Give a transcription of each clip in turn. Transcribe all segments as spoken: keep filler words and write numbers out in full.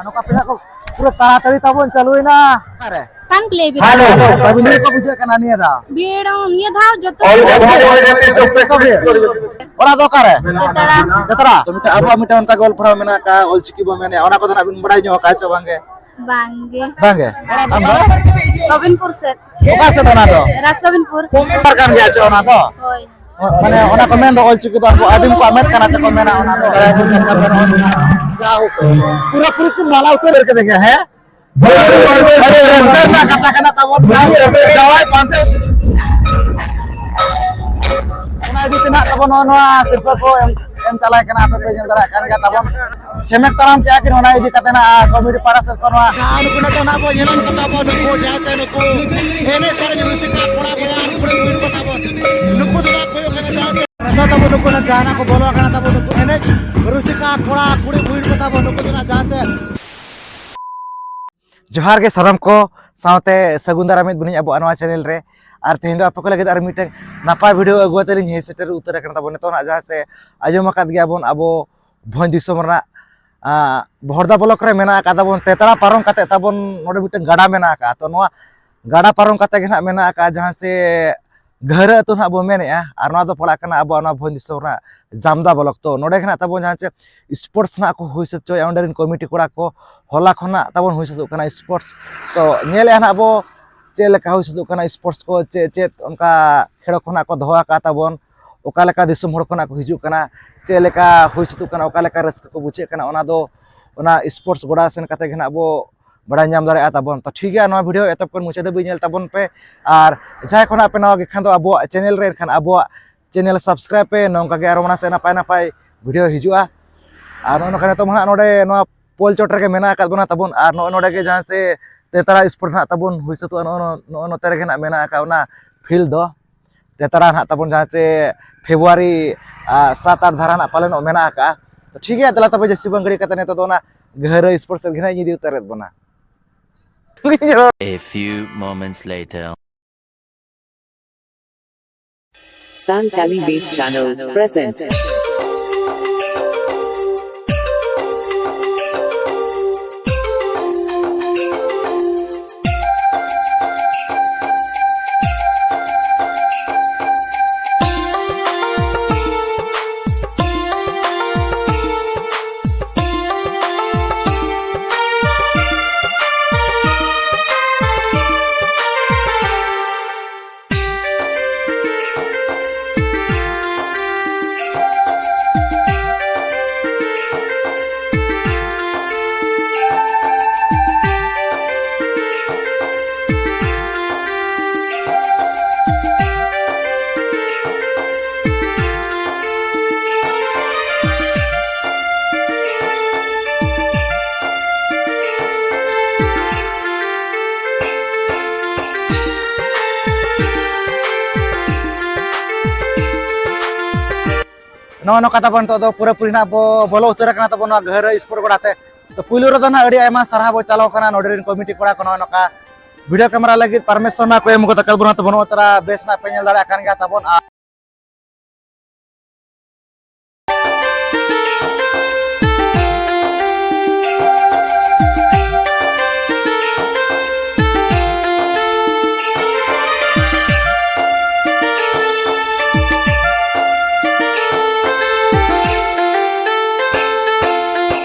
ᱱᱚᱝᱠᱟ ᱯᱮᱲᱟ ᱠᱚ ᱯᱩᱨᱟᱹ ᱛᱟᱲᱟᱛᱟᱲᱤ ᱛᱟᱵᱚᱱ ᱪᱟᱹᱞᱩᱭᱮᱱᱟ᱾ ᱚᱠᱟᱨᱮ? ᱥᱟᱱ ᱯᱞᱮ ᱵᱤᱨ᱾ ᱦᱮᱞᱳ᱾ ᱥᱟᱵᱤᱱ ᱪᱮᱫ ᱞᱮᱠᱟ ᱵᱩᱡᱷᱟᱹᱜ ᱠᱟᱱᱟ ᱱᱤᱭᱟᱹ ᱫᱷᱟᱣ? ᱵᱷᱤᱲ ᱱᱤᱭᱟᱹ ᱫᱷᱟᱣ ᱡᱚᱛᱚ ᱡᱚᱛᱚ ᱵᱷᱤᱲ᱾ ᱚᱲᱟᱜ ᱫᱚ ᱚᱠᱟᱨᱮ? ᱡᱟᱛᱲᱟ᱾ ᱡᱟᱛᱲᱟ᱾ ᱛᱚ ᱢᱤᱫᱴᱟᱝ ᱟᱵᱚᱣᱟᱜ ᱢᱤᱫᱴᱟᱝ ᱚᱱᱠᱟ ᱜᱮ ᱚᱞ ᱯᱟᱲᱦᱟᱣ ᱢᱮᱱᱟᱜ ᱟᱠᱟᱫ, ᱚᱞᱪᱤᱠᱤ ᱵᱚ ᱢᱮᱱᱮᱫᱼᱟ, ᱚᱱᱟ ᱠᱚᱫᱚ ᱱᱟᱜ ᱵᱤᱱ ᱵᱟᱲᱟᱭ ᱧᱚᱜ ᱟᱠᱟᱫ ᱪᱮ ᱵᱟᱝᱜᱮ? ᱵᱟᱝᱜᱮ᱾ ᱵᱟᱝᱜᱮ? ᱟᱢ ᱫᱚ? ᱜᱳᱵᱤᱱᱫᱯᱩᱨ ᱥᱮᱫ᱾ ᱚᱠᱟ ᱥᱮᱫ ᱚᱱᱟ ᱫᱚ? ᱨᱟᱡᱽ ᱜᱳᱵᱤᱱᱫᱯᱩᱨ᱾ ᱚᱠᱟ ᱠᱟᱱ ᱜᱮᱭᱟ ᱪᱮ ᱚᱱᱟ ᱫᱚ? ᱦᱳᱭ᱾ ᱢᱟᱱᱮ ᱚᱱᱟ ᱠᱚ ᱢᱮᱱ ᱫᱚ ᱚᱞᱪᱤᱠᱤ ᱫᱚ ᱟᱵᱚ ᱟᱹᱫᱤᱢ ᱠᱚᱣᱟᱜ ᱢᱮᱫ ᱠᱟᱱᱟ ᱪᱮ ᱠᱚ ᱢᱮᱱᱟ ᱚᱱᱟ ᱫᱚ᱾ ᱡᱟ ᱦᱳᱠ, ᱯᱩᱨᱟᱹ ᱯᱩᱨᱤ ᱠᱤᱱ ᱢᱟᱞᱟ ᱩᱛᱟᱹᱨ ᱠᱮᱫᱮ ᱜᱮᱭᱟ, ᱦᱮᱸ? ᱟᱹᱰᱤ ᱨᱟᱹᱥᱠᱟᱹ ᱨᱮᱱᱟᱜ ᱠᱟᱛᱷᱟ ᱠᱟᱱᱟ ᱛᱟᱵᱚᱱ᱾ ᱡᱟᱶᱟᱭ ᱯᱟᱱᱛᱮ᱾ ᱚᱱᱟ ᱤᱫᱤ ᱛᱮ ᱱᱟᱜ ᱛᱟᱵᱚᱱ ᱱᱚᱜᱼᱚ ᱱᱚᱣᱟ ᱥᱤᱨᱯᱟᱹ ᱠᱚ ᱮᱢ, ᱮᱢ ᱪᱟᱞᱟᱭ ᱠᱟᱱᱟ, ᱟᱯᱮ ᱯᱮ ᱧᱮᱞ ᱫᱟᱲᱮᱭᱟᱜ ᱠᱟᱱ ᱜᱮᱭᱟ ᱛᱟᱵᱚᱱ᱾ ᱥᱮᱢᱮᱫ ᱛᱟᱲᱟᱢ ᱠᱮᱜᱼᱟ ᱠᱤᱱ ᱚᱱᱟ ᱤᱫᱤ ᱠᱟᱛᱮ ᱱᱟᱜ ᱠᱚᱢᱤᱴᱤ ᱯᱟᱦᱴᱟ ᱥᱮᱫ ᱠᱷᱚᱱ ᱱᱚᱣᱟ᱾ ᱡᱟᱦᱟᱸ ᱱᱩᱠᱩ ᱱᱤᱛᱚᱜ ᱱᱟᱜ ᱵᱚᱱ ᱧᱮᱞ ᱠᱟᱫ ᱛᱟᱵᱚᱱ ᱱᱩᱠᱩ ᱡᱟᱦᱟᱸ ᱪᱮ ᱱᱩᱠᱩ ᱮᱱᱮᱡ ᱥᱮᱨᱮᱧ ᱨᱩᱥᱤᱠᱟ ᱠᱚᱲᱟ ᱵᱚᱭᱦᱟ ᱠᱩᱲᱤ ᱵᱩᱦᱤᱱ ᱠᱚ ᱛᱟᱵᱚᱱ᱾ ᱱᱩᱠᱩ ᱫᱚ ᱱᱟᱜ ᱠᱚᱭᱚᱜ ᱠᱟᱱᱟ ᱡᱟᱦᱟᱸ ᱪᱮ᱾ ᱱᱤᱛᱚᱜ ᱛᱟᱵᱚᱱ ᱱᱩᱠᱩ ᱱᱟᱜ ᱡᱟᱦᱟᱸ ᱱᱟᱜ ᱠᱚ ᱵᱚᱞᱚ ᱟᱠᱟᱱᱟ ᱛᱟᱵᱚᱱ ᱱᱩᱠᱩ ᱮᱱᱮᱡ ᱨᱩᱥᱤᱠᱟ ᱠᱚᱲᱟ ᱠᱩᱲᱤ ᱵᱩᱦᱤᱱ ᱠᱚ ᱛᱟᱵᱚᱱ ᱱᱩᱠᱩ ᱫᱚ ᱱᱟᱜ ᱡᱟᱦᱟᱸ ᱪᱮ᱾ ᱡᱚᱦᱟᱨ ᱜᱮ ᱥᱟᱱᱟᱢ ᱠᱚ, ᱥᱟᱶᱛᱮ ᱥᱟᱹᱜᱩᱱ ᱫᱟᱨᱟᱢ ᱮᱫ ᱵᱚᱱᱟᱹᱧ ᱟᱵᱚᱣᱟᱜ ᱱᱚᱣᱟ ᱪᱮᱱᱮᱞ ᱨᱮ᱾ ᱟᱨ ᱛᱮᱦᱮᱧ ᱫᱚ ᱟᱯᱮ ᱠᱚ ᱞᱟᱹᱜᱤᱫ ᱟᱨ ᱢᱤᱫᱴᱟᱝ ᱱᱟᱯᱟᱭ ᱵᱷᱤᱰᱤᱭᱳ ᱟᱹᱜᱩ ᱠᱟᱛᱮ ᱞᱤᱧ ᱦᱮᱡ ᱥᱮᱴᱮᱨ ᱩᱛᱟᱹᱨ ᱟᱠᱟᱱᱟ ᱛᱟᱵᱚᱱ᱾ ᱱᱤᱛᱚᱜ ᱱᱟᱜ ᱡᱟᱦᱟᱸ ᱥᱮ ᱟᱸᱡᱚᱢ ᱟᱠᱟᱫ ᱜᱮᱭᱟ ᱵᱚᱱ, ᱟᱵᱚ ᱵᱷᱚᱸᱡᱽ ᱫᱤᱥᱚᱢ ᱨᱮᱱᱟᱜ, ᱟᱸ, ᱵᱚᱦᱚᱲᱫᱟ ᱵᱞᱚᱠ ᱨᱮ ᱢᱮᱱᱟᱜ ᱟᱠᱟᱫ ᱛᱟᱵᱚᱱ, ᱛᱮᱛᱲᱟ ᱯᱟᱨᱚᱢ ᱠᱟᱛᱮ ᱛᱟᱵᱚᱱ ᱱᱚᱰᱮ ᱢᱤᱫᱴᱟᱝ ᱜᱟᱰᱟ ᱢᱮᱱᱟᱜ ᱟᱠᱟᱫ᱾ ᱛᱚ ᱱᱚᱣᱟ ᱜᱟᱰᱟ ᱯᱟᱨᱚᱢ ᱠᱟᱛᱮ ᱜᱮ ᱱᱟᱜ ᱢᱮᱱᱟᱜ ᱟᱠᱟᱫ ᱡᱟᱦᱟᱸ ᱥᱮ ᱜᱷᱟᱹᱨᱟᱹ ᱟᱹᱛᱩ ᱱᱟᱜ ᱵᱚ ᱢᱮᱱᱮᱫᱼᱟ, ᱟᱨ ᱱᱚᱣᱟ ᱫᱚ ᱯᱟᱲᱟᱜ ᱠᱟᱱᱟ ᱟᱵᱚᱣᱟᱜ ᱱᱚᱣᱟ ᱵᱷᱚᱸᱡᱽ ᱫᱤᱥᱚᱢ ᱨᱮᱱᱟᱜ ᱡᱟᱢᱫᱟ ᱵᱞᱚᱠ᱾ ᱛᱚ ᱱᱚᱰᱮ ᱜᱮ ᱱᱟᱜ ᱛᱟᱵᱚᱱ ᱡᱟᱦᱟᱸ ᱪᱮ ᱥᱯᱳᱨᱴᱥ ᱱᱟᱜ ᱠᱚ ᱦᱩᱭ ᱥᱟᱹᱛ ᱦᱚᱪᱚᱭᱟ, ᱚᱸᱰᱮ ᱨᱮᱱ ᱠᱚᱢᱤᱴᱤ ᱠᱚᱲᱟ ᱠᱚ ᱦᱚᱞᱟ ᱠᱷᱚᱱᱟᱜ ᱛᱟᱵᱚᱱ ᱦᱩᱭ ᱥᱟᱹᱛᱚᱜ ᱠᱟᱱᱟ ᱥᱯᱳᱨᱴᱥ᱾ ᱛᱚ ᱧᱮᱞᱮᱫᱼᱟ ᱱᱟᱜ ᱵᱚ ᱪᱮᱫ ᱞᱮᱠᱟ ᱦᱩᱭ ᱥᱟᱹᱛᱚᱜ ᱠᱟᱱᱟ ᱥᱯᱳᱨᱴᱥ ᱠᱚ, ᱪᱮᱫ ᱪᱮᱫ ᱚᱱᱠᱟ ᱠᱷᱮᱞᱳ ᱠᱷᱚᱱᱟᱜ ᱠᱚ ᱫᱚᱦᱚ ᱟᱠᱟᱫ ᱛᱟᱵᱚᱱ, ᱚᱠᱟ ᱞᱮᱠᱟ ᱫᱤᱥᱚᱢ ᱦᱚᱲ ᱠᱷᱚᱱᱟᱜ ᱠᱚ ᱦᱤᱡᱩᱜ ᱠᱟᱱᱟ, ᱪᱮᱫ ᱞᱮᱠᱟ ᱦᱩᱭ ᱥᱟᱹᱛᱚᱜ ᱠᱟᱱᱟ, ᱚᱠᱟ ᱞᱮᱠᱟ ᱨᱟᱹᱥᱠᱟᱹ ᱠᱚ ᱵᱩᱡᱷᱟᱹᱜ ᱠᱟᱱᱟ, ᱚᱱᱟ ᱫᱚ ᱚᱱᱟ ᱥᱯᱳᱨᱴᱥ ᱜᱚᱰᱟ ᱥᱮᱱ ᱠᱟᱛᱮ ᱜᱮ ᱱᱟᱜ ᱵᱚ ᱵᱟᱲᱟᱭ ᱧᱟᱢ ᱫᱟᱲᱮᱭᱟᱜᱼᱟ ᱛᱟᱵᱚᱱ᱾ ᱛᱚ ᱴᱷᱤᱠ ᱜᱮᱭᱟ, ᱱᱚᱣᱟ ᱵᱷᱤᱰᱤᱭᱳ ᱮᱛᱚᱦᱚᱵ ᱠᱷᱚᱱ ᱢᱩᱪᱟᱹᱫ ᱫᱷᱟᱹᱵᱤᱡ ᱧᱮᱞ ᱛᱟᱵᱚᱱ ᱯᱮ᱾ ᱟᱨ ᱡᱟᱦᱟᱸᱭ ᱠᱷᱚᱱᱟᱜ ᱯᱮ ᱱᱟᱣᱟ ᱜᱮ ᱠᱷᱟᱱ ᱫᱚ ᱟᱵᱚᱣᱟᱜ ᱪᱮᱱᱮᱞ ᱨᱮ, ᱮᱱᱠᱷᱟᱱ ᱟᱵᱚᱣᱟᱜ ᱪᱮᱱᱮᱞ ᱥᱟᱵᱥᱠᱨᱟᱭᱤᱵ ᱯᱮ᱾ ᱱᱚᱝᱠᱟ ᱜᱮ ᱟᱨᱚ ᱢᱟᱲᱟᱝ ᱥᱮᱫ ᱱᱟᱯᱟᱭ ᱱᱟᱯᱟᱭ ᱵᱷᱤᱰᱤᱭᱳ ᱦᱤᱡᱩᱜᱼᱟ᱾ ᱟᱨ ᱱᱚᱜᱼᱚ ᱱᱚᱝᱠᱟ ᱱᱤᱛᱚᱜ ᱢᱟ ᱱᱟᱜ ᱱᱚᱰᱮ ᱱᱚᱣᱟ ᱯᱳᱞ ᱪᱚᱴ ᱨᱮᱜᱮ ᱢᱮᱱᱟᱜ ᱟᱠᱟᱫ ᱵᱚᱱᱟ ᱛᱟᱵᱚᱱ᱾ ᱟᱨ ᱱᱚᱜᱼᱚᱭ ᱱᱚᱰᱮ ᱜᱮ ᱡᱟᱦᱟᱸ ᱥᱮ ᱛᱮᱛᱟᱲᱟ ᱥᱯᱳᱨᱴ ᱱᱟᱜ ᱛᱟᱵᱚᱱ ᱦᱩᱭ ᱥᱟᱹᱛᱚᱜᱼᱟ, ᱱᱚᱜᱼᱚ ᱱᱚ-, ᱱᱚᱜᱼᱚ ᱱᱚᱛᱮ ᱨᱮᱜᱮ ᱱᱟᱜ ᱢᱮᱱᱟᱜ ᱟᱠᱟᱫ ᱚᱱᱟ ᱯᱷᱤᱞᱰ ᱫᱚ᱾ ᱛᱮᱛᱟᱲᱟ ᱱᱟᱜ ᱛᱟᱵᱚᱱ ᱡᱟᱦᱟᱸ ᱪᱮ ᱯᱷᱮᱵᱽᱨᱩᱣᱟᱨᱤ, ᱟ, ᱥᱟᱛ ᱟᱴ ᱫᱷᱟᱨᱟ ᱱᱟᱜ ᱯᱟᱞᱮᱱᱚᱜ ᱢᱮᱱᱟᱜ ᱟᱠᱟᱫᱼᱟ᱾ ᱛᱚ ᱴᱷᱤᱠ ᱜᱮᱭᱟ, ᱫᱮᱞᱟ ᱛᱚᱵᱮ ᱡᱟᱹᱥᱛᱤ ᱵᱟᱝ ᱜᱷᱟᱹᱲᱤ ᱠᱟᱛᱮ ᱱᱤᱛᱚᱜ ᱫᱚ ᱚᱱᱟ ᱜᱷᱟᱹᱨᱟᱹ ᱥᱯᱳᱨᱴᱥ ᱥᱮᱫ ᱜᱮ ᱱᱟᱜ ᱤᱧ ᱤᱫᱤ ᱩᱛᱟᱹᱨᱮᱫ ᱵᱚᱱᱟ᱾ A few moments later. Santali Beat Channel present. ᱱᱚᱜᱼᱚ ᱱᱚᱝᱠᱟ ᱛᱟᱵᱚᱱ ᱱᱤᱛᱚᱜ ᱫᱚ ᱯᱩᱨᱟᱹᱯᱩᱨᱤ ᱱᱟᱜ ᱵᱚ ᱵᱚᱞᱚ ᱩᱛᱟᱹᱨ ᱟᱠᱟᱱᱟ ᱛᱟᱵᱚᱱ ᱱᱚᱣᱟ ᱜᱷᱟᱹᱨᱟᱹ ᱥᱯᱳᱨᱴ ᱜᱚᱰᱟ ᱛᱮ᱾ ᱛᱚ ᱯᱩᱭᱞᱩ ᱨᱮᱫᱚ ᱱᱟᱜ ᱟᱹᱰᱤ ᱟᱭᱢᱟ ᱥᱟᱨᱦᱟᱣ ᱵᱚ ᱪᱟᱞᱟᱣ ᱠᱟᱱᱟ ᱱᱚᱰᱮ ᱨᱮᱱ ᱠᱚᱢᱤᱴᱤ ᱠᱚᱲᱟ ᱠᱚ ᱱᱚᱜᱼᱚ ᱱᱚᱝᱠᱟ ᱵᱷᱤᱰᱤᱭᱳ ᱠᱮᱢᱮᱨᱟ ᱞᱟᱹᱜᱤᱫ ᱯᱟᱨᱢᱤᱥᱚᱱ ᱱᱟᱜ ᱠᱚ ᱮᱢ ᱠᱟᱛᱮ ᱠᱟᱞ ᱵᱚᱱᱟ ᱛᱟᱵᱚᱱ ᱱᱚᱜᱼᱚ ᱛᱟᱨᱟ ᱵᱮᱥ ᱱᱟᱜ ᱯᱮ ᱧᱮᱞ ᱫᱟᱲᱮᱭᱟᱜ ᱠᱟᱱ ᱜᱮᱭᱟ ᱛᱟᱵᱚᱱ᱾ ᱟᱨ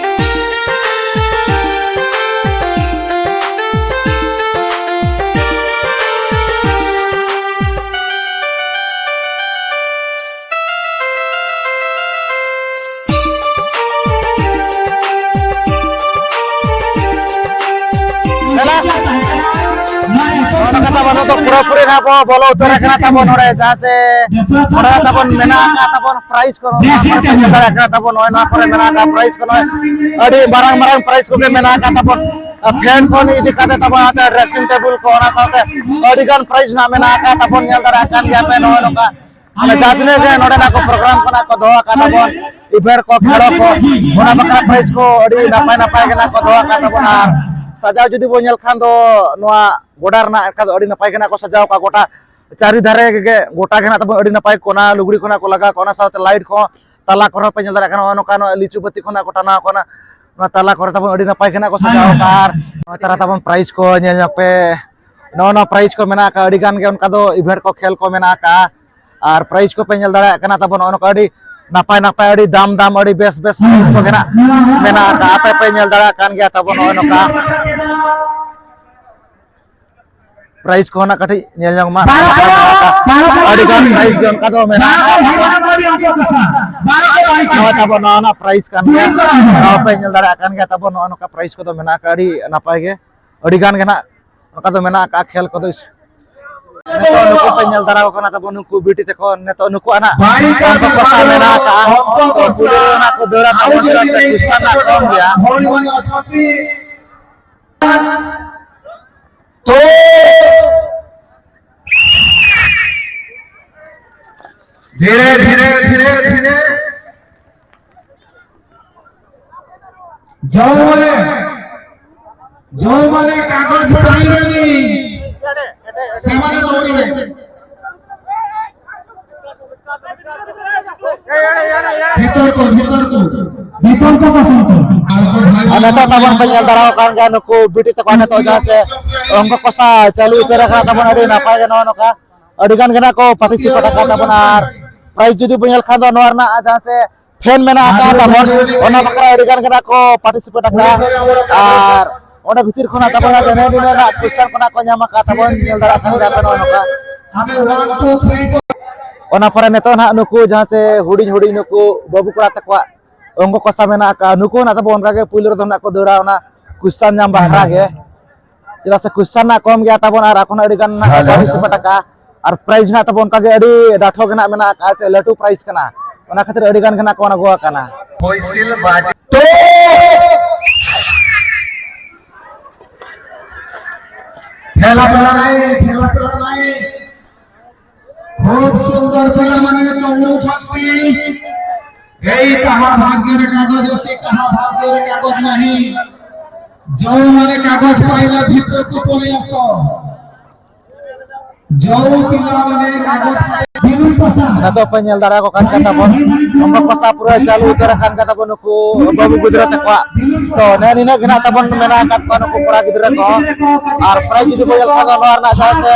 ᱚᱱᱟ ᱠᱟᱛᱷᱟ ᱵᱟᱹᱱᱩᱜ ᱫᱚ ᱯᱩᱨᱟᱹᱯᱩᱨᱤ ᱱᱟᱜ ᱵᱚ ᱵᱚᱞᱚ ᱩᱛᱟᱹᱨ ᱟᱠᱟᱱᱟ ᱛᱟᱵᱚᱱ ᱱᱚᱰᱮ, ᱡᱟᱦᱟᱸ ᱥᱮ ᱱᱚᱰᱮ ᱛᱟᱵᱚᱱ ᱢᱮᱱᱟᱜ ᱟᱠᱟᱫ ᱛᱟᱵᱚᱱ ᱯᱨᱟᱭᱤᱡᱽ ᱠᱚ ᱱᱚᱜᱼᱚᱭ ᱱᱚᱣᱟ ᱠᱚᱨᱮ ᱧᱮᱞ ᱫᱟᱲᱮᱭᱟᱜ ᱠᱟᱱᱟ ᱛᱟᱵᱚᱱ, ᱱᱚᱜᱼᱚᱭ ᱱᱚᱣᱟ ᱠᱚᱨᱮ ᱢᱮᱱᱟᱜ ᱟᱠᱟᱫ ᱯᱨᱟᱭᱤᱡᱽ ᱠᱚ ᱱᱚᱜᱼᱚᱭ ᱟᱹᱰᱤ ᱢᱟᱨᱟᱝ ᱢᱟᱨᱟᱝ ᱯᱨᱟᱭᱤᱡᱽ ᱠᱚᱜᱮ ᱢᱮᱱᱟᱜ ᱟᱠᱟᱫ ᱛᱟᱵᱚᱱ᱾ ᱯᱷᱮᱱ ᱠᱷᱚᱱ ᱤᱫᱤ ᱠᱟᱛᱮ ᱛᱟᱵᱚᱱ ᱰᱨᱮᱥᱤᱝ ᱴᱮᱵᱩᱞ ᱠᱚ, ᱚᱱᱟ ᱥᱟᱶᱛᱮ ᱟᱹᱰᱤ ᱜᱟᱱ ᱯᱨᱟᱭᱤᱡᱽ ᱱᱟᱜ ᱢᱮᱱᱟᱜ ᱟᱠᱟᱫ ᱛᱟᱵᱚᱱ, ᱧᱮᱞ ᱫᱟᱲᱮᱭᱟᱜ ᱠᱟᱱ ᱜᱮᱭᱟ ᱯᱮ ᱱᱚᱜᱼᱚᱭ ᱱᱚᱝᱠᱟ᱾ ᱢᱟᱱᱮ ᱡᱟᱦᱟᱸ ᱛᱤᱱᱟᱹᱜ ᱜᱮ ᱱᱚᱰᱮᱱᱟᱜ ᱠᱚ ᱯᱨᱳᱜᱨᱟᱢ ᱠᱷᱚᱱᱟᱜ ᱠᱚ ᱫᱚᱦᱚ ᱟᱠᱟᱫ ᱛᱟᱵᱚᱱ, ᱤᱵᱷᱮᱱᱴ ᱠᱚ, ᱠᱷᱮᱞᱳ ᱠᱚ, ᱚᱱᱟ ᱵᱟᱠᱷᱨᱟ ᱯᱨᱟᱭᱤᱡᱽ ᱠᱚ ᱟᱹᱰᱤ ᱱᱟᱯᱟᱭ ᱱᱟᱯᱟᱭ ᱜᱮ ᱱᱟᱜ ᱠᱚ ᱫᱚᱦᱚ ᱟᱠᱟᱫ ᱛᱟᱵᱚᱱᱟ᱾ ᱟᱨ ᱥᱟᱡᱟᱣ ᱡᱩᱫᱤ ᱵᱚᱱ ᱧᱮᱞ ᱠᱷᱟᱱ ᱫᱚ ᱱᱚᱣᱟ ᱜᱚᱰᱟ ᱨᱮᱱᱟᱜ ᱮᱱᱠᱷᱟᱱ ᱫᱚ ᱟᱹᱰᱤ ᱱᱟᱯᱟᱭ ᱜᱮ ᱱᱟᱜ ᱠᱚ ᱥᱟᱡᱟᱣ ᱟᱠᱟᱫ, ᱜᱚᱴᱟ ᱪᱟᱹᱨᱤ ᱫᱷᱟᱨᱮ ᱜᱮ ᱜᱚᱴᱟ ᱜᱮ ᱱᱟᱜ ᱛᱟᱵᱚᱱ ᱟᱹᱰᱤ ᱱᱟᱯᱟᱭ ᱠᱚᱱᱟ ᱞᱩᱜᱽᱲᱤ ᱠᱚ ᱱᱟᱜ ᱠᱚ ᱞᱟᱜᱟᱣ ᱠᱟᱜᱼᱟ, ᱚᱱᱟ ᱥᱟᱶᱛᱮ ᱞᱟᱭᱤᱴ ᱠᱚᱦᱚᱸ ᱛᱟᱞᱟ ᱠᱚᱨᱮ ᱦᱚᱸ ᱯᱮ ᱧᱮᱞ ᱫᱟᱲᱮᱭᱟᱜ ᱠᱟᱱᱟ, ᱱᱚᱜᱼᱚ ᱱᱚᱝᱠᱟ ᱱᱚᱣᱟ ᱞᱤᱪᱩ ᱵᱟᱹᱛᱤ ᱠᱷᱚᱱᱟᱜ ᱠᱚ ᱴᱟᱱᱟᱣ ᱠᱟᱱᱟ᱾ ᱱᱚᱣᱟ ᱛᱟᱞᱟ ᱠᱚᱨᱮ ᱛᱟᱵᱚᱱ ᱟᱹᱰᱤ ᱱᱟᱯᱟᱭ ᱜᱮ ᱱᱟᱜ ᱠᱚ ᱥᱟᱡᱟᱣ ᱟᱠᱟᱫᱼᱟ᱾ ᱟᱨ ᱱᱚᱣᱟ ᱛᱟᱞᱟ ᱛᱟᱵᱚᱱ ᱯᱨᱟᱭᱤᱡᱽ ᱠᱚ ᱧᱮᱞ ᱧᱚᱜ ᱯᱮ, ᱱᱚᱜᱼᱚ ᱱᱚᱣᱟ ᱯᱨᱟᱭᱤᱡᱽ ᱠᱚ ᱢᱮᱱᱟᱜ ᱟᱠᱟᱫ ᱟᱹᱰᱤ ᱜᱟᱱ ᱜᱮ, ᱚᱱᱠᱟ ᱫᱚ ᱤᱵᱷᱮᱱᱴ ᱠᱚ ᱠᱷᱮᱞ ᱠᱚ ᱢᱮᱱᱟᱜ ᱟᱠᱟᱫᱼᱟ᱾ ᱟᱨ ᱯᱨᱟᱭᱤᱡᱽ ᱠᱚᱯᱮ ᱧᱮᱞ ᱫᱟᱲᱮᱭᱟᱜ ᱠᱟᱱᱟ ᱛᱟᱵᱚᱱ, ᱱᱚᱜᱼᱚ ᱱᱚᱝᱠᱟ ᱟᱹᱰᱤ ᱱᱟᱯᱟᱭ ᱱᱟᱯᱟᱭ, ᱟᱹᱰᱤ ᱫᱟᱢ ᱫᱟᱢ, ᱟᱹᱰᱤ ᱵᱮᱥ ᱵᱮᱥ ᱯᱨᱟᱭᱤᱡᱽ ᱠᱚᱜᱮ ᱱᱟᱜ ᱢᱮᱱᱟᱜ ᱟᱠᱟᱫᱼᱟ᱾ ᱟᱯᱮ ᱯᱮ ᱧᱮᱞ ᱫᱟᱲᱮᱭᱟᱜ ᱠᱟᱱ ᱜᱮᱭᱟ ᱛᱟᱵᱚᱱ, ᱱᱚᱜᱼᱚ ᱱᱚᱝᱠᱟ ᱯᱨᱟᱭᱤᱡᱽ ᱠᱚᱦᱚᱸ ᱱᱟᱜ ᱠᱟᱹᱴᱤᱡ ᱧᱮᱞ ᱧᱚᱝ ᱢᱟ᱾ ᱟᱹᱰᱤ ᱜᱟᱱ ᱯᱨᱟᱭᱤᱡᱽ ᱜᱮ ᱚᱱᱠᱟ ᱫᱚ ᱢᱮᱱᱟᱜᱼᱟ᱾ ᱱᱚᱜᱼᱚᱭ ᱛᱟᱵᱚᱱ ᱱᱚᱣᱟ ᱨᱮᱱᱟᱜ ᱯᱨᱟᱭᱤᱡᱽ ᱠᱟᱱ ᱜᱮᱭᱟ, ᱱᱚᱣᱟ ᱯᱮ ᱧᱮᱞ ᱫᱟᱲᱮᱭᱟᱜ ᱠᱟᱱ ᱜᱮᱭᱟ ᱛᱟᱵᱚᱱ, ᱱᱚᱜᱼᱚ ᱱᱚᱝᱠᱟ ᱯᱨᱟᱭᱤᱡᱽ ᱠᱚᱫᱚ ᱢᱮᱱᱟᱜ ᱟᱠᱟᱫᱼᱟ ᱟᱹᱰᱤ ᱱᱟᱯᱟᱭ ᱜᱮ᱾ ᱟᱹᱰᱤ ᱜᱟᱱ ᱜᱮ ᱱᱟᱜ ᱚᱱᱠᱟ ᱫᱚ ᱢᱮᱱᱟᱜ ᱟᱠᱟᱫᱼᱟ ᱠᱷᱮᱞ ᱠᱚᱫᱚ᱾ ᱱᱤᱛᱚᱜ ᱱᱩᱠᱩ ᱯᱮ ᱧᱮᱞ ᱫᱟᱨᱟ ᱟᱠᱚ ᱠᱟᱱᱟ ᱛᱟᱵᱚᱱ, ᱱᱩᱠᱩ ᱵᱤᱴᱤ ᱛᱟᱠᱚ, ᱱᱤᱛᱚᱜ ᱱᱩᱠᱩᱣᱟᱜ ᱱᱟᱜ ᱚᱱᱠᱟ ᱯᱚᱭᱥᱟ ᱢᱮᱱᱟᱜ ᱟᱠᱟᱫᱼᱟ᱾ ᱩᱱᱠᱩ ᱫᱚ ᱱᱟᱜ ᱠᱚ ᱫᱟᱹᱲᱟ ᱛᱟᱵᱚᱱ, ᱪᱮᱫᱟᱜ ᱥᱮ ᱯᱚᱭᱥᱟ ᱱᱟᱜ ᱠᱚᱢ ᱜᱮᱭᱟ᱾ ᱛᱚ ᱫᱷᱤᱨᱮ ᱫᱷᱤᱨᱮ ᱫᱷᱤᱨᱮ ᱫᱷᱤᱨᱮ ଯେଉଁମାନେ ଯେଉଁମାନେ କାଗଜ ପାଇବେନି, ସେମାନେ ଦୌଡ଼ିବେ। ଭିତରକୁ, ଭିତରକୁ, ଭିତରକୁ ଆସନ୍ତୁ। ᱟᱨ ᱱᱤᱛᱚᱜ ᱛᱟᱵᱚᱱ ᱯᱮ ᱧᱮᱞ ᱫᱟᱲᱮᱭᱟᱜ ᱠᱟᱱ ᱜᱮᱭᱟ, ᱱᱩᱠᱩ ᱵᱤᱴᱤ ᱛᱟᱠᱚ ᱱᱤᱛᱚᱜ ᱡᱟᱦᱟᱸ ᱪᱮ ᱚᱝᱜᱚ ᱠᱚᱥᱟ ᱪᱟᱹᱞᱩ ᱩᱛᱟᱹᱨ ᱟᱠᱟᱱᱟ ᱛᱟᱵᱚᱱ, ᱟᱹᱰᱤ ᱱᱟᱯᱟᱭ ᱜᱮ ᱱᱚᱜᱼᱚ ᱱᱚᱝᱠᱟ ᱟᱹᱰᱤ ᱜᱟᱱ ᱜᱮ ᱱᱟᱜ ᱠᱚ ᱯᱟᱨᱴᱤᱥᱤᱯᱮᱴ ᱟᱠᱟᱫ ᱛᱟᱵᱚᱱᱟ᱾ ᱟᱨ ᱯᱨᱟᱭᱤᱡᱽ ᱡᱩᱫᱤ ᱵᱚᱱ ᱧᱮᱞ ᱠᱷᱟᱱ ᱫᱚ ᱱᱚᱣᱟ ᱨᱮᱱᱟᱜ ᱡᱟᱦᱟᱸ ᱪᱮ ᱯᱷᱮᱱ ᱢᱮᱱᱟᱜ ᱟᱠᱟᱫ ᱛᱟᱵᱚᱱ, ᱚᱱᱟ ᱵᱟᱠᱷᱨᱟ ᱟᱹᱰᱤ ᱜᱟᱱ ᱜᱮ ᱱᱟᱜ ᱠᱚ ᱯᱟᱨᱴᱤᱥᱤᱯᱮᱴ ᱟᱠᱟᱫᱟ᱾ ᱟᱨ ᱚᱸᱰᱮ ᱵᱷᱤᱛᱤᱨ ᱠᱷᱚᱱᱟᱜ ᱛᱟᱵᱚᱱ ᱡᱟᱦᱟᱸ ᱱᱤᱱᱟᱹᱜ ᱱᱟᱜ ᱠᱚᱭᱥᱚᱱ ᱠᱚ ᱱᱟᱜ ᱠᱚ ᱧᱟᱢ ᱟᱠᱟᱫ ᱛᱟᱵᱚᱱ, ᱧᱮᱞ ᱫᱟᱲᱮᱭᱟᱜ ᱠᱟᱱ ᱜᱮᱭᱟ ᱯᱮ ᱱᱚᱜᱼᱚ ᱱᱚᱝᱠᱟ᱾ ᱚᱱᱟ ᱯᱚᱨᱮ ᱱᱤᱛᱚᱜ ᱱᱟᱜ ᱱᱩᱠᱩ ᱡᱟᱦᱟᱸ ᱪᱮ ᱦᱩᱰᱤᱧ ᱦᱩᱰᱤᱧ ᱱᱩᱠᱩ ᱵᱟᱹᱵᱩ ᱠᱚᱲᱟ ᱛᱟᱠᱚᱣᱟᱜ ᱚᱝᱜᱚ ᱠᱚᱥᱟ ᱢᱮᱱᱟᱜ ᱟᱠᱟᱫ, ᱱᱩᱠᱩ ᱦᱚᱸ ᱱᱟᱜ ᱛᱟᱵᱚᱱ ᱚᱱᱠᱟ ᱜᱮ ᱯᱩᱭᱞᱩ ᱨᱮᱫᱚ ᱱᱟᱜ ᱠᱚ ᱫᱟᱹᱲᱟ ᱚᱱᱟ ᱠᱚᱭᱥᱚᱱ ᱧᱟᱢ ᱵᱟᱠᱷᱨᱟ ᱜᱮ᱾ ᱪᱮᱫᱟᱜ ᱥᱮ ᱠᱚᱭᱥᱚᱱ ᱱᱟᱜ ᱠᱚᱢ ᱜᱮᱭᱟ ᱛᱟᱵᱚᱱ ᱟᱨ ᱮᱠᱷᱚᱱ ᱟᱹᱰᱤ ᱜᱟᱱ ᱱᱟᱜ ᱠᱚ ᱯᱟᱨᱴᱤᱥᱤᱯᱮᱴ ᱟᱠᱟᱫᱼᱟ᱾ ᱟᱨ ᱯᱨᱟᱭᱤᱡᱽ ᱱᱟᱜ ᱛᱟᱵᱚᱱ ᱚᱱᱠᱟ ᱜᱮ ᱟᱹᱰᱤ ᱰᱟᱴᱷᱚ ᱜᱮ ᱱᱟᱜ ᱢᱮᱱᱟᱜ ᱟᱠᱟᱫᱼᱟ, ᱪᱮ ᱞᱟᱹᱴᱩ ᱯᱨᱟᱭᱤᱡᱽ ᱠᱟᱱᱟ, ᱚᱱᱟ ᱠᱷᱟᱹᱛᱤᱨ ᱟᱹᱰᱤ ᱜᱟᱱ ᱜᱮ ᱱᱟᱜ ᱠᱚ ᱟᱬᱜᱚ ᱟᱠᱟᱱᱟ᱾ ᱦᱩᱭᱥᱤᱞ ᱵᱟᱡᱮ᱾ ᱛᱚ, ᱴᱷᱮᱞᱟ ᱯᱮᱞᱟ ᱱᱟᱭ, ᱴᱷᱮᱞᱟ ᱯᱮᱞᱟ ᱱᱟᱭ᱾ খুব সুন্দর করে মানে দৌড় ঝাঁপি। এই কাহা ভাগ্যের কাগজ আছে, কাহা ভাগ্যের কাগজ নাহি। ଯେଉଁମାନେ କାଗଜ ପାଇଲା ଭିତରକୁ ପଳେଇ ଆସ। ଯେଉଁ ପିଲାମାନେ କାଗଜ ପାଇ- ᱵᱤᱱᱩ ᱯᱟᱥᱟ᱾ ᱱᱤᱛᱚᱜ ᱯᱮ ᱧᱮᱞ ᱫᱟᱲᱮᱭᱟᱠᱚ ᱠᱟᱱ ᱜᱮᱭᱟ ᱛᱟᱵᱚᱱ, ᱚᱝᱜᱚ ᱠᱚᱥᱟ ᱯᱩᱨᱟᱹ ᱪᱟᱹᱞᱩ ᱩᱛᱟᱹᱨ ᱟᱠᱟᱱ ᱜᱮᱭᱟ ᱛᱟᱵᱚᱱ ᱱᱩᱠᱩ ᱵᱟᱹᱵᱩ ᱜᱤᱫᱽᱨᱟᱹ ᱛᱟᱠᱚᱣᱟᱜ᱾ ᱛᱚ ᱱᱮ ᱱᱤᱱᱟᱹᱜ ᱜᱮ ᱱᱟᱜ ᱛᱟᱵᱚᱱ ᱢᱮᱱᱟᱜ ᱟᱠᱟᱫ ᱠᱚᱣᱟ ᱱᱩᱠᱩ ᱠᱚᱲᱟ ᱜᱤᱫᱽᱨᱟ ᱠᱚ᱾ ᱟᱨ ᱯᱨᱟᱭᱤᱡᱽ ᱡᱩᱫᱤ ᱵᱚᱱ ᱧᱮᱞ ᱠᱷᱟᱱ ᱫᱚ ᱱᱚᱣᱟ ᱨᱮᱱᱟᱜ ᱡᱟᱦᱟᱸ ᱥᱮ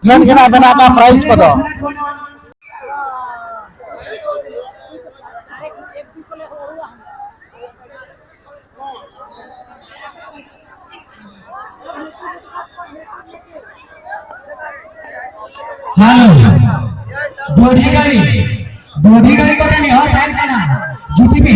ᱯᱷᱮᱱ ᱜᱮ ᱱᱟᱜ ᱢᱮᱱᱟᱜ ᱟᱠᱟᱫ ᱯᱨᱟᱭᱤᱡᱽ ᱠᱚᱫᱚ᱾ ᱦᱮᱞᱳ, ᱵᱩᱰᱷᱤ ᱜᱟᱹᱲᱤ, ᱵᱩᱰᱷᱤ ᱜᱟᱹᱲᱤ ᱠᱚᱴᱷᱮᱱ ᱱᱮᱦᱚᱨ ᱛᱟᱦᱮᱱ ᱠᱟᱱᱟ, ᱡᱩᱫᱤ ᱯᱮ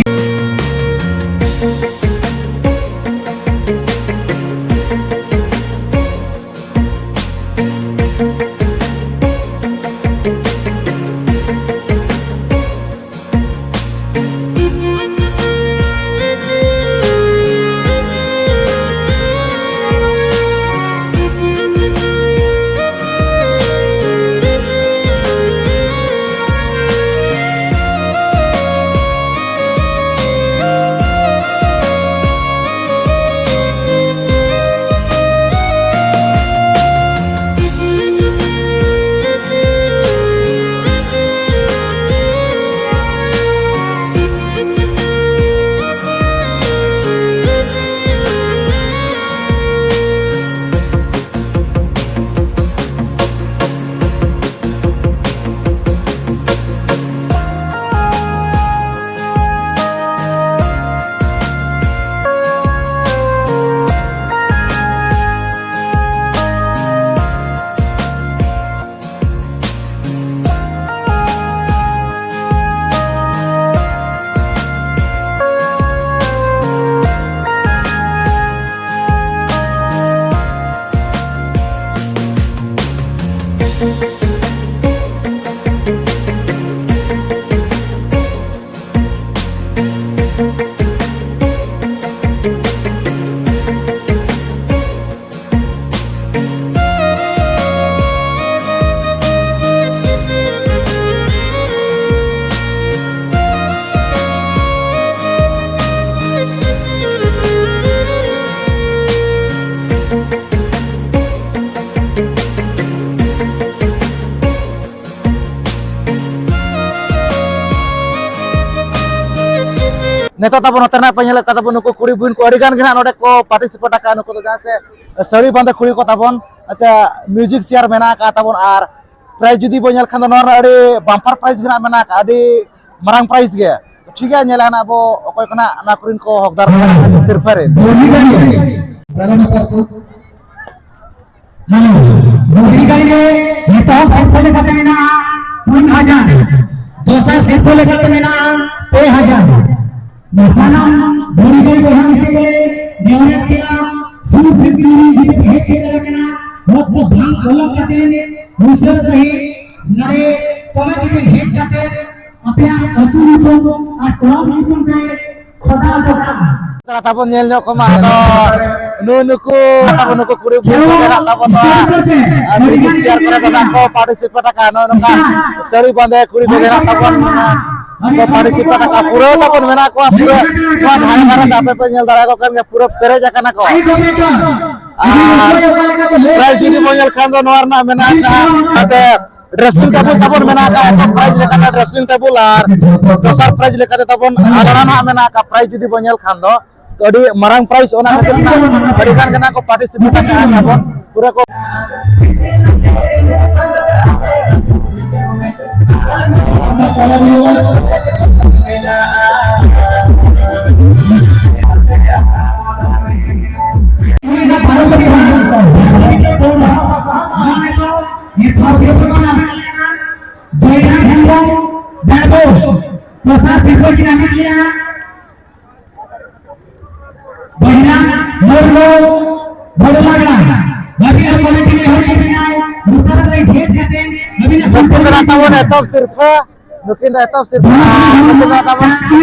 ᱱᱤᱛᱚᱜ ᱛᱟᱵᱚᱱ ᱱᱚᱛᱮ ᱨᱮᱱᱟᱜ ᱯᱮ ᱧᱮᱞᱮᱫ ᱠᱚᱣᱟ ᱛᱟᱵᱚᱱ ᱱᱩᱠᱩ ᱠᱩᱲᱤ ᱵᱚᱦᱤᱱ ᱠᱚ ᱟᱹᱰᱤ ᱜᱟᱱ ᱜᱮ ᱱᱟᱜ ᱱᱚᱰᱮ ᱠᱚ ᱯᱟᱨᱴᱤᱥᱤᱯᱮᱴ ᱟᱠᱟᱫᱼᱟ᱾ ᱱᱩᱠᱩ ᱫᱚ ᱡᱟᱦᱟᱸ ᱥᱮ ᱥᱟᱹᱲᱤ ᱵᱟᱸᱫᱮ ᱠᱩᱲᱤ ᱠᱚ ᱛᱟᱵᱚᱱ, ᱟᱪᱪᱷᱟ, ᱢᱤᱭᱩᱡᱤᱠ ᱪᱮᱭᱟᱨ ᱢᱮᱱᱟᱜ ᱟᱠᱟᱫ ᱛᱟᱵᱚᱱ᱾ ᱟᱨ ᱯᱨᱟᱭᱤᱡᱽ ᱡᱩᱫᱤ ᱵᱚᱱ ᱧᱮᱞ ᱠᱷᱟᱱ ᱫᱚ ᱱᱚᱣᱟ ᱨᱮᱱᱟᱜ ᱟᱹᱰᱤ ᱵᱟᱢᱯᱟᱨ ᱯᱨᱟᱭᱤᱡᱽ ᱜᱮ ᱱᱟᱜ ᱢᱮᱱᱟᱜ ᱟᱠᱟᱫᱼᱟ, ᱟᱹᱰᱤ ᱢᱟᱨᱟᱝ ᱯᱨᱟᱭᱤᱡᱽ ᱜᱮ᱾ ᱴᱷᱤᱠ ᱜᱮᱭᱟ, ᱧᱮᱞᱟ ᱱᱟᱜ ᱟᱵᱚ ᱚᱠᱚᱭ ᱠᱚ ᱱᱟᱜ ᱱᱚᱣᱟ ᱠᱚᱨᱮᱱ ᱠᱚ ᱦᱚᱠᱫᱟᱨ ᱠᱟᱱᱟ ᱥᱤᱨᱯᱷᱟᱹ ᱨᱮᱱ᱾ ᱦᱮᱞᱳ, ᱵᱩᱰᱷᱤ ᱜᱟᱹᱭ ᱨᱮ ᱮᱛᱚᱦᱚᱵ ᱥᱤᱨᱯᱷᱟᱹ ᱞᱮᱠᱟᱛᱮ ᱢᱮᱱᱟᱜᱼᱟ ᱯᱩᱱ ᱦᱟᱡᱟᱨ, ᱫᱚᱥᱟᱨ ᱥᱤᱨᱯᱷᱟᱹ ᱞᱮᱠᱟᱛᱮ ᱢᱮᱱᱟᱜᱼᱟ ᱯᱮ ᱦᱟᱡᱟᱨ᱾ ᱥᱟᱱᱟᱢ ᱵᱩᱰᱷᱤ ᱜᱟᱹᱭ ᱵᱚᱭᱦᱟ ᱢᱤᱥᱤ ᱠᱚ ᱱᱮᱦᱚᱨ ᱯᱮᱭᱟ, ᱥᱩᱨ ᱥᱤᱨᱯᱷᱟᱹ ᱨᱤᱱ ᱡᱩᱫᱤ ᱯᱮ ᱦᱮᱡ ᱥᱮᱴᱮᱨ ᱟᱠᱟᱱᱟ, ᱚᱠᱛᱚ ᱵᱟᱝ ᱯᱚᱞᱚᱢ ᱠᱟᱛᱮ ᱩᱥᱟᱹᱨᱟ ᱥᱟᱺᱦᱤᱡ ᱱᱚᱰᱮ ᱠᱚᱢᱤᱴᱤ ᱨᱮ ᱦᱮᱡ ᱠᱟᱛᱮ ᱟᱯᱮᱭᱟᱜ ᱟᱹᱛᱩ ᱧᱩᱛᱩᱢ ᱟᱨ ᱠᱞᱟᱵᱽ ᱧᱩᱛᱩᱢ ᱯᱮ ᱯᱷᱳᱴᱳ ᱦᱚᱴᱚ ᱠᱟᱜᱼᱟ᱾ ᱛᱟᱵᱚᱱ ᱧᱮᱞ ᱧᱚᱜ ᱠᱚᱢᱟ᱾ ᱟᱫᱚ ᱱᱩᱭ ᱱᱩᱠᱩ ᱛᱟᱵᱚᱱ ᱱᱩᱠᱩ ᱠᱩᱲᱤ ᱠᱚ ᱢᱮᱱᱟᱜ ᱛᱟᱵᱚᱱᱟ᱾ ᱟᱨ ᱢᱤᱭᱩᱡᱤᱠ ᱪᱮᱭᱟᱨ ᱠᱚᱨᱮ ᱫᱚ ᱱᱟᱜ ᱠᱚ ᱯᱟᱨᱴᱤᱥᱤᱯᱮᱴ ᱟᱠᱟᱫ, ᱱᱚᱜᱼᱚᱭ ᱱᱚᱝᱠᱟ ᱥᱟᱹᱲᱤ ᱵᱟᱸᱫᱮ ᱠᱩᱲᱤ ᱠᱚ ᱢᱮᱱᱟᱜ ᱛᱟᱵᱚᱱ, ᱠᱚ ᱯᱟᱨᱴᱤᱥᱤᱯᱮᱴ ᱟᱠᱟᱫ᱾ ᱯᱩᱨᱟᱹ ᱛᱟᱵᱚᱱ ᱢᱮᱱᱟᱜ ᱠᱚᱣᱟ ᱯᱩᱨᱟᱹ ᱱᱚᱣᱟ ᱫᱷᱟᱨᱮ ᱫᱷᱟᱨᱮ ᱛᱮ, ᱟᱯᱮ ᱯᱮ ᱧᱮᱞ ᱫᱟᱲᱮᱭᱟᱠᱚ ᱠᱟᱱ ᱜᱮᱭᱟ, ᱯᱩᱨᱟᱹ ᱯᱮᱨᱮᱡ ᱟᱠᱟᱱᱟ ᱠᱚ᱾ ᱟᱨ ᱯᱨᱟᱭᱤᱡᱽ ᱡᱩᱫᱤ ᱵᱚᱱ ᱧᱮᱞ ᱠᱷᱟᱱ ᱫᱚ ᱱᱚᱣᱟ ᱨᱮᱱᱟᱜ ᱢᱮᱱᱟᱜ ᱟᱠᱟᱫᱼᱟ, ᱰᱨᱮᱥᱤᱝ ᱴᱮᱵᱩᱞ ᱛᱟᱵᱚᱱ ᱢᱮᱱᱟᱜ ᱟᱠᱟᱫᱼᱟ᱾ ᱮᱛᱚᱦᱚᱵ ᱯᱨᱟᱭᱤᱡᱽ ᱞᱮᱠᱟᱛᱮ ᱰᱨᱮᱥᱤᱝ ᱴᱮᱵᱩᱞ ᱟᱨ ᱫᱚᱥᱟᱨ ᱯᱨᱟᱭᱤᱡᱽ ᱞᱮᱠᱟᱛᱮ ᱛᱟᱵᱚᱱ ᱟᱞᱟᱱᱟ ᱱᱟᱦᱟᱜ ᱢᱮᱱᱟᱜ ᱟᱠᱟᱫᱼᱟ᱾ ᱯᱨᱟᱭᱤᱡᱽ ᱡᱩᱫᱤ ᱵᱚᱱ ᱧᱮᱞ ᱠᱷᱟᱱ ᱫᱚ, ᱛᱚ ᱟᱹᱰᱤ ᱢᱟᱨᱟᱝ ᱯᱨᱟᱭᱤᱡᱽ, ᱚᱱᱟ ᱠᱷᱟᱹᱛᱤᱨ ᱱᱟᱜ ᱟᱹᱰᱤ ᱜᱟᱱ ᱜᱮ ᱱᱟᱜ ᱠᱚ ᱯᱟᱨᱴᱤᱥᱤᱯᱮᱴ ᱟᱠᱟᱫᱼᱟ ᱛᱟᱵᱚᱱ ᱯᱩᱨᱟᱹ ᱠᱚ᱾ ᱫᱚᱥᱟᱨ ᱥᱤᱨᱯᱟᱹ ᱠᱤᱱ ᱦᱟᱢᱮᱴ ᱞᱮᱜᱼᱟ ᱵᱚᱦᱤᱱᱟ ᱢᱩᱨᱢᱩ, ᱵᱚᱲᱢᱟᱜᱽᱲᱟ᱾ ᱟᱹᱵᱤᱱᱟᱜ ᱠᱚᱢᱤᱴᱤ ᱱᱮᱦᱚᱨ ᱠᱮᱫ ᱵᱮᱱᱟᱭ, ᱩᱥᱟᱹᱨᱟ ᱥᱟᱺᱦᱤᱡ ᱦᱮᱡ ᱠᱟᱛᱮ ᱟᱹᱵᱤᱱᱟᱜ ᱱᱩᱠᱤᱱ ᱫᱚ ᱱᱟᱜ ᱛᱟᱵᱚᱱ ᱮᱛᱚᱦᱚᱵ ᱥᱤᱨᱯᱟᱹ, ᱱᱩᱠᱤᱱ ᱫᱚ ᱮᱛᱚᱦᱚᱵ ᱥᱤᱨᱯᱟᱹ, ᱟᱨ ᱱᱩᱠᱤᱱ ᱫᱚ ᱱᱟᱜ ᱛᱟᱵᱚᱱ,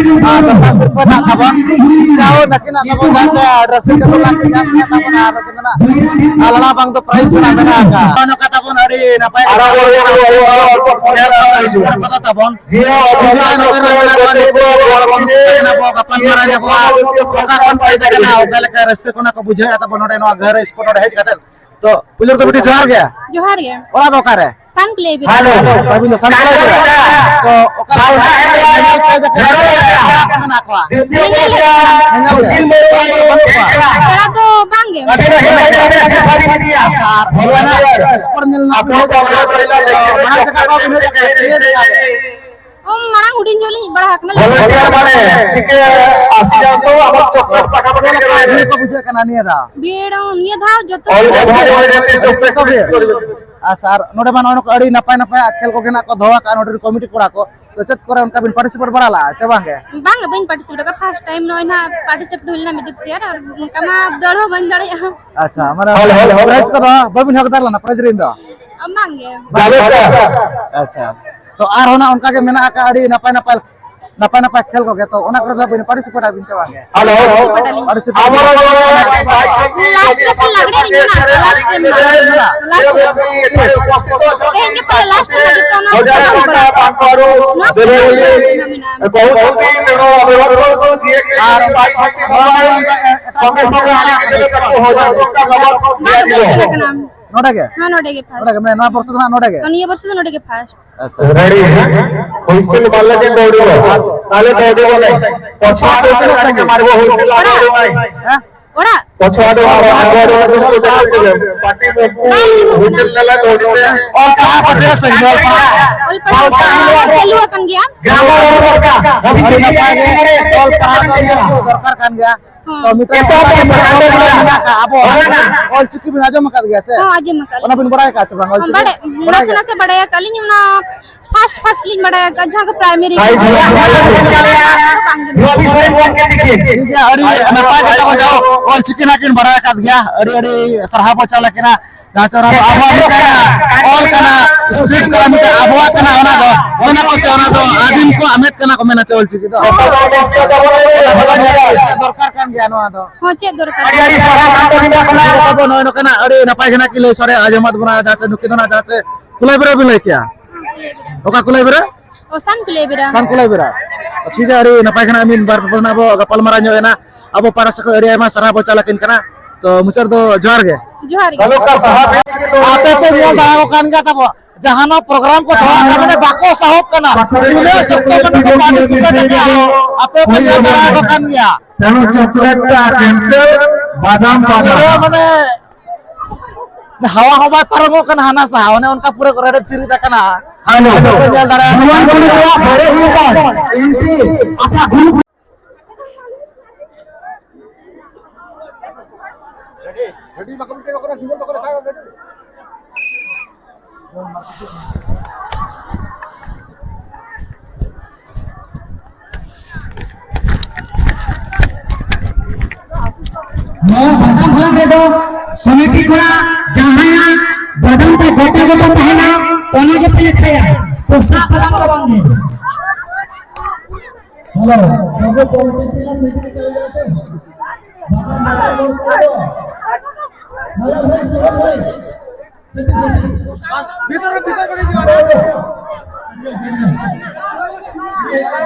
ᱟᱨ ᱫᱚᱥᱟᱨ ᱥᱤᱨᱯᱟᱹ ᱱᱟᱜ ᱛᱟᱵᱚᱱ, ᱡᱟᱦᱳ ᱱᱩᱠᱤᱱᱟᱜ ᱛᱟᱵᱚᱱ ᱡᱟᱦᱟᱸ ᱪᱮ ᱰᱨᱮᱥᱤᱝ ᱴᱮᱵᱩᱞ ᱱᱟᱜ ᱠᱤᱱ ᱧᱟᱢ ᱠᱮᱫ ᱛᱟᱵᱚᱱᱟ, ᱟᱨ ᱱᱩᱠᱤᱱ ᱫᱚ ᱱᱟᱜ ᱟᱞᱟᱱᱟ ᱵᱟᱝ ᱫᱚ ᱯᱨᱟᱭᱤᱡᱽ ᱱᱟᱜ ᱢᱮᱱᱟᱜ ᱟᱠᱟᱫᱼᱟ᱾ ᱱᱚᱝᱠᱟ ᱛᱟᱵᱚᱱ ᱟᱹᱰᱤ ᱱᱟᱯᱟᱭ ᱟᱨ ᱟᱵᱚ ᱱᱚᱣᱟ ᱠᱚᱫᱚ ᱛᱟᱵᱚᱱ ᱦᱮᱸ, ᱟᱵᱚ ᱱᱚᱜᱼᱚᱭ ᱱᱚᱛᱮ ᱨᱮ ᱢᱮᱱᱟᱜ ᱠᱚᱣᱟ, ᱱᱩᱠᱩ ᱠᱚ ᱟᱵᱚ ᱠᱚ ᱥᱮᱱ ᱟᱵᱚ ᱜᱟᱯᱟᱞ ᱢᱟᱨᱟᱣ ᱧᱚᱜᱚᱜᱼᱟ᱾ ᱚᱠᱟ ᱠᱷᱚᱱ ᱯᱮ ᱦᱮᱡ ᱟᱠᱟᱱᱟ, ᱚᱠᱟ ᱞᱮᱠᱟ ᱨᱟᱹᱥᱠᱟᱹ ᱠᱷᱚᱱᱟᱜ ᱠᱚ ᱵᱩᱡᱷᱟᱹᱣᱮᱫᱼᱟ ᱛᱟᱵᱚᱱ ᱱᱚᱰᱮ ᱱᱚᱣᱟ ᱜᱟᱹᱨ ᱥᱯᱳᱨᱴ ᱱᱚᱰᱮ ᱦᱮᱡ ᱠᱟᱛᱮ? ᱛᱚ, ᱯᱩᱭᱞᱩ ᱨᱮᱫᱚ ᱵᱤᱴᱤ ᱡᱚᱦᱟᱨ ᱜᱮ᱾ ᱡᱚᱦᱟᱨ ᱜᱮ᱾ ᱚᱲᱟᱜ ᱫᱚ ᱚᱠᱟᱨᱮ? ᱥᱟᱱ ᱯᱞᱮ ᱵᱤᱨ᱾ ᱟᱪᱪᱷᱟ, ᱟᱹᱵᱤᱱ ᱫᱚ ᱥᱟᱱ ᱯᱞᱮ ᱵᱤᱨ᱾ ᱛᱚ, ᱚᱠᱟ ᱨᱮ ᱢᱮᱱᱟᱜ ᱠᱚᱣᱟ? ᱧᱮᱧᱮᱞ ᱜᱮ᱾ ᱯᱮᱲᱟ ᱫᱚ ᱵᱟᱝ ᱜᱮ᱾ ᱟᱪᱪᱷᱟ, ᱟᱨ ᱚᱱᱟ ᱥᱯᱳᱨᱴ ᱧᱮᱞ ᱨᱮᱱᱟᱜ ᱵᱤᱱ ᱦᱮᱡ ᱟᱠᱟᱱᱟ, ᱢᱟᱲᱟᱝ ᱡᱟᱭᱜᱟ ᱠᱚ ᱵᱤᱱ ᱦᱮᱡ ᱟᱠᱟᱱᱟ, ᱱᱤᱭᱟᱹ ᱡᱟᱭᱜᱟ ᱨᱮ? ᱚ, ᱢᱟᱲᱟᱝ ᱦᱩᱰᱤᱧ ᱧᱚᱜ ᱞᱤᱧ ᱦᱮᱡ ᱵᱟᱲᱟ ᱟᱠᱟᱱᱟ᱾ ᱪᱮᱫ ᱞᱮᱠᱟ ᱵᱷᱤᱲ ᱠᱚ ᱵᱩᱡᱷᱟᱹᱜ ᱠᱟᱱᱟ ᱱᱤᱭᱟᱹ ᱫᱷᱟᱣ? ᱵᱷᱤᱲ ᱱᱤᱭᱟᱹ ᱫᱷᱟᱣ ᱡᱚᱛᱚ ᱟᱹᱰᱤ ᱥᱚᱠᱛᱚ ᱵᱷᱤᱲ᱾ ᱟᱪᱪᱷᱟ, ᱟᱨ ᱱᱚᱰᱮ ᱢᱟ ᱱᱚᱜᱼᱚᱭ ᱱᱚᱝᱠᱟ ᱟᱹᱰᱤ ᱱᱟᱯᱟᱭ ᱱᱟᱯᱟᱭ ᱠᱷᱮᱞ ᱠᱚᱜᱮ ᱱᱟᱜ ᱠᱚ ᱫᱚᱦᱚ ᱟᱠᱟᱫᱼᱟ ᱱᱚᱰᱮ ᱨᱮᱱ ᱠᱚᱢᱤᱴᱤ ᱠᱚᱲᱟ ᱠᱚ᱾ ᱛᱚ ᱪᱮᱫ ᱠᱚᱨᱮ ᱚᱱᱠᱟ ᱵᱤᱱ ᱯᱟᱨᱴᱤᱥᱤᱯᱮᱴ ᱵᱟᱲᱟ ᱞᱟᱜᱼᱟ ᱥᱮ ᱵᱟᱝ ᱜᱮ? ᱵᱟᱝ ᱜᱮ, ᱵᱟᱹᱧ ᱯᱟᱨᱴᱤᱥᱤᱯᱮᱴ ᱟᱠᱟᱫᱟ, ᱯᱷᱟᱥᱴ ᱴᱟᱭᱤᱢ ᱱᱚᱜᱼᱚᱭ ᱱᱟᱦᱟᱜ ᱯᱟᱨᱴᱤᱥᱤᱯᱮᱴ ᱦᱩᱭ ᱞᱮᱱᱟ ᱢᱤᱣᱡᱤᱠ ᱪᱮᱭᱟᱨ, ᱟᱨ ᱚᱱᱠᱟ ᱢᱟ ᱫᱟᱹᱲ ᱦᱚᱸ ᱵᱟᱹᱧ ᱫᱟᱲᱮᱭᱟᱜᱼᱟ᱾ ᱟᱪᱪᱷᱟ, ᱢᱟᱱᱮ ᱯᱨᱟᱭᱤᱡᱽ ᱠᱚᱫᱚ ᱵᱟᱹᱵᱤᱱ ᱦᱟᱠᱫᱟᱨ ᱞᱮᱱᱟ ᱯᱨᱟᱭᱤᱡᱽ ᱨᱮᱱ ᱫᱚ? ᱵᱟᱝ ᱜᱮ᱾ ᱟᱪᱪᱷᱟ, ᱛᱚ ᱟᱨᱦᱚᱸ ᱱᱟᱜ ᱚᱱᱠᱟ ᱜᱮ ᱢᱮᱱᱟᱜ ᱟᱠᱟᱫ ᱟᱹᱰᱤ ᱱᱟᱯᱟᱭ ᱱᱟᱯᱟᱭ, ᱱᱟᱯᱟᱭ ᱱᱟᱯᱟᱭ ᱠᱷᱮᱞ ᱠᱚᱜᱮ, ᱛᱚ ᱚᱱᱟ ᱠᱚᱨᱮ ᱫᱚ ᱵᱤᱱ ᱯᱟᱨᱴᱤᱥᱤᱯᱮᱴ ᱟᱵᱤᱱ ᱥᱮ ᱵᱟᱝ ᱜᱮ? ᱯᱟᱨᱴᱤᱥᱤᱯᱮᱴ ᱟᱹᱞᱤᱧ᱾ ᱞᱟᱥᱴ ᱨᱮ ᱞᱟᱜᱽᱲᱮ ᱮᱱᱮᱡ ᱢᱮᱱᱟᱜ ᱟᱠᱟᱫᱟ, ᱞᱟᱥᱴ ᱨᱮ ᱢᱮᱱᱟᱜ ᱟᱠᱟᱫᱟ, ᱞᱟᱥᱴ ᱨᱮ᱾ ᱛᱮᱦᱮᱧ ᱜᱮ ᱯᱟᱞᱮ ᱞᱟᱥᱴ ᱨᱮ ᱞᱟᱹᱜᱤᱫ ᱛᱮ ᱚᱱᱟ ᱪᱟᱵᱟ ᱦᱩᱭ ᱵᱟᱲᱟ ᱟᱠᱟᱱᱟ᱾ ᱱᱚᱣᱟ ᱥᱮᱨᱢᱟ ᱫᱚ ᱛᱤᱱᱟᱹᱜ ᱢᱮᱱᱟᱜᱼᱟ? ᱟᱨ ᱵᱟᱝ ᱵᱮᱥ ᱥᱮᱱ ᱟᱠᱟᱱᱟ᱾ ᱱᱚᱰᱮ ᱜᱮ? ᱦᱮᱸ, ᱱᱚᱰᱮ ᱜᱮ ᱯᱷᱟᱥᱴ᱾ ᱱᱚᱰᱮ ᱜᱮ, ᱢᱟᱱᱮ ᱱᱚᱣᱟ ᱵᱚᱨᱥᱚ ᱫᱚ ᱦᱟᱸᱜ ᱱᱚᱰᱮ ᱜᱮ? ᱦᱮᱸ, ᱱᱤᱭᱟᱹ ᱵᱚᱨᱥᱚ ᱫᱚ ᱱᱚᱰᱮ ᱜᱮ ᱯᱷᱟᱥᱴ᱾ ᱟᱪᱪᱷᱟ᱾ ᱨᱮᱰᱤ, ᱦᱮᱸ? ᱦᱩᱭᱥᱮᱞ ᱵᱟᱞᱟ ᱡᱮ ᱫᱚᱲᱤᱵᱚ᱾ ᱛᱟᱦᱞᱮ ᱫᱚᱲᱤᱵᱚ ᱞᱮ᱾ ᱯᱚᱪᱷᱣᱟ ᱫᱚ ᱛᱤᱱᱟᱹᱜ ᱥᱟᱺᱜᱤᱧ? ᱢᱟᱨᱵᱚ ᱦᱩᱭᱥᱮᱞ ᱟᱨ ᱫᱚᱲᱤᱵᱚ᱾ ᱦᱮᱸ? ᱚᱲᱟᱜ? ᱯᱚᱪᱷᱣᱟ ᱫᱚ ᱟᱵᱚ ᱟᱵᱚ ᱯᱟᱴᱤ ᱵᱟᱭ ᱟᱸᱡᱚᱢᱚᱜ ᱠᱟᱱᱟ᱾ ᱦᱩᱭᱥᱮᱞ ᱞᱟᱞᱟ ᱫᱚᱲᱤᱵᱚ᱾ ᱚᱞ ᱯᱟᱲᱦᱟᱣ ᱠᱚ ᱛᱤᱱᱟᱹᱜ ᱥᱟᱺᱜᱤᱧ? ᱚᱞ ᱯᱟᱲᱦᱟᱣ? ᱚᱞ ᱯᱟᱲᱦᱟᱣ ᱠᱚ ᱪᱟᱹᱞᱩ ᱟᱠᱟᱱ ᱜᱮᱭᱟ᱾ ᱟᱹᱰᱤ ᱱᱟᱯᱟᱭ ᱜᱮ᱾ ᱚᱞ ᱯᱟᱲᱦᱟᱣ ᱫᱚ ᱧᱮᱞ ᱫᱚᱨᱠᱟᱨ ᱠᱟᱱ ᱜᱮᱭᱟ᱾ ᱦᱚᱸ᱾ ᱛᱚ, ᱢᱤᱫᱴᱟᱝ ᱚᱱᱠᱟ ᱢᱮᱱᱟᱜ ᱟᱠᱟᱫᱼᱟ, ᱟᱵᱚ ᱚᱞ ᱪᱤᱠᱤ ᱵᱤᱱ ᱟᱸᱡᱚᱢ ᱟᱠᱟᱫ ᱜᱮᱭᱟ ᱥᱮ? ᱦᱚᱸ, ᱟᱸᱡᱚᱢ ᱟᱠᱟᱫ ᱞᱤᱧ᱾ ᱚᱱᱟ ᱵᱤᱱ ᱵᱟᱲᱟᱭ ᱟᱠᱟᱫᱼᱟ ᱥᱮ ᱵᱟᱝ, ᱚᱞ ᱦᱚᱸ, ᱪᱤᱠᱤ? ᱵᱟᱲᱟᱭ, ᱵᱟᱲᱟᱭ ᱱᱟᱥᱮ ᱜᱮ? ᱱᱟᱥᱮ ᱵᱟᱲᱟᱭ ᱟᱠᱟᱫ ᱞᱤᱧ, ᱚᱱᱟ ᱯᱷᱟᱥᱴ ᱯᱷᱟᱥᱴ ᱞᱤᱧ ᱵᱟᱲᱟᱭ ᱟᱠᱟᱫᱼᱟ, ᱡᱟᱦᱟᱸ ᱠᱚ ᱯᱨᱟᱭᱢᱟᱨᱤ ᱠᱚ ᱞᱟᱹᱭᱟ, ᱚᱱᱟ ᱠᱚᱫᱚ ᱵᱟᱝ ᱜᱮ᱾ ᱴᱷᱤᱠ ᱜᱮᱭᱟ, ᱟᱹᱰᱤ ᱱᱟᱯᱟᱭ ᱠᱟᱛᱷᱟ ᱵᱚᱱ ᱡᱟᱦᱟᱸ ᱚᱞ ᱪᱤᱠᱤ ᱱᱟᱜ ᱠᱤᱱ ᱵᱟᱲᱟᱭ ᱟᱠᱟᱫ ᱜᱮᱭᱟ, ᱟᱹᱰᱤ ᱟᱹᱰᱤ ᱥᱟᱨᱦᱟᱣ ᱵᱚᱱ ᱪᱟᱞ ᱟᱹᱠᱤᱱᱟ᱾ ᱡᱟᱦᱟᱸ ᱪᱮ ᱚᱱᱟ ᱫᱚ ᱟᱵᱚᱣᱟᱜ ᱢᱤᱫᱴᱟᱝ ᱚᱞ ᱠᱟᱱᱟ, ᱥᱠᱨᱤᱯᱴ ᱠᱟᱱᱟ, ᱢᱤᱫᱴᱟᱝ ᱟᱵᱚᱣᱟᱜ ᱠᱟᱱᱟ, ᱚᱱᱟ ᱫᱚ, ᱚᱱᱟ ᱠᱚ ᱪᱮ ᱚᱱᱟ ᱫᱚ ᱟᱹᱫᱤᱢ ᱠᱚᱣᱟᱜ ᱢᱮᱫ ᱠᱟᱱᱟ ᱠᱚ ᱢᱮᱱᱟ ᱪᱮ ᱚᱞ ᱪᱤᱠᱤ ᱫᱚ᱾ ᱫᱚᱨᱠᱟᱨ ᱠᱟᱱ ᱜᱮᱭᱟ ᱱᱚᱣᱟ ᱫᱚ᱾ ᱦᱚᱸ, ᱪᱮᱫ ᱫᱚᱨᱠᱟᱨ? ᱟᱹᱰᱤ ᱟᱹᱰᱤ ᱥᱟᱨᱦᱟᱣ ᱠᱟᱱ ᱛᱟᱵᱚᱱᱟ᱾ ᱴᱷᱤᱠ ᱜᱮᱭᱟ, ᱛᱟᱵᱚ ᱱᱚᱜᱼᱚᱭ ᱱᱚᱝᱠᱟᱱᱟᱜ ᱟᱹᱰᱤ ᱱᱟᱯᱟᱭ ᱜᱮ ᱱᱟᱜ ᱠᱤᱱ ᱞᱟᱹᱭ ᱥᱚᱲᱮ ᱟᱸᱡᱚᱢᱟᱫ ᱵᱚᱱᱟ, ᱡᱟᱦᱟᱸ ᱪᱮ ᱱᱩᱠᱤᱱ ᱫᱚ ᱱᱟᱜ ᱡᱟᱦᱟᱸ ᱪᱮ ᱠᱩᱞᱟᱹᱭ ᱵᱮᱨᱟ ᱵᱤᱱ ᱞᱟᱹᱭ ᱠᱮᱜᱼᱟ᱾ ᱚᱠᱟ ᱠᱩᱞᱟᱹᱭ ᱵᱮᱨᱟ? ᱚ, ᱥᱟᱱ ᱠᱩᱞᱟᱹᱭ ᱵᱮᱨᱟ᱾ ᱥᱟᱱ ᱠᱩᱞᱟᱹᱭ ᱵᱮᱨᱟ᱾ ᱴᱷᱤᱠ ᱜᱮᱭᱟ, ᱟᱹᱰᱤ ᱱᱟᱯᱟᱭ ᱠᱟᱱᱟ, ᱢᱤᱫ ᱵᱟᱨ ᱯᱚᱫ ᱱᱟᱜ ᱵᱚ ᱜᱟᱯᱟᱞ ᱢᱟᱨᱟᱣ ᱧᱚᱜ ᱮᱱᱟ᱾ ᱟᱵᱚ ᱯᱟᱦᱴᱟ ᱥᱮᱫ ᱠᱷᱚᱱ ᱟᱹᱰᱤ ᱟᱭᱢᱟ ᱥᱟᱨᱦᱟᱣ ᱵᱚ ᱪᱟᱞ ᱟᱹᱠᱤᱱ ᱠᱟᱱᱟ᱾ ᱛᱚ ᱢᱩᱪᱟᱹᱫ ᱨᱮᱫᱚ ᱡᱚᱦᱟᱨ ᱜᱮ᱾ ᱡᱚᱦᱟᱨ ᱜᱮ᱾ ᱟᱯᱮ ᱯᱮ ᱧᱮᱞ ᱫᱟᱲᱮᱭᱟᱠᱚ ᱠᱟᱱ ᱜᱮᱭᱟ ᱛᱟᱵᱚ, ᱡᱟᱦᱟᱱᱟᱜ ᱯᱨᱳᱜᱨᱟᱢ ᱠᱚ ᱫᱚᱦᱚ ᱠᱟᱜ, ᱢᱟᱱᱮ ᱵᱟᱠᱚ ᱥᱟᱦᱚᱵ ᱠᱟᱱᱟ᱾ ᱛᱤᱱᱟᱹᱜ ᱥᱚᱠᱛᱚ ᱢᱟᱱᱮ ᱠᱚ ᱯᱟᱨᱴᱤᱥᱤᱯᱮᱴ ᱟᱠᱟᱫᱼᱟ, ᱟᱯᱮ ᱯᱮ ᱧᱮᱞ ᱫᱟᱲᱮᱭᱟᱠᱚ ᱠᱟᱱ ᱜᱮᱭᱟ᱾ ᱛᱮᱱᱚ ᱪᱚᱠᱞᱮᱴ ᱴᱟ ᱠᱮᱱᱥᱮᱞ, ᱵᱟᱫᱟᱢ ᱯᱟᱛᱟ᱾ ᱯᱩᱨᱟᱹ ᱢᱟᱱᱮ ᱦᱟᱣᱟ ᱦᱚᱸ ᱵᱟᱭ ᱯᱟᱨᱚᱢᱚᱜ ᱠᱟᱱᱟ, ᱦᱟᱱᱟ ᱥᱟᱦᱟ, ᱚᱱᱮ ᱚᱱᱠᱟ ᱯᱩᱨᱟᱹ ᱠᱚ ᱨᱮᱰᱮᱫ ᱪᱤᱨᱤᱫ ᱟᱠᱟᱱᱟ᱾ ᱦᱮᱞᱳ᱾ ᱟᱯᱮ ᱯᱮ ᱧᱮᱞ ᱫᱟᱲᱮᱭᱟᱜ ᱠᱟᱱᱟ᱾ ᱱᱚᱣᱟ ᱠᱚᱨᱮ ᱫᱚ ᱵᱟᱨᱮ ᱦᱩᱭᱩᱜ ᱠᱟᱱ᱾ ᱮᱱᱴᱤ, ᱟᱯᱮ ᱜᱨᱩᱯ ᱱᱚᱣᱟ ᱵᱟᱫᱟᱢ ᱦᱟᱞᱟᱝ ᱨᱮᱫᱚ ᱠᱚᱢᱤᱴᱤ ᱠᱚᱲᱟ ᱡᱟᱦᱟᱸᱭᱟᱜ ᱵᱟᱫᱟᱢ ᱛᱮ ᱜᱚᱴᱟ ᱜᱚᱴᱟ ᱛᱟᱦᱮᱱᱟ, ᱚᱱᱟ ᱜᱮᱯᱮ ᱞᱮᱠᱷᱟᱭᱟ, ᱯᱚᱥᱟᱜ ᱵᱟᱫᱟᱢ ᱫᱚ ᱵᱟᱝ ᱜᱮ᱾ ᱦᱮᱞᱳ, ᱵᱟᱵᱩ ᱠᱚᱢᱤᱴᱤ ᱯᱮᱲᱟ ᱥᱮᱫ ᱪᱟᱞᱟᱜ ᱠᱟᱱᱟ᱾ ᱵᱟᱫᱟᱢ ᱵᱟᱫᱟᱢ ᱵᱚᱞ ᱠᱚ ᱫᱚ᱾ ᱦᱮᱞᱳ, ᱵᱷᱟᱭ, ᱥᱩᱵᱳᱫᱷ ᱵᱷᱟᱭ᱾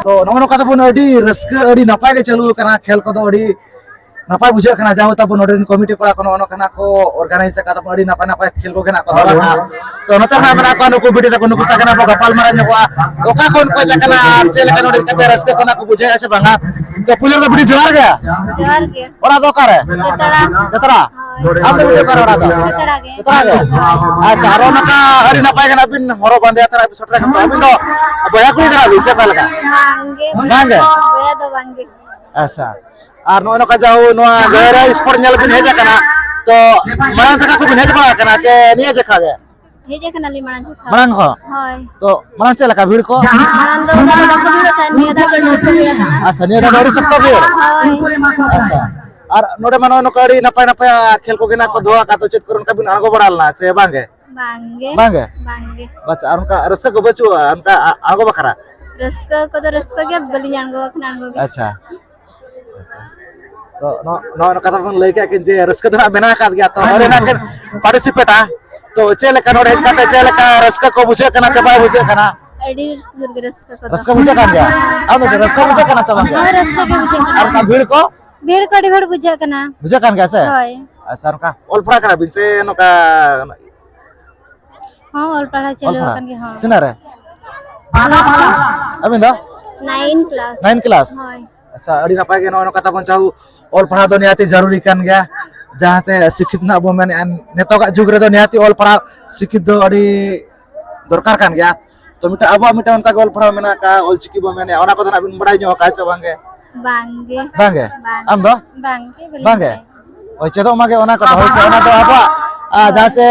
ᱛᱚ, ᱱᱚᱜᱼᱚ ᱱᱚᱝᱠᱟ ᱛᱟᱵᱚᱱ ᱟᱹᱰᱤ ᱨᱟᱹᱥᱠᱟᱹ, ᱟᱹᱰᱤ ᱱᱟᱯᱟᱭ ᱜᱮ ᱪᱟᱹᱞᱩ ᱟᱠᱟᱱᱟ᱾ ᱠᱷᱮᱞ ᱠᱚᱫᱚ ᱟᱹᱰᱤ ᱱᱟᱯᱟᱭ ᱵᱩᱡᱷᱟᱹᱜ ᱠᱟᱱᱟ᱾ ᱡᱟᱦᱟᱸ ᱛᱟᱵᱚᱱ ᱱᱚᱰᱮ ᱨᱮᱱ ᱠᱚᱢᱤᱴᱤ ᱠᱚᱲᱟ ᱠᱚ ᱱᱚᱜᱼᱚ ᱱᱚᱝᱠᱟᱱᱟᱜ ᱠᱚ ᱚᱨᱜᱟᱱᱟᱭᱤᱡᱽ ᱟᱠᱟᱫ ᱛᱟᱵᱚᱱ, ᱟᱹᱰᱤ ᱱᱟᱯᱟᱭ ᱱᱟᱯᱟᱭ ᱠᱷᱮᱞ ᱠᱚᱜᱮ ᱱᱟᱜ ᱠᱚ ᱫᱚᱦᱚ ᱟᱠᱟᱫᱼᱟ᱾ ᱛᱚ, ᱱᱚᱛᱮ ᱨᱮ ᱢᱮᱱᱟᱜ ᱠᱚᱣᱟ ᱱᱩᱠᱩ ᱵᱤᱴᱤ ᱛᱟᱠᱚ, ᱱᱩᱠᱩ ᱥᱟᱶ ᱜᱮ ᱱᱟᱜ ᱵᱚ ᱜᱟᱯᱟᱞ ᱢᱟᱨᱟᱣ ᱧᱚᱜᱚᱜᱼᱟ᱾ ᱚᱠᱟ ᱠᱷᱚᱱ ᱠᱚ ᱦᱮᱡ ᱟᱠᱟᱱᱟ ᱟᱨ ᱪᱮᱫ ᱞᱮᱠᱟ ᱱᱚᱰᱮ ᱦᱮᱡ ᱠᱟᱛᱮ ᱨᱟᱹᱥᱠᱟᱹ ᱠᱚ ᱱᱟᱜ ᱠᱚ ᱵᱩᱡᱷᱟᱹᱣᱮᱫᱼᱟ ᱥᱮ ᱵᱟᱝᱟ? ᱛᱚ, ᱯᱩᱭᱞᱩ ᱨᱮᱫᱚ ᱵᱤᱴᱤ ᱡᱚᱦᱟᱨ ᱜᱮ᱾ ᱡᱚᱦᱟᱨ ᱜᱮ᱾ ᱚᱲᱟᱜ ᱫᱚ ᱚᱠᱟᱨᱮ? ᱡᱟᱛᱲᱟ᱾ ᱡᱟᱛᱲᱟ? ᱦᱳᱭ᱾ ᱟᱢ ᱫᱚ ᱵᱤᱴᱤ ᱚᱠᱟᱨᱮ ᱚᱲᱟᱜ ᱫᱚ? ᱡᱟᱛᱲᱟ ᱜᱮ᱾ ᱡᱟᱛᱲᱟ ᱜᱮ? ᱦᱳᱭ᱾ ᱟᱪᱪᱷᱟ, ᱟᱨ ᱱᱚᱝᱠᱟ ᱟᱹᱰᱤ ᱱᱟᱯᱟᱭ ᱜᱮ ᱱᱟᱜ ᱵᱤᱱ ᱦᱚᱨᱚᱜ ᱵᱟᱸᱫᱮᱭᱟ, ᱛᱟᱦᱞᱮ ᱟᱹᱵᱤᱱ ᱥᱮᱴᱮᱨ ᱟᱠᱟᱱ ᱫᱚ᱾ ᱟᱹᱵᱤᱱ ᱫᱚ ᱵᱚᱭᱦᱟ ᱠᱩᱲᱤ ᱠᱟᱱᱟ ᱵᱤᱱ ᱥᱮ ᱚᱠᱟ ᱞᱮᱠᱟ? ᱵᱟᱝ ᱜᱮ, ᱵᱟᱝ ᱜᱮ? ᱵᱚᱭᱦᱟ ᱫᱚ ᱵᱟᱝ ᱜᱮ᱾ ᱟᱪᱪᱷᱟ, ᱟᱨ ᱱᱚᱜᱼᱚᱭ ᱱᱚᱝᱠᱟ ᱡᱟᱦᱳ ᱱᱚᱣᱟ ᱜᱟᱹᱭᱨᱟ ᱥᱯᱳᱨᱴ ᱧᱮᱞ ᱵᱤᱱ ᱦᱮᱡ ᱟᱠᱟᱱᱟ, ᱛᱚ ᱢᱟᱲᱟᱝ ᱡᱚᱠᱷᱟ ᱠᱚᱵᱤᱱ ᱦᱮᱡ ᱵᱟᱲᱟ ᱟᱠᱟᱱᱟ ᱪᱮ ᱱᱤᱭᱟᱹ ᱡᱚᱠᱷᱟ ᱜᱮ? ᱦᱮᱡ ᱟᱠᱟᱱᱟᱞᱤᱧ ᱢᱟᱲᱟᱝ ᱡᱚᱠᱷᱟ᱾ ᱢᱟᱲᱟᱝ ᱦᱚᱸ? ᱦᱳᱭ᱾ ᱛᱚ ᱢᱟᱲᱟᱝ ᱪᱮᱫ ᱞᱮᱠᱟ ᱵᱷᱤᱲ ᱠᱚ? ᱢᱟᱲᱟᱝ ᱫᱚ ᱩᱱᱟᱹᱜ ᱫᱚ ᱵᱟᱠᱚ ᱵᱷᱤᱲᱚᱜ ᱛᱟᱦᱮᱸᱫ, ᱱᱤᱭᱟᱹ ᱫᱷᱟᱣ ᱠᱟᱹᱴᱤᱡ ᱡᱟᱹᱥᱛᱤ ᱠᱚ ᱵᱷᱤᱲ ᱟᱠᱟᱱᱟ᱾ ᱟᱪᱪᱷᱟ, ᱱᱤᱭᱟᱹ ᱫᱷᱟᱣ ᱫᱚ ᱟᱹᱰᱤ ᱥᱚᱠᱛᱚ ᱵᱷᱤᱲ? ᱦᱳᱭ᱾ ᱟᱪᱪᱷᱟ, ᱟᱨ ᱱᱚᱰᱮ ᱢᱟ ᱱᱚᱜᱼᱚᱭ ᱱᱚᱝᱠᱟ ᱟᱹᱰᱤ ᱱᱟᱯᱟᱭ ᱱᱟᱯᱟᱭ ᱠᱷᱮᱞ ᱠᱚᱜᱮ ᱱᱟᱜ ᱠᱚ ᱫᱚᱦᱚ ᱟᱠᱟᱫ, ᱛᱚ ᱪᱮᱫ ᱠᱚᱨᱮ ᱚᱱᱠᱟ ᱵᱤᱱ ᱟᱬᱜᱚ ᱵᱟᱲᱟ ᱞᱮᱱᱟ ᱪᱮ ᱵᱟᱝ ᱜᱮ? ᱵᱟᱝ ᱜᱮ᱾ ᱵᱟᱝ ᱜᱮ? ᱵᱟᱝ ᱜᱮ᱾ ᱟᱪᱪᱷᱟ, ᱟᱨ ᱚᱱᱠᱟ ᱨᱟᱹᱥᱠᱟᱹ ᱠᱚ ᱵᱟᱹᱪᱩᱜᱼᱟ ᱚᱱᱠᱟ ᱟ-, ᱟᱬᱜᱚ ᱵᱟᱠᱷᱨᱟ? ᱨᱟᱹᱥᱠᱟᱹ ᱠᱚᱫᱚ ᱨᱟᱹᱥᱠᱟᱹ ᱜᱮ, ᱵᱟᱹᱞᱤᱧ ᱟᱬᱜᱚ ᱟᱠᱟᱱᱟ ᱟᱬᱜᱚ ᱜᱮ᱾ ᱟᱪᱪᱷᱟ᱾ ᱛᱚ, ᱱᱚ-, ᱱᱚᱜᱼᱚ ᱱᱚᱝᱠᱟ ᱛᱟᱵᱚᱱ ᱞᱟᱹᱭ ᱠᱮᱫ ᱠᱤᱱ ᱡᱮ ᱨᱟᱹᱥᱠᱟᱹ ᱫᱚ ᱱᱟᱜ ᱢᱮᱱᱟᱜ ᱟᱠᱟᱫ ᱜᱮᱭᱟ, ᱛᱚ ᱟᱹᱣᱨᱤ ᱱᱟᱜ ᱠᱤᱱ ᱯᱟᱨᱴᱤᱥᱤᱯᱮᱴᱟ᱾ ᱛᱚ, ᱪᱮᱫ ᱞᱮᱠᱟ ᱱᱚᱰᱮ ᱦᱮᱡ ᱠᱟᱛᱮ ᱪᱮᱫ ᱞᱮᱠᱟ ᱨᱟᱹᱥᱠᱟᱹ ᱠᱚ ᱵᱩᱡᱷᱟᱹᱜ ᱠᱟᱱᱟ ᱪᱮ ᱵᱟᱭ ᱵᱩᱡᱷᱟᱹᱜ ᱠᱟᱱᱟ? ᱟᱹᱰᱤ ᱡᱳᱨ ᱜᱮ ᱨᱟᱹᱥᱠᱟᱹ ᱠᱚᱫᱚ᱾ ᱨᱟᱹᱥᱠᱟᱹ ᱵᱩᱡᱷᱟᱹᱜ ᱠᱟᱱ ᱜᱮᱭᱟ? ᱟᱢ ᱫᱚ ᱨᱟᱹᱥᱠᱟᱹ ᱵᱩᱡᱷᱟᱹᱜ ᱠᱟᱱᱟ ᱪᱮ ᱵᱟᱝ ᱜᱮ? ᱦᱳᱭ, ᱨᱟᱹᱥᱠᱟᱹ ᱜᱮ ᱵᱩᱡᱷᱟᱹᱜ ᱠᱟᱱᱟ᱾ ᱟᱨ ᱚᱱᱟ ᱵᱷᱤᱲ ᱠᱚ? ᱵᱷᱤᱲ ᱠᱚ ᱟᱹᱰᱤ ᱵᱷᱤᱲ ᱵᱩᱡᱷᱟᱹᱜ ᱠᱟᱱᱟ᱾ ᱵᱩᱡᱷᱟᱹᱜ ᱠᱟᱱ ᱜᱮᱭᱟ ᱥᱮ? ᱦᱳᱭ᱾ ᱟᱪᱪᱷᱟ, ᱱᱚᱝᱠᱟ ᱚᱞ ᱯᱟᱲᱦᱟᱣ ᱠᱟᱱᱟ ᱵᱤᱱ ᱥᱮ ᱱᱚᱝᱠᱟ? ᱦᱚᱸ, ᱚᱞ ᱯᱟᱲᱦᱟᱣ ᱪᱟᱹᱞᱩ ᱚᱞ ᱯᱟᱲᱦᱟᱣ? ᱟᱠᱟᱱ ᱜᱮᱭᱟ, ᱦᱚᱸ᱾ ᱛᱤᱱᱟᱹᱜ ᱨᱮ? ᱟᱹᱵᱤᱱ ᱫᱚ? Nine class. Nine class? ᱦᱳᱭ᱾ ᱟᱪᱪᱷᱟ, ᱟᱹᱰᱤ ᱱᱟᱯᱟᱭ ᱜᱮ᱾ ᱱᱚᱜᱼᱚᱭ ᱱᱚᱝᱠᱟ ᱛᱟᱵᱚᱱ ᱪᱟᱦᱩ ᱚᱞ ᱯᱟᱲᱦᱟᱣ ᱫᱚ ᱱᱤᱦᱟᱹᱛᱤ ᱡᱟᱹᱨᱩᱨᱤ ᱠᱟᱱ ᱜᱮᱭᱟ᱾ ᱡᱟᱦᱟᱸ ᱪᱮ ᱥᱤᱠᱠᱷᱤᱛ ᱨᱮᱱᱟᱜ ᱵᱚᱱ ᱢᱮᱱᱮᱫᱼᱟ, ᱱᱤᱛᱚᱜᱟᱜ ᱡᱩᱜᱽ ᱨᱮᱫᱚ ᱱᱤᱦᱟᱹᱛᱤ ᱚᱞ ᱯᱟᱲᱦᱟᱣ ᱥᱤᱠᱠᱷᱤᱛ ᱫᱚ ᱟᱹᱰᱤ ᱫᱚᱨᱠᱟᱨ ᱠᱟᱱ ᱜᱮᱭᱟ᱾ ᱛᱚ, ᱢᱤᱫᱴᱟᱝ ᱟᱵᱚᱣᱟᱜ ᱢᱤᱫᱴᱟᱝ ᱚᱱᱠᱟ ᱜᱮ ᱚᱞ ᱯᱟᱲᱦᱟᱣ ᱢᱮᱱᱟᱜ ᱟᱠᱟᱫ, ᱚᱞᱪᱤᱠᱤ ᱵᱚᱱ ᱢᱮᱱᱮᱫᱼᱟ, ᱚᱱᱟ ᱠᱚᱫᱚ ᱱᱟᱜ ᱵᱤᱱ ᱵᱟᱲᱟᱭ ᱧᱚᱜ ᱟᱠᱟᱫ ᱪᱮ ᱵᱟᱝ ᱜᱮ? ᱵᱟᱝ ᱜᱮ᱾ ᱵᱟᱝ ᱜᱮ? ᱵᱟᱝ᱾ ᱟᱢ ᱫᱚ? ᱵᱟᱝ ᱜᱮ, ᱵᱟᱹᱞᱤᱧ ᱵᱟᱝ ᱜᱮ? ᱵᱟᱲᱟᱭᱟ᱾ ᱦᱳᱭ, ᱪᱮᱫᱚᱜ ᱢᱟ ᱜᱮ ᱚᱱᱟ ᱠᱚᱫᱚ, ᱦᱳᱭ ᱥᱮ, ᱚᱱᱟ ᱫᱚ ᱟᱵᱚᱣᱟᱜ, ᱟ, ᱡᱟᱦᱟᱸ ᱪᱮ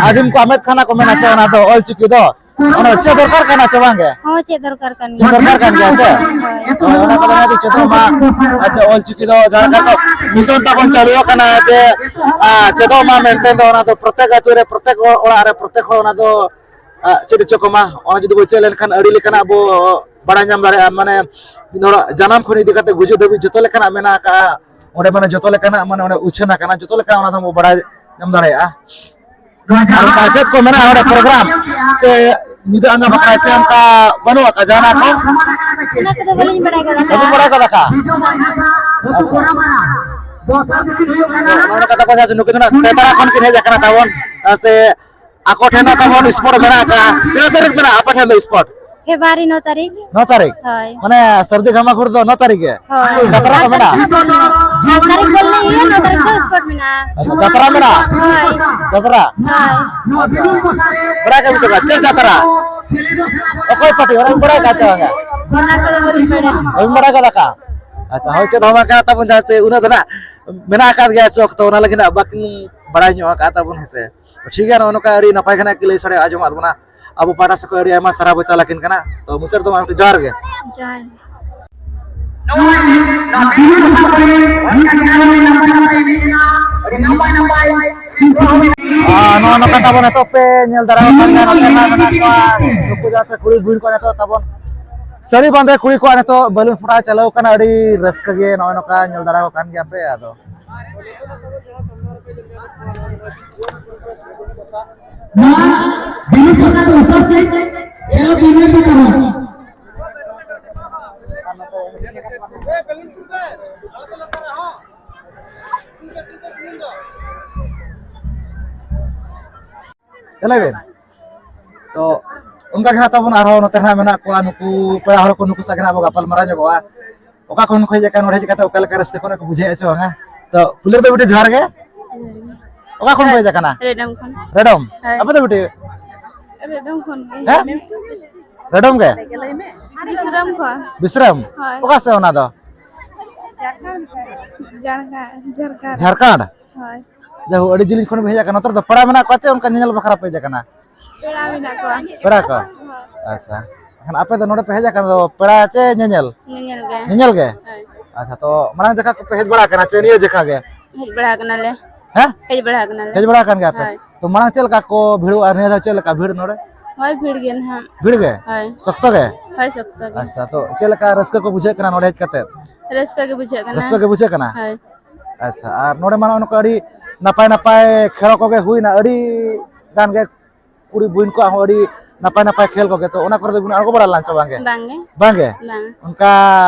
ᱟᱹᱫᱤᱢ ᱠᱚ ᱟᱢᱮᱫ ᱠᱟᱱᱟ ᱠᱚ ᱢᱮᱱᱟ ᱪᱮ, ᱚᱱᱟ ᱫᱚ ᱚᱞᱪᱤᱠᱤ ᱫᱚ, ᱚᱱᱟ ᱪᱮᱫ ᱫᱚᱨᱠᱟᱨ ᱠᱟᱱᱟ ᱪᱮ ᱵᱟᱝ ᱜᱮ? ᱦᱚᱸ, ᱪᱮᱫ ᱫᱚᱨᱠᱟᱨ ᱠᱟᱱ ᱪᱮᱫ ᱜᱮᱭᱟ᱾ ᱫᱚᱨᱠᱟᱨ ᱠᱟᱱ ᱜᱮᱭᱟ ᱪᱮ? ᱦᱳᱭ᱾ ᱦᱳᱭ, ᱚᱱᱟ ᱠᱚᱫᱚ ᱱᱤᱦᱟᱹᱛᱤ ᱪᱮᱫᱚᱜ ᱢᱟ᱾ ᱟᱪᱪᱷᱟ, ᱚᱞᱪᱤᱠᱤ ᱫᱚ ᱡᱟᱦᱟᱸ ᱞᱮᱠᱟ ᱫᱚ ᱢᱤᱥᱚᱱ ᱛᱟᱵᱚᱱ ᱪᱟᱹᱞᱩ ᱟᱠᱟᱱᱟ ᱡᱮ, ᱟ, ᱪᱮᱫᱚᱜ ᱢᱟ ᱢᱮᱱᱛᱮ ᱫᱚ, ᱚᱱᱟ ᱫᱚ ᱯᱨᱚᱛᱮᱠ ᱟᱹᱛᱩ ᱨᱮ, ᱯᱨᱚᱛᱮᱠ ᱚᱲᱟᱜ ᱨᱮ, ᱯᱨᱚᱛᱮᱠ ᱦᱚᱲ ᱚᱱᱟ ᱫᱚ, ᱟ, ᱪᱮᱫ ᱦᱚᱪᱚ ᱠᱚᱢᱟ᱾ ᱚᱱᱟ ᱡᱩᱫᱤ ᱵᱚ ᱪᱮᱫ ᱞᱮᱱᱠᱷᱟᱱ ᱟᱹᱰᱤ ᱞᱮᱠᱟᱱᱟᱜ ᱵᱚ ᱵᱟᱲᱟᱭ ᱧᱟᱢ ᱫᱟᱲᱮᱭᱟᱜᱼᱟ᱾ ᱢᱟᱱᱮ, ᱢᱤᱫ ᱦᱚᱲᱟᱜ ᱡᱟᱱᱟᱢ ᱠᱷᱚᱱ ᱤᱫᱤ ᱠᱟᱛᱮ ᱜᱩᱡᱩᱜ ᱫᱷᱟᱹᱵᱤᱡ ᱡᱚᱛᱚ ᱞᱮᱠᱟᱱᱟᱜ ᱢᱮᱱᱟᱜ ᱟᱠᱟᱫᱼᱟ᱾ ᱚᱸᱰᱮ ᱢᱟᱱᱮ ᱡᱚᱛᱚ ᱞᱮᱠᱟᱱᱟᱜ ᱢᱟᱱᱮ ᱚᱸᱰᱮ ᱩᱪᱷᱟᱹᱱ ᱟᱠᱟᱱᱟ, ᱡᱚᱛᱚ ᱞᱮᱠᱟᱱᱟᱜ ᱚᱱᱟ ᱫᱚᱵᱚ ᱵᱟᱲᱟᱭ ᱧᱟᱢ ᱫᱟᱲᱮᱭᱟᱜᱼᱟ᱾ ᱟᱨ ᱚᱱᱠᱟ ᱪᱮᱫ ᱠᱚ ᱢᱮᱱᱟᱜᱼᱟ ᱚᱸᱰᱮ ᱯᱨᱳᱜᱨᱟᱢ ᱥᱮ ᱧᱤᱫᱟᱹ ᱟᱸᱜᱟ ᱵᱟᱠᱷᱨᱟ ᱪᱮ ᱚᱱᱠᱟ ᱵᱟᱹᱱᱩᱜ ᱟᱠᱟᱫ ᱡᱟᱦᱟᱱᱟᱜ ᱠᱚ? ᱚᱱᱟ ᱠᱚᱫᱚ ᱵᱟᱹᱞᱤᱧ ᱵᱟᱲᱟᱭ ᱜᱚᱫ ᱟᱠᱟᱫᱼᱟ᱾ ᱵᱟᱹᱵᱤᱱ ᱵᱟᱲᱟᱭ ᱜᱚᱫ ᱟᱠᱟᱫᱼᱟ? ᱟᱪᱪᱷᱟ᱾ ᱱᱚᱜᱼᱚ ᱱᱚᱝᱠᱟ ᱛᱟᱵᱚᱱ ᱡᱟᱦᱟᱸ ᱱᱩᱠᱩ ᱫᱚ ᱱᱟᱜ ᱛᱮᱛᱟᱲᱟ ᱠᱷᱚᱱ ᱠᱤᱱ ᱦᱮᱡ ᱟᱠᱟᱱᱟ ᱛᱟᱵᱚᱱ, ᱥᱮ ᱟᱠᱚ ᱴᱷᱮᱱ ᱦᱚᱸ ᱛᱟᱵᱚᱱ ᱥᱯᱳᱨᱴ ᱢᱮᱱᱟᱜ ᱟᱠᱟᱫᱼᱟ᱾ ᱛᱤᱱᱟᱹᱜ ᱛᱟᱹᱨᱤᱠᱷ ᱢᱮᱱᱟᱜᱼᱟ ᱟᱯᱮ ᱴᱷᱮᱱ ᱫᱚ ᱥᱯᱳᱨᱴ? ᱯᱷᱮᱵᱨᱩᱣᱟᱨᱤ ᱱᱚ ᱛᱟᱹᱨᱤᱠᱷ᱾ ᱱᱚ ᱛᱟᱹᱨᱤᱠᱷ? ᱦᱳᱭ᱾ ᱢᱟᱱᱮ ᱥᱟᱹᱨᱫᱤ ᱜᱷᱟᱢᱟᱠᱷᱩᱲ ᱫᱚ ᱱᱚ ᱛᱟᱹᱨᱤᱠᱷ ᱜᱮ? ᱦᱳᱭ᱾ ᱡᱟᱛᱨᱟ ᱠᱚ ᱢᱮᱱᱟᱜᱼᱟ? ᱥᱟᱛ ᱛᱟᱹᱨᱤᱠᱷ ᱵᱚᱞᱞᱮ ᱦᱩᱭᱩᱜᱼᱟ, ᱱᱚ ᱛᱟᱹᱨᱤᱠᱷ ᱫᱚ ᱥᱯᱳᱨᱴ ᱢᱮᱱᱟᱜᱼᱟ᱾ ᱟᱪᱪᱷᱟ, ᱡᱟᱛᱨᱟ ᱢᱮᱱᱟᱜᱼᱟ? ᱦᱳᱭ᱾ ᱡᱟᱛᱨᱟ? ᱦᱳᱭ᱾ ᱵᱟᱲᱟᱭ ᱠᱟᱜ ᱵᱤᱱ ᱪᱮ ᱵᱟᱝ? ᱪᱮᱫ ᱡᱟᱛᱨᱟ? ᱚᱠᱚᱭ ᱯᱟᱹᱴᱤ? ᱚᱱᱟ ᱵᱤᱱ ᱵᱟᱲᱟᱭ ᱠᱟᱜ ᱪᱮ ᱵᱟᱝᱟ? ᱚᱱᱟ ᱠᱚᱫᱚ ᱵᱟᱹᱞᱤᱧ ᱵᱟᱲᱟᱭᱟ᱾ ᱵᱟᱹᱵᱤᱱ ᱵᱟᱲᱟᱭ ᱜᱚᱫ ᱟᱠᱟᱜᱼᱟ? ᱟᱪᱪᱷᱟ, ᱦᱳᱭ, ᱪᱮᱫ ᱦᱚᱸ ᱵᱟᱝ ᱠᱟᱱᱟ ᱛᱟᱵᱚᱱ, ᱡᱟᱦᱟᱸ ᱪᱮ ᱩᱱᱟᱹᱜ ᱫᱚ ᱱᱟᱜ ᱢᱮᱱᱟᱜ ᱟᱠᱟᱫ ᱜᱮᱭᱟ ᱥᱮ ᱚᱠᱛᱚ, ᱚᱱᱟ ᱞᱟᱹᱜᱤᱫ ᱱᱟᱜ ᱵᱟᱹᱠᱤᱱ ᱵᱟᱲᱟᱭ ᱧᱚᱜ ᱟᱠᱟᱫ ᱛᱟᱵᱚᱱ, ᱦᱮᱸ ᱥᱮ᱾ ᱴᱷᱤᱠ ᱜᱮᱭᱟ, ᱱᱚᱜᱼᱚ ᱱᱚᱝᱠᱟ ᱟᱹᱰᱤ ᱱᱟᱯᱟᱭ ᱜᱮ ᱱᱟᱜ ᱠᱤᱱ ᱞᱟᱹᱭ ᱥᱟᱰᱮ ᱟᱸᱡᱚᱢᱟᱫ ᱵᱚᱱᱟ᱾ ᱟᱵᱚ ᱯᱟᱦᱴᱟ ᱥᱮᱫ ᱠᱷᱚᱱ ᱟᱹᱰᱤ ᱟᱭᱢᱟ ᱥᱟᱨᱦᱟᱣ ᱵᱚ ᱪᱟᱞ ᱟᱹᱠᱤᱱ ᱠᱟᱱᱟ᱾ ᱛᱚ ᱢᱩᱪᱟᱹᱫ ᱨᱮᱫᱚ ᱢᱟ ᱢᱤᱫᱴᱮᱱ ᱡᱚᱦᱟᱨ ᱜᱮ᱾ ᱡᱚᱦᱟᱨ ᱜᱮ᱾ ᱟᱨ ᱱᱚᱜᱼᱚ ᱱᱚᱝᱠᱟ ᱛᱟᱵᱚᱱ ᱱᱤᱛᱚᱜ ᱯᱮ ᱧᱮᱞ ᱫᱟᱲᱮᱭᱟᱜ ᱠᱟᱱ ᱜᱮᱭᱟ, ᱱᱚᱛᱮ ᱢᱟ ᱢᱮᱱᱟᱜ ᱠᱚᱣᱟ ᱱᱩᱠᱩ ᱡᱟᱦᱟᱸ ᱥᱮ ᱠᱩᱲᱤ ᱵᱷᱤᱲ ᱠᱚ ᱱᱤᱛᱚᱜ ᱛᱟᱵᱚᱱ ᱥᱟᱹᱲᱤ ᱵᱟᱸᱫᱮ ᱠᱩᱲᱤ ᱠᱚᱣᱟᱜ ᱱᱤᱛᱚᱜ ᱵᱮᱞᱩᱱ ᱯᱷᱚᱴᱟ ᱪᱟᱹᱞᱩ ᱠᱟᱱᱟ, ᱟᱹᱰᱤ ᱨᱟᱹᱥᱠᱟᱹ ᱜᱮ᱾ ᱱᱚᱜᱼᱚ ᱱᱚᱝᱠᱟ ᱧᱮᱞ ᱫᱟᱲᱮᱭᱟᱜ ᱠᱟᱱ ᱜᱮᱭᱟ ᱯᱮ᱾ ᱟᱫᱚ ᱱᱚᱣᱟ ᱵᱤᱱᱩ ᱯᱨᱚᱥᱟᱫᱽ ᱩᱥᱟᱨ ᱪᱮᱫ ᱠᱷᱮᱞᱳ ᱫᱩᱱᱤᱭᱟᱹ ᱠᱚ ᱠᱟᱱᱟ᱾ ᱞᱟᱹᱭ ᱵᱮᱱ᱾ ᱛᱚ ᱚᱱᱠᱟ ᱜᱮ ᱦᱟᱸᱜ ᱛᱟᱵᱚᱱ ᱟᱨᱦᱚᱸ ᱱᱚᱛᱮ ᱦᱟᱸᱜ ᱢᱮᱱᱟᱜ ᱠᱚᱣᱟ ᱱᱩᱠᱩ ᱯᱮᱲᱟ ᱦᱚᱲ ᱠᱚ, ᱱᱩᱠᱩ ᱥᱟᱶ ᱜᱮ ᱦᱟᱸᱜ ᱵᱚ ᱜᱟᱯᱟᱞ ᱢᱟᱨᱟᱣ ᱧᱚᱜᱚᱜᱼᱟ᱾ ᱚᱠᱟ ᱠᱷᱚᱱ ᱠᱚ ᱦᱮᱡ ᱟᱠᱟᱱ, ᱱᱚᱰᱮ ᱦᱮᱡ ᱠᱟᱛᱮ ᱚᱠᱟ ᱞᱮᱠᱟ ᱨᱟᱹᱥᱠᱟᱹ ᱠᱚ ᱠᱚ ᱵᱩᱡᱷᱟᱹᱣᱮᱫᱼᱟ ᱥᱮ ᱵᱟᱝᱟ? ᱛᱚ ᱯᱩᱭᱞᱩ ᱫᱚ ᱵᱤᱴᱤ ᱡᱚᱦᱟᱨ ᱜᱮ᱾ ᱚᱠᱟ ᱠᱷᱚᱱ ᱯᱮ ᱦᱮᱡ ᱟᱠᱟᱱᱟ? ᱨᱮᱰᱚᱢ ᱠᱷᱚᱱ᱾ ᱨᱮᱰᱚᱢ? ᱦᱳᱭ᱾ ᱟᱯᱮ ᱫᱚ ᱵᱤᱴᱤ? ᱨᱮᱰᱚᱢ ᱠᱷᱚᱱ ᱜᱮ᱾ ᱦᱮᱸ? ᱨᱮᱰᱚᱢ ᱜᱮ? ᱵᱤᱥᱨᱟᱢ ᱠᱷᱚᱱ᱾ ᱵᱤᱥᱨᱟᱢ? ᱦᱳᱭ᱾ ᱚᱠᱟ ᱥᱮᱫ ᱚᱱᱟ ᱫᱚ? ᱡᱷᱟᱲᱠᱷᱚᱸᱰ, ᱡᱷᱟᱲᱠᱷᱚᱸᱰ᱾ ᱡᱷᱟᱲᱠᱷᱚᱸᱰ? ᱦᱳᱭ᱾ ᱡᱟᱭᱦᱳᱠ, ᱟᱹᱰᱤ ᱡᱤᱞᱤᱧ ᱠᱷᱚᱱ ᱯᱮ ᱦᱮᱡ ᱟᱠᱟᱱᱟ᱾ ᱱᱚᱛᱮ ᱨᱮᱫᱚ ᱯᱮᱲᱟ ᱢᱮᱱᱟᱜ ᱠᱚᱣᱟ ᱪᱮ ᱚᱱᱠᱟ ᱧᱮᱧᱮᱞ ᱵᱟᱠᱷᱨᱟ ᱯᱮ ᱦᱮᱡ ᱟᱠᱟᱱᱟ? ᱯᱮᱲᱟ ᱢᱮᱱᱟᱜ ᱠᱚᱣᱟ᱾ ᱯᱮᱲᱟ ᱠᱚ? ᱦᱳᱭ᱾ ᱟᱪᱪᱷᱟ᱾ ᱮᱱᱠᱷᱟᱱ ᱟᱯᱮ ᱫᱚ ᱱᱚᱰᱮ ᱯᱮ ᱦᱮᱡ ᱟᱠᱟᱱ ᱫᱚ ᱯᱮᱲᱟ ᱪᱮ ᱧᱮᱧᱮᱞ? ᱧᱮᱧᱮᱞ ᱜᱮ᱾ ᱧᱮᱧᱮᱞ ᱜᱮ? ᱦᱳᱭ᱾ ᱟᱪᱪᱷᱟ, ᱛᱚ ᱢᱟᱲᱟᱝ ᱡᱚᱠᱷᱟ ᱠᱚᱯᱮ ᱦᱮᱡ ᱵᱟᱲᱟ ᱟᱠᱟᱱᱟ ᱪᱮ ᱱᱤᱭᱟᱹ ᱡᱚᱠᱷᱟ ᱜᱮ? ᱦᱮᱡ ᱵᱟᱲᱟ ᱟᱠᱟᱱᱟᱞᱮ᱾ ᱦᱮᱸ? ᱦᱮᱡ ᱵᱟᱲᱟ ᱟᱠᱟᱱᱟᱞᱮ᱾ ᱦᱮᱡ ᱵᱟᱲᱟ ᱟᱠᱟᱱ ᱜᱮᱭᱟ ᱯᱮ? ᱦᱳᱭ᱾ ᱛᱚ ᱢᱟᱲᱟᱝ ᱪᱮᱫ ᱞᱮᱠᱟ ᱠᱚ ᱵᱷᱤᱲᱚᱜᱼᱟ, ᱱᱤᱭᱟᱹ ᱫᱷᱟᱣ ᱪᱮᱫ ᱞᱮᱠᱟ ᱵᱷᱤᱲ ᱱᱚᱰᱮ? ᱦᱳᱭ, ᱵᱷᱤᱲ ᱜᱮ ᱱᱟᱦᱟᱜ᱾ ᱵᱷᱤᱲ ᱜᱮ? ᱦᱳᱭ᱾ ᱥᱚᱠᱛᱚ ᱜᱮ? ᱦᱳᱭ, ᱥᱚᱠᱛᱚ ᱜᱮ᱾ ᱟᱪᱪᱷᱟ, ᱛᱚ ᱪᱮᱫ ᱞᱮᱠᱟ ᱨᱟᱹᱥᱠᱟᱹ ᱠᱚ ᱵᱩᱡᱷᱟᱹᱜ ᱠᱟᱱᱟ ᱱᱚᱰᱮ ᱦᱮᱡ ᱠᱟᱛᱮ? ᱨᱟᱹᱥᱠᱟᱹ ᱜᱮ ᱵᱩᱡᱷᱟᱹᱜ ᱠᱟᱱᱟ᱾ ᱨᱟᱹᱥᱠᱟᱹ ᱜᱮ ᱵᱩᱡᱷᱟᱹᱜ ᱠᱟᱱᱟ? ᱦᱳᱭ᱾ ᱟᱪᱪᱷᱟ, ᱟᱨ ᱱᱚᱰᱮ ᱢᱟ ᱱᱚᱜᱼᱚ ᱱᱚᱝᱠᱟ ᱟᱹᱰᱤ ᱱᱟᱯᱟᱭ ᱱᱟᱯᱟᱭ ᱠᱷᱮᱞ ᱠᱚᱜᱮ ᱦᱩᱭᱱᱟ, ᱟᱹᱰᱤ ᱜᱟᱱ ᱜᱮ ᱠᱩᱲᱤ ᱵᱚᱭᱤᱱ ᱠᱚᱣᱟᱜ ᱦᱚᱸ ᱟᱹᱰᱤ ᱱᱟᱯᱟᱭ ᱱᱟᱯᱟᱭ ᱠᱷᱮᱞ ᱠᱚᱜᱮ᱾ ᱛᱚ ᱚᱱᱟ ᱠᱚᱨᱮ ᱫᱚ ᱵᱤᱱ ᱟᱬᱜᱚ ᱵᱟᱲᱟ ᱞᱮᱱᱟ ᱥᱮ ᱵᱟᱝ ᱜᱮ? ᱵᱟᱝ ᱜᱮ᱾ ᱵᱟᱝ ᱜᱮ? ᱵᱟᱝ᱾ ᱚᱱᱠᱟ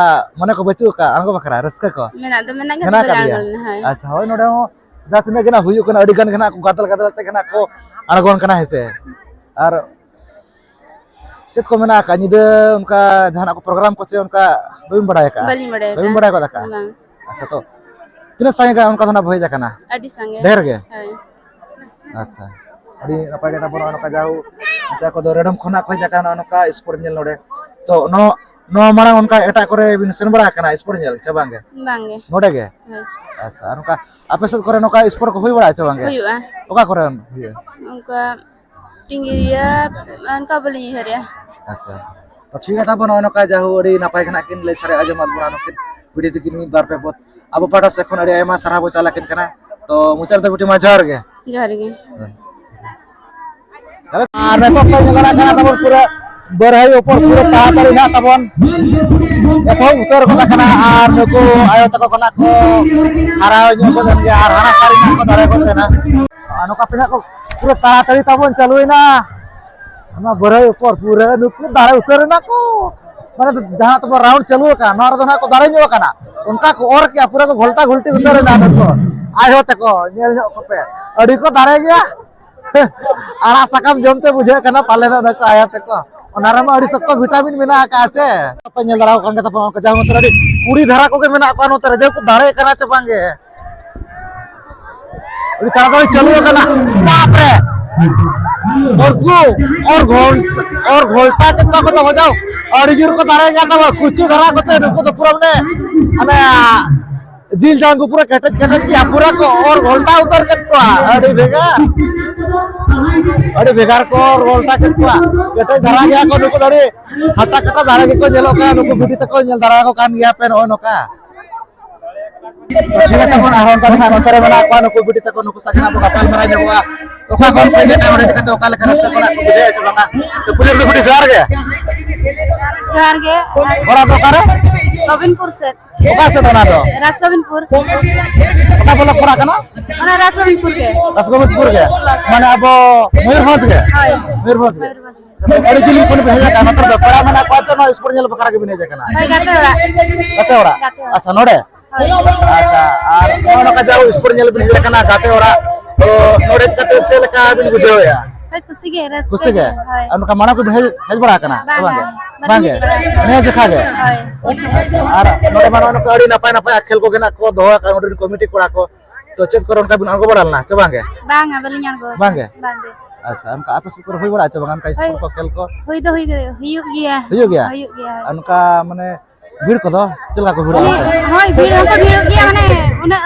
ᱢᱚᱱᱮ ᱠᱚ ᱵᱟᱹᱪᱩᱜ ᱟᱠᱟᱫ ᱟᱬᱜᱚ ᱵᱟᱠᱷᱨᱟ ᱨᱟᱹᱥᱠᱟᱹ ᱠᱚ? ᱢᱮᱱᱟᱜ ᱫᱚ ᱢᱮᱱᱟᱜ ᱜᱮ, ᱢᱮᱱᱟᱜ ᱵᱟᱞᱮ ᱟᱠᱟᱫ ᱜᱮᱭᱟ᱾ ᱟᱬᱜᱚ ᱞᱮᱱᱟ, ᱦᱳᱭ᱾ ᱟᱪᱪᱷᱟ, ᱦᱳᱭ, ᱱᱚᱰᱮ ᱦᱚᱸ ᱡᱟᱦᱟᱸ ᱛᱤᱱᱟᱹᱜ ᱜᱮ ᱱᱟᱜ ᱦᱩᱭᱩᱜ ᱠᱟᱱᱟ, ᱟᱹᱰᱤ ᱜᱟᱱ ᱜᱮ ᱱᱟᱜ ᱠᱚ ᱜᱟᱫᱮᱞ ᱜᱟᱫᱮᱞ ᱛᱮᱜᱮ ᱱᱟᱜ ᱠᱚ ᱟᱬᱜᱚᱱ ᱠᱟᱱᱟ, ᱦᱮᱸ ᱥᱮ? ᱟᱨ ᱪᱮᱫ ᱠᱚ ᱢᱮᱱᱟᱜ ᱟᱠᱟᱫ ᱧᱤᱫᱟᱹ ᱚᱱᱠᱟ ᱡᱟᱦᱟᱱᱟᱜ ᱠᱚ ᱯᱨᱳᱜᱨᱟᱢ ᱠᱚ ᱪᱮ ᱚᱱᱠᱟ ᱵᱟᱹᱵᱤᱱ ᱵᱟᱲᱟᱭ ᱟᱠᱟᱫᱼᱟ? ᱵᱟᱹᱞᱤᱧ ᱵᱟᱲᱟᱭ ᱵᱟᱹᱵᱤᱱ ᱟᱠᱟᱫᱼᱟ᱾ ᱵᱟᱲᱟᱭ ᱜᱚᱫ ᱟᱠᱟᱫᱼᱟ? ᱵᱟᱝ᱾ ᱟᱪᱪᱷᱟ, ᱛᱚ ᱛᱤᱱᱟᱹᱜ ᱥᱟᱸᱜᱮ ᱜᱟᱱ ᱚᱱᱠᱟ ᱫᱚ ᱱᱟᱜ ᱵᱚ ᱦᱮᱡ ᱟᱠᱟᱱᱟ? ᱟᱹᱰᱤ ᱥᱟᱸᱜᱮ᱾ ᱰᱷᱮᱨ ᱜᱮ? ᱦᱳᱭ᱾ ᱟᱪᱪᱷᱟ, ᱟᱹᱰᱤ ᱱᱟᱯᱟᱭ ᱠᱟᱛᱷᱟ ᱵᱚᱱ ᱱᱚᱜᱼᱚ ᱱᱚᱝᱠᱟ ᱡᱟᱦᱳ, ᱟᱪᱪᱷᱟ, ᱟᱠᱚ ᱫᱚ ᱨᱮᱰᱚᱢ ᱠᱷᱚᱱᱟᱜ ᱠᱚ ᱦᱮᱡ ᱟᱠᱟᱱᱟ ᱱᱚᱜᱼᱚ ᱱᱚᱝᱠᱟ ᱥᱯᱳᱨᱴ ᱧᱮᱞ ᱱᱚᱰᱮ᱾ ᱛᱚ ᱱᱚᱣᱟ, ᱱᱚᱣᱟ ᱢᱟᱲᱟᱝ ᱚᱱᱠᱟ ᱮᱴᱟᱜ ᱠᱚᱨᱮ ᱵᱤᱱ ᱥᱮᱱ ᱵᱟᱲᱟ ᱟᱠᱟᱱᱟ ᱥᱯᱳᱨᱴ ᱧᱮᱞ ᱪᱮ ᱵᱟᱝ ᱜᱮ? ᱵᱟᱝ ᱜᱮ᱾ ᱱᱚᱰᱮ ᱜᱮ? ᱦᱳᱭ᱾ ᱟᱪᱪᱷᱟ, ᱟᱨ ᱱᱚᱝᱠᱟ ᱟᱯᱮ ᱥᱮᱫ ᱠᱚᱨᱮ ᱱᱚᱝᱠᱟ ᱥᱯᱳᱨᱴ ᱠᱚ ᱦᱩᱭ ᱵᱟᱲᱟᱜᱼᱟ ᱪᱮ ᱵᱟᱝ ᱜᱮ? ᱦᱩᱭᱩᱜᱼᱟ᱾ ᱚᱠᱟ ᱠᱚᱨᱮ ᱦᱩᱭᱩᱜᱼᱟ? ᱚᱱᱠᱟ ᱴᱤᱝᱜᱤᱨᱤᱭᱟᱹ, ᱚᱱᱠᱟ ᱵᱟᱹᱞᱤᱧ ᱩᱭᱦᱟᱹᱨᱮᱜᱼᱟ᱾ ᱟᱪᱪᱷᱟ, ᱛᱚ ᱴᱷᱤᱠ ᱜᱮᱭᱟ, ᱛᱟᱵᱚᱱ ᱱᱚᱜᱼᱚ ᱱᱚᱝᱠᱟ ᱡᱟᱦᱳ ᱟᱹᱰᱤ ᱱᱟᱯᱟᱭ ᱜᱮ ᱱᱟᱜ ᱠᱤᱱ ᱞᱟᱹᱭ ᱥᱟᱰᱮ ᱟᱸᱡᱚᱢᱟᱫ ᱵᱚᱱᱟ ᱱᱩᱠᱤᱱ ᱵᱤᱴᱤ ᱛᱟᱹᱠᱤᱱ ᱢᱤᱫ ᱵᱟᱨ ᱯᱮ ᱯᱚᱫ᱾ ᱟᱵᱚ ᱯᱟᱦᱴᱟ ᱥᱮᱫ ᱠᱷᱚᱱ ᱟᱹᱰᱤ ᱟᱭᱢᱟ ᱥᱟᱨᱦᱟᱣ ᱵᱚ ᱪᱟᱞ ᱟᱹᱠᱤᱱ ᱠᱟᱱᱟ᱾ ᱛᱚ ᱢᱩᱪᱟᱹᱫ ᱨᱮᱫᱚ ᱵᱤᱴᱤ ᱢᱟ ᱡᱚᱦᱟᱨ ᱜᱮ᱾ ᱡᱚᱦᱟᱨ ᱜᱮ᱾ ᱟᱨ ᱱᱤᱛᱚᱜ ᱯᱮ ᱧᱮᱞ ᱫᱟᱲᱮᱭᱟᱜ ᱠᱟᱱᱟ ᱛᱟᱵᱚᱱ ᱯᱩᱨᱟᱹ ᱵᱟᱹᱨᱦᱟᱹᱭ ᱩᱯᱚᱨ ᱯᱩᱨᱟᱹ ᱛᱟᱲᱟᱛᱟᱲᱤ ᱱᱟᱜ ᱛᱟᱵᱚᱱ ᱮᱛᱚᱦᱚᱵ ᱩᱛᱟᱹᱨ ᱜᱚᱫ ᱟᱠᱟᱱᱟ᱾ ᱟᱨ ᱱᱩᱠᱩ ᱟᱭᱳ ᱛᱟᱠᱚ ᱠᱚ ᱱᱟᱜ ᱠᱚ ᱦᱟᱨᱟᱣ ᱧᱚᱜ ᱜᱚᱫ ᱮᱱ ᱜᱮᱭᱟ ᱟᱨ ᱦᱟᱱᱟ ᱥᱟᱹᱨᱤ ᱱᱟᱜ ᱠᱚ ᱫᱟᱲᱮ ᱜᱚᱫ ᱮᱱᱟ᱾ ᱟᱨ ᱱᱚᱝᱠᱟ ᱯᱮ ᱱᱟᱜ ᱠᱚ ᱯᱩᱨᱟᱹ ᱛᱟᱲᱟᱛᱟᱲᱤ ᱛᱟᱵᱚᱱ ᱪᱟᱹᱞᱩᱭᱮᱱᱟ᱾ ᱚᱱᱟ ᱵᱟᱹᱨᱦᱟᱹᱭ ᱩᱯᱚᱨ ᱯᱩᱨᱟᱹ ᱱᱩᱠᱩ ᱫᱟᱲᱮ ᱩᱛᱟᱹᱨ ᱮᱱᱟ ᱠᱚ᱾ ᱢᱟᱱᱮ ᱡᱟᱦᱟᱸ ᱛᱟᱵᱚ ᱨᱟᱣᱩᱱᱰ ᱪᱟᱹᱞᱩ ᱟᱠᱟᱱ, ᱱᱚᱣᱟ ᱨᱮᱫᱚ ᱱᱟᱜ ᱠᱚ ᱫᱟᱲᱮ ᱧᱚᱜ ᱟᱠᱟᱱᱟ᱾ ᱚᱱᱠᱟ ᱠᱚ ᱚᱨ ᱠᱮᱜᱼᱟ, ᱯᱩᱨᱟᱹ ᱠᱚ ᱜᱷᱚᱞᱴᱟ ᱜᱷᱚᱞᱴᱤ ᱩᱛᱟᱹᱨ ᱮᱱᱟ ᱱᱩᱠᱩ᱾ ᱟᱭᱳ ᱛᱟᱠᱚ, ᱧᱮᱞ ᱧᱚᱜ ᱠᱚᱯᱮ, ᱟᱹᱰᱤ ᱠᱚ ᱫᱟᱲᱮ ᱜᱮᱭᱟ᱾ ᱟᱲᱟᱜ ᱥᱟᱠᱟᱢ ᱡᱚᱢ ᱛᱮ ᱵᱩᱡᱷᱟᱹᱜ ᱠᱟᱱᱟ ᱯᱟᱞᱮᱱ ᱚᱱᱟ ᱠᱚ ᱟᱭᱟ ᱛᱟᱠᱚ᱾ ᱚᱱᱟ ᱨᱮᱢᱟ ᱟᱹᱰᱤ ᱥᱚᱠᱛᱚ ᱵᱷᱤᱴᱟᱢᱤᱱ ᱢᱮᱱᱟᱜ ᱟᱠᱟᱫᱼᱟ ᱪᱮ᱾ ᱯᱮ ᱧᱮᱞ ᱫᱟᱲᱮᱭᱟᱜ ᱠᱟᱱ ᱜᱮ ᱛᱟᱵᱚᱱᱟ, ᱚᱱᱠᱟ ᱡᱟᱦᱟᱸ ᱢᱚᱛᱞᱚᱵ ᱟᱹᱰᱤ ᱠᱩᱲᱤ ᱫᱷᱟᱨᱟ ᱠᱚᱜᱮ ᱢᱮᱱᱟᱜ ᱠᱚᱣᱟ ᱱᱚᱛᱮ ᱨᱮ, ᱡᱮ ᱠᱚ ᱫᱟᱲᱮᱭᱟᱜ ᱠᱟᱱᱟ ᱪᱮ ᱵᱟᱝᱜᱮ᱾ ᱟᱹᱰᱤ ᱛᱟᱲᱟᱛᱟᱲᱤ ᱪᱟᱹᱞᱩ ᱟᱠᱟᱱᱟ᱾ ᱵᱟᱯ ᱨᱮ! ᱩᱱᱠᱩ ᱚᱨ ᱜᱷᱚᱞ-, ᱚᱨ ᱜᱷᱚᱞᱴᱟ ᱠᱮᱫ ᱠᱚᱣᱟ ᱠᱚ ᱛᱚ ᱵᱟᱡᱟᱣ᱾ ᱟᱹᱰᱤ ᱡᱳᱨ ᱠᱚ ᱫᱟᱲᱮᱭᱟᱜ ᱠᱟᱱ ᱛᱟᱵᱚᱱᱟ᱾ ᱠᱩᱪᱩ ᱫᱷᱟᱨᱟ ᱠᱚᱛᱮ ᱱᱩᱠᱩ ᱫᱚ ᱯᱩᱨᱟᱹ ᱢᱟᱱᱮ, ᱢᱟᱱᱮ ᱡᱤᱞ ᱡᱟᱝ ᱠᱚ ᱯᱩᱨᱟᱹ ᱠᱮᱴᱮᱡ ᱠᱮᱴᱮᱡ ᱜᱮᱭᱟ, ᱯᱩᱨᱟᱹ ᱠᱚ ᱚᱨ ᱜᱷᱚᱞᱴᱟ ᱩᱛᱟᱹᱨ ᱠᱮᱫ ᱠᱚᱣᱟ᱾ ᱟᱹᱰᱤ ᱵᱷᱮᱜᱟᱨ, ᱟᱹᱰᱤ ᱵᱷᱮᱜᱟᱨ ᱠᱚ ᱚᱨ ᱜᱷᱚᱞᱴᱟ ᱠᱮᱫ ᱠᱚᱣᱟ᱾ ᱠᱮᱴᱮᱡ ᱫᱷᱟᱨᱟ ᱜᱮᱭᱟ ᱠᱚ ᱱᱩᱠᱩ ᱫᱚ, ᱟᱹᱰᱤ ᱦᱟᱴᱟ ᱠᱟᱴᱟ ᱫᱷᱟᱨᱟ ᱜᱮᱠᱚ ᱧᱮᱞᱚᱜ ᱠᱟᱱᱟ᱾ ᱱᱩᱠᱩ ᱵᱤᱴᱤ ᱛᱟᱠᱚ ᱧᱮᱞ ᱫᱟᱨᱟ ᱠᱚ ᱠᱟᱱ ᱜᱮᱭᱟ ᱯᱮ ᱱᱚᱜᱼᱚᱭ ᱱᱚᱝᱠᱟ᱾ ᱴᱷᱤᱠ ᱜᱮᱭᱟ ᱛᱟᱵᱚᱱ, ᱟᱨᱦᱚᱸ ᱚᱱᱠᱟ ᱜᱮ ᱦᱟᱸᱜ ᱱᱚᱛᱮ ᱨᱮ ᱢᱮᱱᱟᱜ ᱠᱚᱣᱟ ᱱᱩᱠᱩ ᱵᱤᱴᱤ ᱛᱟᱠᱚ, ᱱᱩᱠᱩ ᱥᱟᱶ ᱜᱮ ᱦᱟᱸᱜ ᱵᱚᱱ ᱜᱟᱯᱟᱞ ᱢᱟᱨᱟᱣ ᱧᱚᱜᱚᱜᱼᱟ᱾ ᱚᱠᱟ ᱠᱷᱚᱱ ᱯᱮ ᱦᱮᱡ ᱟᱠᱟᱱᱟ, ᱱᱚᱰᱮ ᱦᱮᱡ ᱠᱟᱛᱮ ᱚᱠᱟ ᱞᱮᱠᱟ ᱨᱟᱹᱥᱠᱟᱹ ᱠᱚ ᱱᱟᱜ ᱠᱚ ᱵᱩᱡᱷᱟᱹᱣᱮᱫᱼᱟ ᱥᱮ ᱵᱟᱝᱟ? ᱛᱚ ᱯᱩᱭᱞᱩ ᱨᱮᱫᱚ ᱵᱤᱴᱤ ᱡᱚᱦᱟᱨ ᱜᱮ᱾ ᱡᱚᱦᱟᱨ ᱜᱮ᱾ ᱚᱲᱟᱜ ᱫᱚ ᱚᱠᱟᱨᱮ? ᱜᱳᱵᱤᱱᱯᱩᱨ ᱥᱮᱫ᱾ ᱚᱠᱟ ᱥᱮᱫ ᱚᱱᱟ ᱫᱚ? ᱨᱟᱥᱜᱳᱵᱤᱱᱯᱩᱨ᱾ ᱚᱠᱟ ᱵᱞᱚᱠ ᱯᱟᱲᱟᱜ ᱠᱟᱱᱟ? ᱚᱱᱟ ᱨᱟᱥᱜᱳᱵᱤᱱᱯᱩᱨ ᱜᱮ᱾ ᱨᱟᱥᱜᱳᱵᱤᱱᱯᱩᱨ ᱜᱮ? ᱢᱟᱱᱮ ᱟᱵᱚ ᱢᱚᱭᱩᱨᱵᱷᱚᱸᱡᱽ ᱜᱮ? ᱦᱳᱭ᱾ ᱢᱚᱭᱩᱨᱵᱷᱚᱸᱡᱽ ᱜᱮ? ᱢᱚᱭᱩᱨᱵᱷᱚᱸᱡᱽ ᱜᱮ᱾ ᱟᱹᱰᱤ ᱡᱤᱞ ᱠᱷᱚᱱ ᱯᱮ ᱦᱮᱡ ᱟᱠᱟᱱᱟ, ᱱᱚᱛᱮ ᱫᱚ ᱯᱮᱲᱟ ᱢᱮᱱᱟᱜ ᱠᱚᱣᱟ ᱥᱮ ᱱᱚᱣᱟ ᱥᱯᱳᱨᱴ ᱧᱮᱞ ᱵᱟᱠᱷᱨᱟ ᱜᱮᱵᱤᱱ ᱦᱮᱡ ᱟᱠᱟᱱᱟ? ᱦᱳᱭ, ᱜᱟᱛᱮ ᱚᱲᱟᱜ᱾ ᱜᱟᱛᱮ ᱚᱲᱟᱜ? ᱜᱟᱛᱮ ᱚᱲᱟᱜ᱾ ᱟᱪᱪᱷᱟ, ᱱᱚᱰᱮ? ᱦᱳᱭ᱾ ᱟᱪᱪᱷᱟ, ᱟᱨ ᱱᱚᱜᱼᱚ ᱱᱚᱝᱠᱟ ᱡᱟᱦᱳ ᱥᱯᱳᱨᱴ ᱧᱮᱞ ᱵᱤᱱ ᱦᱮᱡ ᱟᱠᱟᱱᱟ ᱜᱟᱛᱮ ᱚᱲᱟᱜ, ᱛᱚ ᱱᱚᱰᱮ ᱦᱮᱡ ᱠᱟᱛᱮ ᱪᱮᱫ ᱞᱮᱠᱟ ᱵᱤᱱ ᱵᱩᱡᱷᱟᱹᱣᱮᱫᱼᱟ? ᱦᱳᱭ, ᱠᱩᱥᱤ ᱜᱮ, ᱨᱟᱹᱥᱠᱟᱹ ᱠᱩᱥᱤ ᱜᱮ? ᱜᱮ, ᱦᱳᱭ᱾ ᱟᱨ ᱱᱚᱝᱠᱟ ᱢᱟᱲᱟᱝ ᱠᱚᱵᱤᱱ ᱦᱮᱡ, ᱦᱮᱡ ᱵᱟᱲᱟ ᱟᱠᱟᱱᱟ ᱥᱮ ᱵᱟᱝ ᱵᱟᱝ ᱜᱮ? ᱜᱮ, ᱵᱟᱹᱞᱤᱧ ᱵᱟᱝ ᱜᱮ? ᱦᱮᱡ ᱵᱟᱲᱟ ᱟᱠᱟᱱᱟ᱾ ᱱᱤᱭᱟᱹ ᱡᱚᱠᱷᱟ ᱜᱮ? ᱦᱳᱭ᱾ ᱟᱪᱪᱷᱟ, ᱟᱨ ᱱᱚᱰᱮ ᱢᱟ ᱱᱚᱜᱼᱚ ᱱᱚᱝᱠᱟ ᱟᱹᱰᱤ ᱱᱟᱯᱟᱭ ᱱᱟᱯᱟᱭ ᱠᱷᱮᱞ ᱠᱚᱜᱮ ᱱᱟᱜ ᱠᱚ ᱫᱚᱦᱚ ᱟᱠᱟᱫ ᱱᱚᱰᱮ ᱨᱮᱱ ᱠᱚᱢᱤᱴᱤ ᱠᱚᱲᱟ ᱠᱚ, ᱛᱚ ᱪᱮᱫ ᱠᱚᱨᱮ ᱚᱱᱠᱟ ᱵᱤᱱ ᱟᱬᱜᱚ ᱵᱟᱲᱟ ᱞᱮᱱᱟ ᱥᱮ ᱵᱟᱝ ᱜᱮ? ᱵᱟᱝᱟ, ᱵᱟᱹᱞᱤᱧ ᱟᱬᱜᱚ ᱵᱟᱝ ᱜᱮ? ᱟᱠᱟᱱᱟ᱾ ᱵᱟᱝ ᱜᱮ᱾ ᱟᱪᱪᱷᱟ, ᱚᱱᱠᱟ ᱟᱯᱮ ᱥᱮᱫ ᱠᱚᱨᱮ ᱦᱩᱭ ᱵᱟᱲᱟᱜᱼᱟ ᱪᱮ ᱵᱟᱝ ᱚᱱᱠᱟ ᱦᱳᱭ᱾ ᱥᱯᱳᱨᱴ ᱠᱚ ᱠᱷᱮᱞ ᱠᱚ? ᱦᱩᱭ ᱫᱚ ᱦᱩᱭ ᱜᱮ, ᱦᱩᱭᱩᱜ ᱜᱮᱭᱟ᱾ ᱦᱩᱭᱩᱜ ᱜᱮᱭᱟ? ᱦᱩᱭᱩᱜ ᱜᱮᱭᱟ, ᱦᱳᱭ᱾ ᱟᱨ ᱱᱚᱝᱠᱟ ᱢᱟᱱᱮ ᱵᱷᱤᱲ ᱠᱚᱫᱚ ᱪᱮᱫ ᱞᱮᱠᱟ ᱠᱚ ᱵᱷᱤᱲᱚᱜᱼᱟ ᱢᱟᱱᱮ, ᱚᱱᱛᱮ? ᱦᱳᱭ, ᱵᱷᱤᱲ ᱦᱚᱸᱠᱚ ᱵᱷᱤᱲᱚᱜ ᱜᱮᱭᱟ, ᱢᱟᱱᱮ ᱩᱱᱟᱹᱜ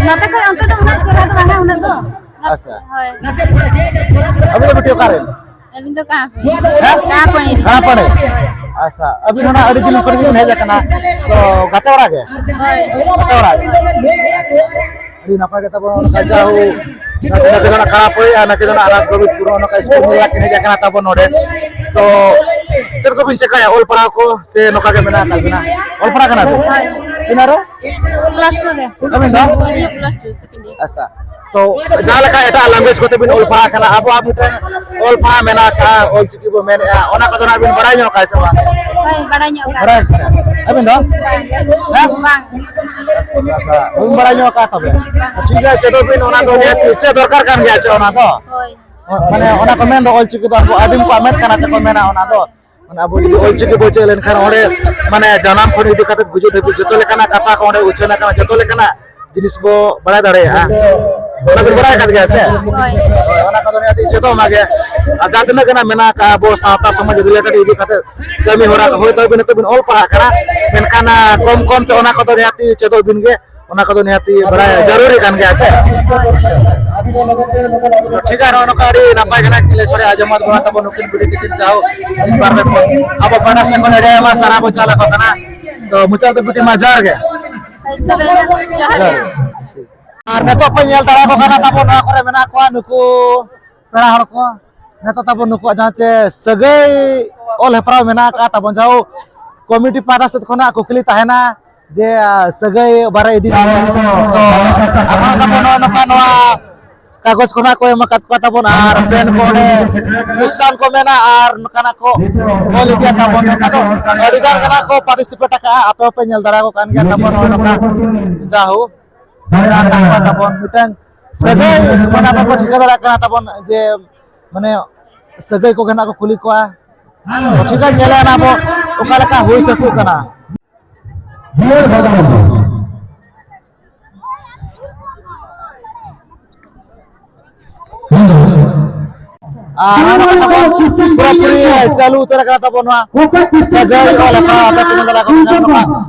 ᱱᱚᱛᱮ ᱠᱷᱚᱡ ᱚᱱᱛᱮ ᱫᱚ ᱩᱱᱟᱹᱜ ᱪᱮᱦᱨᱟ ᱫᱚ ᱵᱟᱝᱟ, ᱩᱱᱟᱹᱜ ᱫᱚ᱾ ᱟᱪᱪᱷᱟ᱾ ᱦᱳᱭ᱾ ᱟᱹᱵᱤᱱ ᱫᱚ ᱵᱤᱴᱤ ᱚᱠᱟ ᱨᱮᱱ? ᱟᱹᱞᱤᱧ ᱫᱚ ᱠᱟᱦᱟᱯᱟᱹᱲᱤ᱾ ᱦᱮᱸ? ᱠᱟᱦᱟᱯᱟᱹᱲᱤ᱾ ᱟᱪᱪᱷᱟ, ᱟᱹᱵᱤᱱ ᱦᱚᱸ ᱱᱟᱜ ᱟᱹᱰᱤ ᱫᱤᱱ ᱠᱷᱚᱱ ᱜᱮᱵᱤᱱ ᱦᱮᱡ ᱟᱠᱟᱱᱟ, ᱛᱚ ᱜᱟᱛᱮ ᱚᱲᱟᱜ ᱜᱮ? ᱦᱳᱭ᱾ ᱜᱟᱛᱮ ᱚᱲᱟᱜ ᱜᱮ? ᱟᱹᱰᱤ ᱱᱟᱯᱟᱭ ᱜᱮ ᱛᱟᱵᱚᱱ ᱱᱚᱝᱠᱟ ᱡᱟᱦᱳ ᱱᱟᱥᱮ ᱱᱟᱜ ᱫᱚ ᱱᱟᱜ ᱠᱷᱟᱨᱟᱯ ᱦᱩᱭᱩᱜᱼᱟ, ᱱᱟᱥᱮ ᱫᱚ ᱱᱟᱜ ᱨᱟᱥ ᱜᱳᱵᱤᱱᱫᱯᱩᱨ ᱦᱚᱸ ᱱᱚᱝᱠᱟ ᱥᱠᱩᱞ ᱧᱮᱞ ᱞᱟᱹᱜᱤᱫ ᱦᱮᱡ ᱟᱠᱟᱱᱟ ᱛᱟᱵᱚᱱ ᱱᱚᱰᱮ᱾ ᱛᱚ ᱪᱮᱫ ᱠᱚᱵᱤᱱ ᱪᱮᱠᱟᱭᱟ, ᱚᱞ ᱯᱟᱲᱦᱟᱣ ᱠᱚ ᱥᱮ ᱱᱚᱝᱠᱟ ᱜᱮ ᱢᱮᱱᱟᱜ ᱟᱠᱟᱫ ᱵᱤᱱᱟ? ᱚᱞ ᱯᱟᱲᱦᱟᱣ ᱠᱟᱱᱟ ᱵᱤᱱ? ᱦᱳᱭ᱾ ᱛᱤᱱᱟᱹᱜ ᱨᱮ? ᱠᱞᱟᱥ ᱴᱩ ᱨᱮ᱾ ᱟᱹᱵᱤᱱ ᱫᱚ? ᱤᱧ ᱦᱚᱸ ᱠᱞᱟᱥ ᱴᱩ, ᱥᱮᱠᱮᱱᱰ ᱤᱭᱟᱨ᱾ ᱟᱪᱪᱷᱟ᱾ ᱛᱚ, ᱡᱟᱦᱟᱸ ᱞᱮᱠᱟ ᱮᱴᱟᱜ language ᱠᱚᱛᱮ ᱵᱤᱱ ᱚᱞ ᱯᱟᱲᱦᱟᱣ ᱠᱟᱱᱟ, ᱟᱵᱚᱣᱟᱜ ᱢᱤᱫᱴᱟᱝ ᱚᱞ ᱯᱟᱲᱦᱟᱣ ᱢᱮᱱᱟᱜ ᱟᱠᱟᱫᱼᱟ, ᱚᱞ ᱪᱤᱠᱤ ᱵᱚ ᱢᱮᱱᱮᱫᱼᱟ, ᱚᱱᱟ ᱠᱚᱫᱚ ᱱᱟᱜ ᱵᱤᱱ ᱵᱟᱲᱟᱭ ᱧᱚᱜ ᱠᱟᱜᱼᱟ ᱥᱮ ᱵᱟᱝ? ᱦᱳᱭ, ᱵᱟᱲᱟᱭ ᱧᱚᱜ ᱠᱟᱜᱼᱟ᱾ ᱵᱟᱲᱟᱭ ᱠᱟᱜᱼᱟ᱾ ᱟᱹᱵᱤᱱ ᱫᱚ? ᱦᱮᱸ? ᱵᱟᱝ᱾ ᱟᱪᱪᱷᱟ, ᱵᱟᱹᱵᱤᱱ ᱵᱟᱲᱟᱭ ᱧᱚᱜ ᱠᱟᱜᱼᱟ ᱛᱚᱵᱮ? ᱴᱷᱤᱠ ᱜᱮᱭᱟ, ᱪᱮᱫᱚᱜ ᱵᱤᱱ, ᱚᱱᱟ ᱫᱚ ᱱᱤᱦᱟᱹᱛ ᱪᱮᱫ ᱫᱚᱨᱠᱟᱨ ᱠᱟᱱ ᱜᱮᱭᱟ ᱪᱮ ᱚᱱᱟ ᱫᱚ? ᱦᱳᱭ᱾ ᱢᱟᱱᱮ ᱚᱱᱟ ᱠᱚ ᱢᱮᱱ ᱫᱚ ᱚᱞ ᱪᱤᱠᱤ ᱫᱚ ᱟᱵᱚ ᱟᱹᱫᱤᱢ ᱠᱚᱣᱟᱜ ᱢᱮᱫ ᱠᱟᱱᱟ ᱪᱮ ᱠᱚ ᱢᱮᱱᱟ ᱚᱱᱟ ᱫᱚ᱾ ᱢᱟᱱᱮ ᱟᱵᱚ ᱡᱩᱫᱤ ᱚᱞ ᱪᱤᱠᱤ ᱵᱚ ᱪᱮᱫ ᱞᱮᱱᱠᱷᱟᱱ ᱚᱸᱰᱮ ᱢᱟᱱᱮ ᱡᱟᱱᱟᱢ ᱠᱷᱚᱱ ᱤᱫᱤ ᱠᱟᱛᱮ ᱜᱩᱡᱩᱜ ᱫᱷᱟᱹᱵᱤᱡ ᱡᱚᱛᱚ ᱞᱮᱠᱟᱱᱟᱜ ᱠᱟᱛᱷᱟ ᱠᱚ ᱚᱸᱰᱮ ᱩᱪᱷᱟᱹᱱ ᱟᱠᱟᱱᱟ, ᱡᱚᱛᱚ ᱞᱮᱠᱟᱱᱟᱜ ᱡᱤᱱᱤᱥ ᱵᱚ ᱵᱟᱲᱟᱭ ᱫᱟᱲᱮᱭᱟᱜᱼᱟ᱾ ᱚᱱᱟ ᱵᱤᱱ ᱵᱟᱲᱟᱭ ᱟᱠᱟᱫ ᱜᱮᱭᱟ ᱥᱮ? ᱦᱳᱭ᱾ ᱦᱳᱭ, ᱚᱱᱟ ᱠᱚᱫᱚ ᱱᱤᱦᱟᱹᱛ ᱪᱮᱫᱚᱜ ᱢᱟ ᱜᱮ᱾ ᱟᱨ ᱡᱟᱦᱟᱸ ᱛᱤᱱᱟᱹᱜ ᱜᱮ ᱱᱟᱜ ᱢᱮᱱᱟᱜ ᱟᱠᱟᱫ ᱟᱵᱚ ᱥᱟᱶᱛᱟ ᱥᱚᱢᱟᱡᱽ related ᱤᱫᱤ ᱠᱟᱛᱮ ᱠᱟᱹᱢᱤ ᱦᱚᱨᱟ ᱠᱚ, ᱦᱳᱭᱛᱳ ᱟᱹᱵᱤᱱ ᱱᱤᱛᱚᱜ ᱵᱤᱱ ᱚᱞ ᱯᱟᱲᱦᱟᱜ ᱠᱟᱱᱟ, ᱢᱮᱱᱠᱷᱟᱱ, ᱟᱸ, ᱠᱚᱢ ᱠᱚᱢ ᱛᱮ ᱚᱱᱟ ᱠᱚᱫᱚ ᱱᱤᱦᱟᱹᱛ ᱪᱮᱫᱚᱜ ᱵᱤᱱ ᱜᱮ, ᱚᱱᱟ ᱠᱚᱫᱚ ᱱᱤᱦᱟᱹᱛ ᱵᱟᱲᱟᱭ ᱡᱟᱹᱨᱩᱨᱤ ᱠᱟᱱ ᱜᱮᱭᱟ ᱥᱮ? ᱴᱷᱤᱠ ᱜᱮᱭᱟ, ᱱᱚᱜᱼᱚ ᱱᱚᱝᱠᱟ ᱟᱹᱰᱤ ᱱᱟᱯᱟᱭ ᱠᱟᱱᱟ, ᱞᱟᱹᱭ ᱥᱚᱲᱮ ᱟᱸᱡᱚᱢᱟᱫ ᱵᱚᱱᱟ ᱛᱟᱵᱚᱱ ᱱᱩᱠᱤᱱ ᱵᱤᱴᱤ ᱛᱟᱹᱠᱤᱱ, ᱡᱟᱦᱳ ᱢᱤᱫ ᱵᱟᱨ ᱯᱮ ᱯᱩᱱ ᱟᱵᱚ ᱯᱟᱦᱴᱟ ᱥᱮᱫ ᱠᱷᱚᱱ ᱟᱹᱰᱤ ᱟᱭᱢᱟ ᱥᱟᱨᱦᱟᱣ ᱵᱚ ᱪᱟᱞ ᱟᱠᱚ ᱠᱟᱱᱟ᱾ ᱛᱚ ᱢᱩᱪᱟᱹᱫ ᱨᱮ ᱵᱤᱴᱤ ᱢᱟ ᱡᱚᱦᱟᱨ ᱜᱮ᱾ ᱦᱳᱭ, ᱛᱚᱵᱮ ᱡᱚᱦᱟᱨ ᱜᱮ᱾ ᱟᱨ ᱱᱤᱛᱚᱜ ᱯᱮ ᱧᱮᱞ ᱫᱟᱲᱮᱭᱟᱠᱚ ᱠᱟᱱᱟ ᱛᱟᱵᱚᱱ ᱱᱚᱣᱟ ᱠᱚᱨᱮ ᱢᱮᱱᱟᱜ ᱠᱚᱣᱟ ᱱᱩᱠᱩ ᱯᱮᱲᱟ ᱦᱚᱲ ᱠᱚ᱾ ᱱᱤᱛᱚᱜ ᱛᱟᱵᱚᱱ ᱱᱩᱠᱩᱣᱟᱜ ᱡᱟᱦᱟᱸ ᱪᱮ ᱥᱟᱹᱜᱟᱹᱭ ᱚᱞ ᱦᱮᱯᱨᱟᱣ ᱢᱮᱱᱟᱜ ᱟᱠᱟᱫ ᱛᱟᱵᱚᱱ, ᱡᱟᱦᱳ ᱠᱚᱢᱤᱴᱤ ᱯᱟᱦᱴᱟ ᱥᱮᱫ ᱠᱷᱚᱱᱟᱜ ᱠᱩᱠᱞᱤ ᱛᱟᱦᱮᱱᱟ ᱡᱮ, ᱟᱸ, ᱥᱟᱹᱜᱟᱹᱭ ᱵᱟᱨᱮ ᱤᱫᱤ ᱠᱟᱛᱮ᱾ ᱛᱚ ᱟᱵᱚ ᱛᱟᱵᱚᱱ ᱱᱚᱜᱼᱚ ᱱᱚᱝᱠᱟ ᱱᱚᱣᱟ ᱠᱟᱜᱚᱡᱽ ᱠᱚ ᱱᱟᱜ ᱠᱚ ᱮᱢ ᱟᱠᱟᱫ ᱠᱚᱣᱟ ᱛᱟᱵᱚᱱ, ᱟᱨ ᱯᱮᱱ ᱠᱚ ᱚᱸᱰᱮ ᱠᱩᱥᱪᱟᱱ ᱠᱚ ᱢᱮᱱᱟᱜᱼᱟ, ᱟᱨ ᱱᱚᱝᱠᱟᱱᱟᱜ ᱠᱚ ᱚᱞ ᱤᱫᱤᱭᱟ ᱛᱟᱵᱚᱱ᱾ ᱱᱚᱝᱠᱟ ᱫᱚ ᱟᱹᱰᱤ ᱜᱟᱱ ᱜᱮ ᱱᱟᱜ ᱠᱚ ᱯᱟᱨᱴᱤᱥᱤᱯᱮᱴ ᱟᱠᱟᱫᱼᱟ, ᱟᱯᱮ ᱦᱚᱸᱯᱮ ᱧᱮᱞ ᱫᱟᱲᱮᱭᱟᱠᱚ ᱠᱟᱱ ᱜᱮᱭᱟ ᱛᱟᱵᱚᱱ ᱱᱚᱜᱼᱚ ᱱᱚᱝᱠᱟ᱾ ᱡᱟᱦᱳ ᱛᱟᱵᱚᱱ ᱢᱤᱫᱴᱟᱝ ᱥᱟᱹᱜᱟᱹᱭ, ᱢᱟᱱᱮ ᱟᱵᱚ ᱵᱚ ᱴᱷᱤᱠᱟᱹ ᱫᱟᱲᱮᱭᱟᱜ ᱠᱟᱱᱟ ᱛᱟᱵᱚᱱ ᱡᱮ, ᱢᱟᱱᱮ ᱥᱟᱹᱜᱟᱹᱭ ᱠᱚᱜᱮ ᱱᱟᱜ ᱠᱚ ᱠᱩᱞᱤ ᱠᱚᱣᱟ᱾ ᱴᱷᱤᱠ ᱜᱮᱭᱟ, ᱧᱮᱞᱟ ᱱᱟᱜ ᱵᱚ ᱚᱠᱟ ᱞᱮᱠᱟ ᱦᱩᱭ ᱥᱟᱹᱛᱚᱜ ᱠᱟᱱᱟ᱾ ᱟᱨ ᱱᱚᱣᱟ ᱠᱟᱛᱷᱟ ᱵᱚᱱ ᱯᱩᱨᱟᱹᱯᱩᱨᱤ ᱪᱟᱹᱞᱩ ᱩᱛᱟᱹᱨ ᱟᱠᱟᱱᱟ ᱛᱟᱵᱚᱱ ᱱᱚᱣᱟ ᱥᱟᱹᱜᱟᱹᱭ ᱚᱞ ᱦᱮᱯᱨᱟᱣ ᱟᱯᱮ ᱯᱮ ᱧᱮᱞ ᱫᱟᱲᱮᱭᱟᱜ ᱠᱟᱱᱟ᱾ ᱱᱚᱝᱠᱟ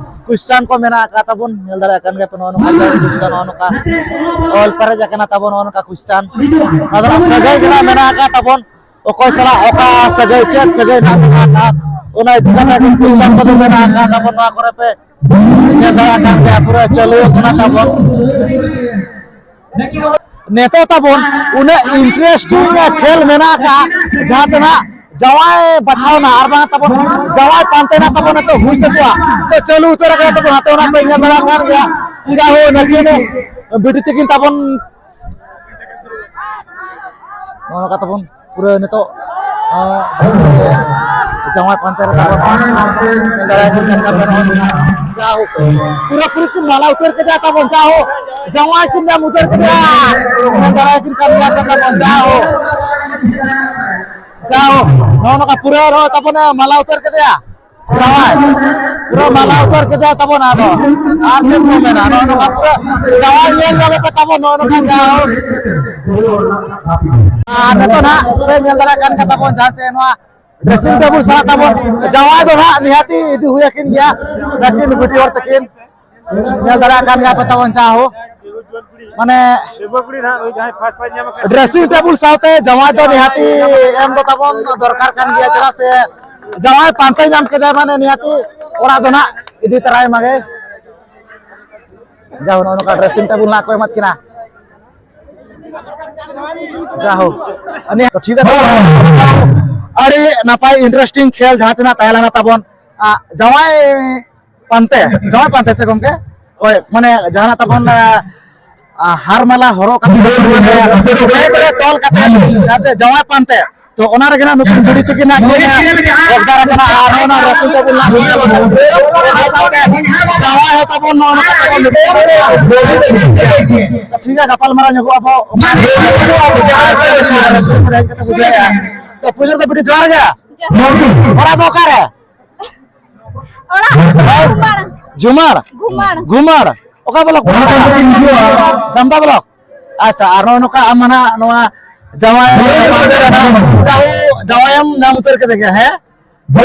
ᱠᱩᱥᱪᱟᱱ ᱠᱚ ᱢᱮᱱᱟᱜ ᱟᱠᱟᱫ ᱛᱟᱵᱚᱱ, ᱧᱮᱞ ᱫᱟᱲᱮᱭᱟᱜ ᱠᱟᱱ ᱜᱮᱭᱟ ᱯᱮ ᱱᱚᱜᱼᱚ ᱱᱚᱝᱠᱟ ᱠᱩᱥᱪᱟᱱ, ᱱᱚᱜᱼᱚ ᱱᱚᱝᱠᱟ ᱚᱞ ᱯᱮᱨᱮᱡ ᱟᱠᱟᱱᱟ ᱛᱟᱵᱚᱱ ᱱᱚᱜᱼᱚ ᱱᱚᱝᱠᱟ ᱠᱩᱥᱪᱟᱱ᱾ ᱱᱚᱣᱟ ᱫᱚ ᱱᱟᱜ ᱥᱟᱹᱜᱟᱹᱭ ᱜᱮ ᱱᱟᱜ ᱢᱮᱱᱟᱜ ᱟᱠᱟᱫ ᱛᱟᱵᱚᱱ, ᱚᱠᱚᱭ ᱥᱟᱞᱟᱜ ᱚᱠᱟ ᱥᱟᱹᱜᱟᱹᱭ, ᱪᱮᱫ ᱥᱟᱹᱜᱟᱹᱭ ᱱᱟᱜ ᱢᱮᱱᱟᱜ ᱟᱠᱟᱫ, ᱚᱱᱟ ᱤᱫᱤ ᱠᱟᱛᱮ ᱜᱮ ᱠᱩᱥᱪᱟᱱ ᱠᱚᱫᱚ ᱢᱮᱱᱟᱜ ᱟᱠᱟᱫ ᱛᱟᱵᱚᱱ᱾ ᱱᱚᱣᱟ ᱠᱚᱨᱮ ᱯᱮ ᱧᱮᱞ ᱫᱟᱲᱮᱭᱟᱜ ᱠᱟᱱ ᱜᱮᱭᱟ, ᱯᱩᱨᱟᱹ ᱪᱟᱹᱞᱩ ᱟᱠᱟᱱᱟ ᱛᱟᱵᱚᱱ᱾ ᱱᱤᱛᱚᱜ ᱛᱟᱵᱚᱱ ᱩᱱᱟᱹᱜ interesting ᱠᱷᱮᱞ ᱢᱮᱱᱟᱜ ᱟᱠᱟᱫᱼᱟ, ᱡᱟᱦᱟᱸ ᱛᱮ ᱱᱟᱜ ᱡᱟᱶᱟᱭ ᱵᱟᱪᱷᱟᱣ ᱱᱟ ᱟᱨ ᱵᱟᱝ ᱛᱟᱵᱚᱱ ᱡᱟᱶᱟᱭ ᱯᱟᱱᱛᱮ ᱱᱟ ᱛᱟᱵᱚᱱ ᱱᱤᱛᱚᱜ ᱦᱩᱭ ᱥᱟᱹᱛᱚᱜᱼᱟ᱾ ᱛᱚ ᱪᱟᱹᱞᱩ ᱩᱛᱟᱹᱨ ᱟᱠᱟᱱᱟ ᱛᱟᱵᱚᱱ, ᱦᱟᱱᱛᱮ ᱚᱱᱟ ᱯᱮ ᱧᱮᱞ ᱫᱟᱲᱮᱭᱟᱜ ᱠᱟᱱ ᱜᱮᱭᱟ᱾ ᱡᱟᱦᱳ ᱱᱟᱹᱠᱤᱱ ᱵᱤᱴᱤ ᱛᱟᱹᱠᱤᱱ ᱛᱟᱵᱚᱱ ᱱᱚᱜᱼᱚ ᱱᱚᱝᱠᱟ ᱛᱟᱵᱚᱱ ᱯᱩᱨᱟᱹ ᱱᱤᱛᱚᱜ, ᱟᱸ, ᱡᱟᱶᱟᱭ ᱯᱟᱱᱛᱮ ᱨᱮ ᱛᱟᱵᱚᱱ ᱧᱮᱞ ᱫᱟᱲᱮᱭᱟᱠᱚ ᱠᱟᱱ ᱜᱮᱭᱟ ᱯᱮ, ᱱᱚᱜᱼᱚᱭ ᱡᱟᱦᱳᱠ, ᱯᱩᱨᱟᱹᱯᱩᱨᱤ ᱠᱤᱱ ᱢᱟᱞᱟ ᱩᱛᱟᱹᱨ ᱠᱮᱫᱮᱭᱟ ᱛᱟᱵᱚᱱ, ᱡᱟᱦᱳᱠ, ᱡᱟᱶᱟᱭ ᱠᱤᱱ ᱧᱟᱢ ᱩᱛᱟᱹᱨ ᱠᱮᱫᱮᱭᱟ, ᱧᱮᱞ ᱫᱟᱲᱮᱭᱟᱠᱤᱱ ᱠᱟᱱ ᱜᱮᱭᱟ ᱯᱮ ᱛᱟᱵᱚᱱ, ᱡᱟᱦᱳᱠ, ᱡᱟᱦᱳᱠ, ᱱᱚᱜᱼᱚ ᱱᱚᱝᱠᱟ ᱯᱩᱨᱟᱹ ᱱᱚᱜᱼᱚᱭ ᱛᱟᱵᱚᱱ ᱢᱟᱞᱟ ᱩᱛᱟᱹᱨ ᱠᱮᱫᱮᱭᱟ᱾ ᱡᱟᱶᱟᱭ ᱯᱩᱨᱟᱹ ᱢᱟᱞᱟ ᱩᱛᱟᱹᱨ ᱠᱮᱫᱮᱭᱟ ᱛᱟᱵᱚᱱ᱾ ᱟᱫᱚ ᱟᱨ ᱪᱮᱫ ᱠᱚ ᱢᱮᱱᱟ, ᱱᱚᱜᱼᱚ ᱱᱚᱝᱠᱟ ᱯᱩᱨᱟᱹ ᱡᱟᱶᱟᱭ ᱧᱮᱞ ᱧᱚᱜ ᱯᱮ ᱛᱟᱵᱚᱱ, ᱱᱚᱜᱼᱚ ᱱᱚᱝᱠᱟ ᱡᱟᱶᱟᱭ᱾ ᱟᱨ ᱱᱤᱛᱚᱜ ᱱᱟᱦᱟᱜ ᱯᱮ ᱧᱮᱞ ᱫᱟᱲᱮᱭᱟᱜ ᱠᱟᱱ ᱜᱮᱭᱟ ᱛᱟᱵᱚᱱ, ᱡᱟᱦᱟᱸ ᱪᱮ ᱱᱚᱣᱟ dressing table ᱥᱟᱞᱟᱜ ᱛᱟᱵᱚᱱ ᱡᱟᱶᱟᱭ ᱫᱚ ᱱᱟᱦᱟᱜ ᱱᱤᱦᱟᱹᱛᱤ ᱤᱫᱤ ᱦᱩᱭ ᱟᱹᱠᱤᱱ ᱜᱮᱭᱟ, ᱟᱹᱠᱤᱱ ᱵᱤᱴᱤ ᱦᱚᱲ ᱛᱟᱹᱠᱤᱱ᱾ ᱧᱮᱞ ᱫᱟᱲᱮᱭᱟᱜ ᱠᱟᱱ ᱜᱮᱭᱟ ᱯᱮ ᱛᱟᱵᱚᱱ, ᱡᱟᱦᱳᱠ, ᱢᱟᱱᱮ dressing table ᱥᱟᱶᱛᱮ ᱡᱟᱶᱟᱭ ᱫᱚ ᱱᱤᱦᱟᱹᱛᱤ ᱮᱢ ᱫᱚ ᱛᱟᱵᱚᱱ ᱫᱚᱨᱠᱟᱨ ᱠᱟᱱ ᱜᱮᱭᱟ, ᱪᱮᱫᱟᱜ ᱥᱮ ᱡᱟᱶᱟᱭ ᱯᱟᱱᱛᱮ ᱧᱟᱢ ᱠᱮᱫᱟᱭ ᱢᱟᱱᱮ ᱱᱤᱦᱟᱹᱛᱤ ᱚᱲᱟᱜ ᱫᱚ ᱱᱟᱜ ᱤᱫᱤ ᱛᱟᱨᱟᱭ ᱢᱟᱜᱮ᱾ ᱡᱟᱦᱳᱠ, ᱱᱚᱜᱼᱚ ᱱᱚᱝᱠᱟ dressing table ᱱᱟᱜ ᱠᱚ ᱮᱢᱟᱫ ᱠᱤᱱᱟ᱾ ᱡᱟᱦᱳᱠ, ᱩᱱᱤ ᱴᱷᱤᱠ ᱟᱪᱷᱮ, ᱟᱹᱰᱤ ᱱᱟᱯᱟᱭ interesting ᱠᱷᱮᱞ ᱡᱟᱦᱟᱸ ᱛᱤᱱᱟᱹᱜ ᱛᱟᱦᱮᱸ ᱞᱮᱱᱟ ᱛᱟᱵᱚᱱ, ᱟ, ᱡᱟᱶᱟᱭ ᱯᱟᱱᱛᱮ, ᱡᱟᱶᱟᱭ ᱯᱟᱱᱛᱮ ᱥᱮ ᱜᱚᱢᱠᱮ? ᱦᱳᱭ, ᱢᱟᱱᱮ ᱡᱟᱦᱟᱱᱟᱜ ᱛᱟᱵᱚᱱ, ᱟ, ᱟ, ᱦᱟᱨ ᱢᱟᱞᱟ ᱦᱚᱨᱚᱜ ᱠᱟᱛᱮ, ᱢᱮᱫ ᱨᱮ ᱛᱚᱞ ᱠᱟᱛᱮ, ᱟᱪᱪᱷᱟ, ᱡᱟᱶᱟᱭ ᱯᱟᱱᱛᱮ᱾ ᱛᱚ ᱚᱱᱟ ᱨᱮᱜᱮ ᱱᱟᱜ ᱱᱩᱠᱤᱱ ᱵᱩᱰᱷᱤ ᱛᱟᱹᱠᱤᱱ ᱱᱟᱜ ᱠᱤᱱ, ᱟ, ᱡᱚᱜᱫᱟᱨ ᱟᱠᱟᱱᱟ ᱟᱨ ᱱᱚᱜᱼᱚ ᱱᱟ ᱨᱟᱹᱥᱩᱱ ᱛᱟᱵᱚᱱ ᱱᱟᱜ ᱠᱤᱱ ᱧᱮᱞ ᱠᱟᱛᱮ, ᱚᱱᱟ ᱥᱟᱶᱛᱮ ᱡᱟᱶᱟᱭ ᱦᱚᱸ ᱛᱟᱵᱚᱱ ᱱᱚᱜᱼᱚ ᱱᱚᱝᱠᱟ ᱛᱟᱵᱚᱱ ᱱᱩᱠᱤᱱ᱾ ᱴᱷᱤᱠ ᱜᱮᱭᱟ, ᱜᱟᱯᱟᱞ ᱢᱟᱨᱟᱣ ᱧᱚᱜᱚᱜ ᱟᱵᱚ᱾ ᱨᱟᱹᱥᱩᱱ ᱵᱩᱰᱷᱤ ᱦᱮᱡ ᱠᱟᱛᱮ ᱵᱩᱡᱷᱟᱹᱣᱮᱫᱼᱟ᱾ ᱛᱚ ᱯᱩᱭᱞᱩ ᱫᱚ ᱵᱩᱰᱷᱤ ᱡᱚᱦᱟᱨ ᱜᱮ᱾ ᱚᱲᱟᱜ ᱫᱚ ᱚᱠᱟᱨᱮ? ᱚᱲᱟᱜ ᱦᱮᱸ? ᱜᱷᱩᱢᱟᱲ᱾ ᱡᱩᱢᱟᱲ? ᱜᱷᱩᱢᱟᱲ᱾ ᱜᱷᱩᱢᱟᱲ? ᱚᱠᱟ ᱵᱞᱚᱠ ᱯᱟᱲᱟᱜ ᱠᱟᱱᱟ? ᱡᱟᱢᱫᱟ ᱵᱞᱚᱠ? ᱟᱪᱪᱷᱟ, ᱟᱨ ᱱᱚᱜᱼᱚ ᱱᱚᱝᱠᱟ ᱟᱢ ᱢᱟ ᱱᱟᱜ ᱱᱚᱣᱟ ᱡᱟᱶᱟᱭ, ᱡᱟᱦᱩ, ᱡᱟᱶᱟᱭᱮᱢ ᱧᱟᱢ ᱩᱛᱟᱹᱨ ᱠᱮᱫᱮ ᱜᱮᱭᱟ, ᱦᱮᱸ?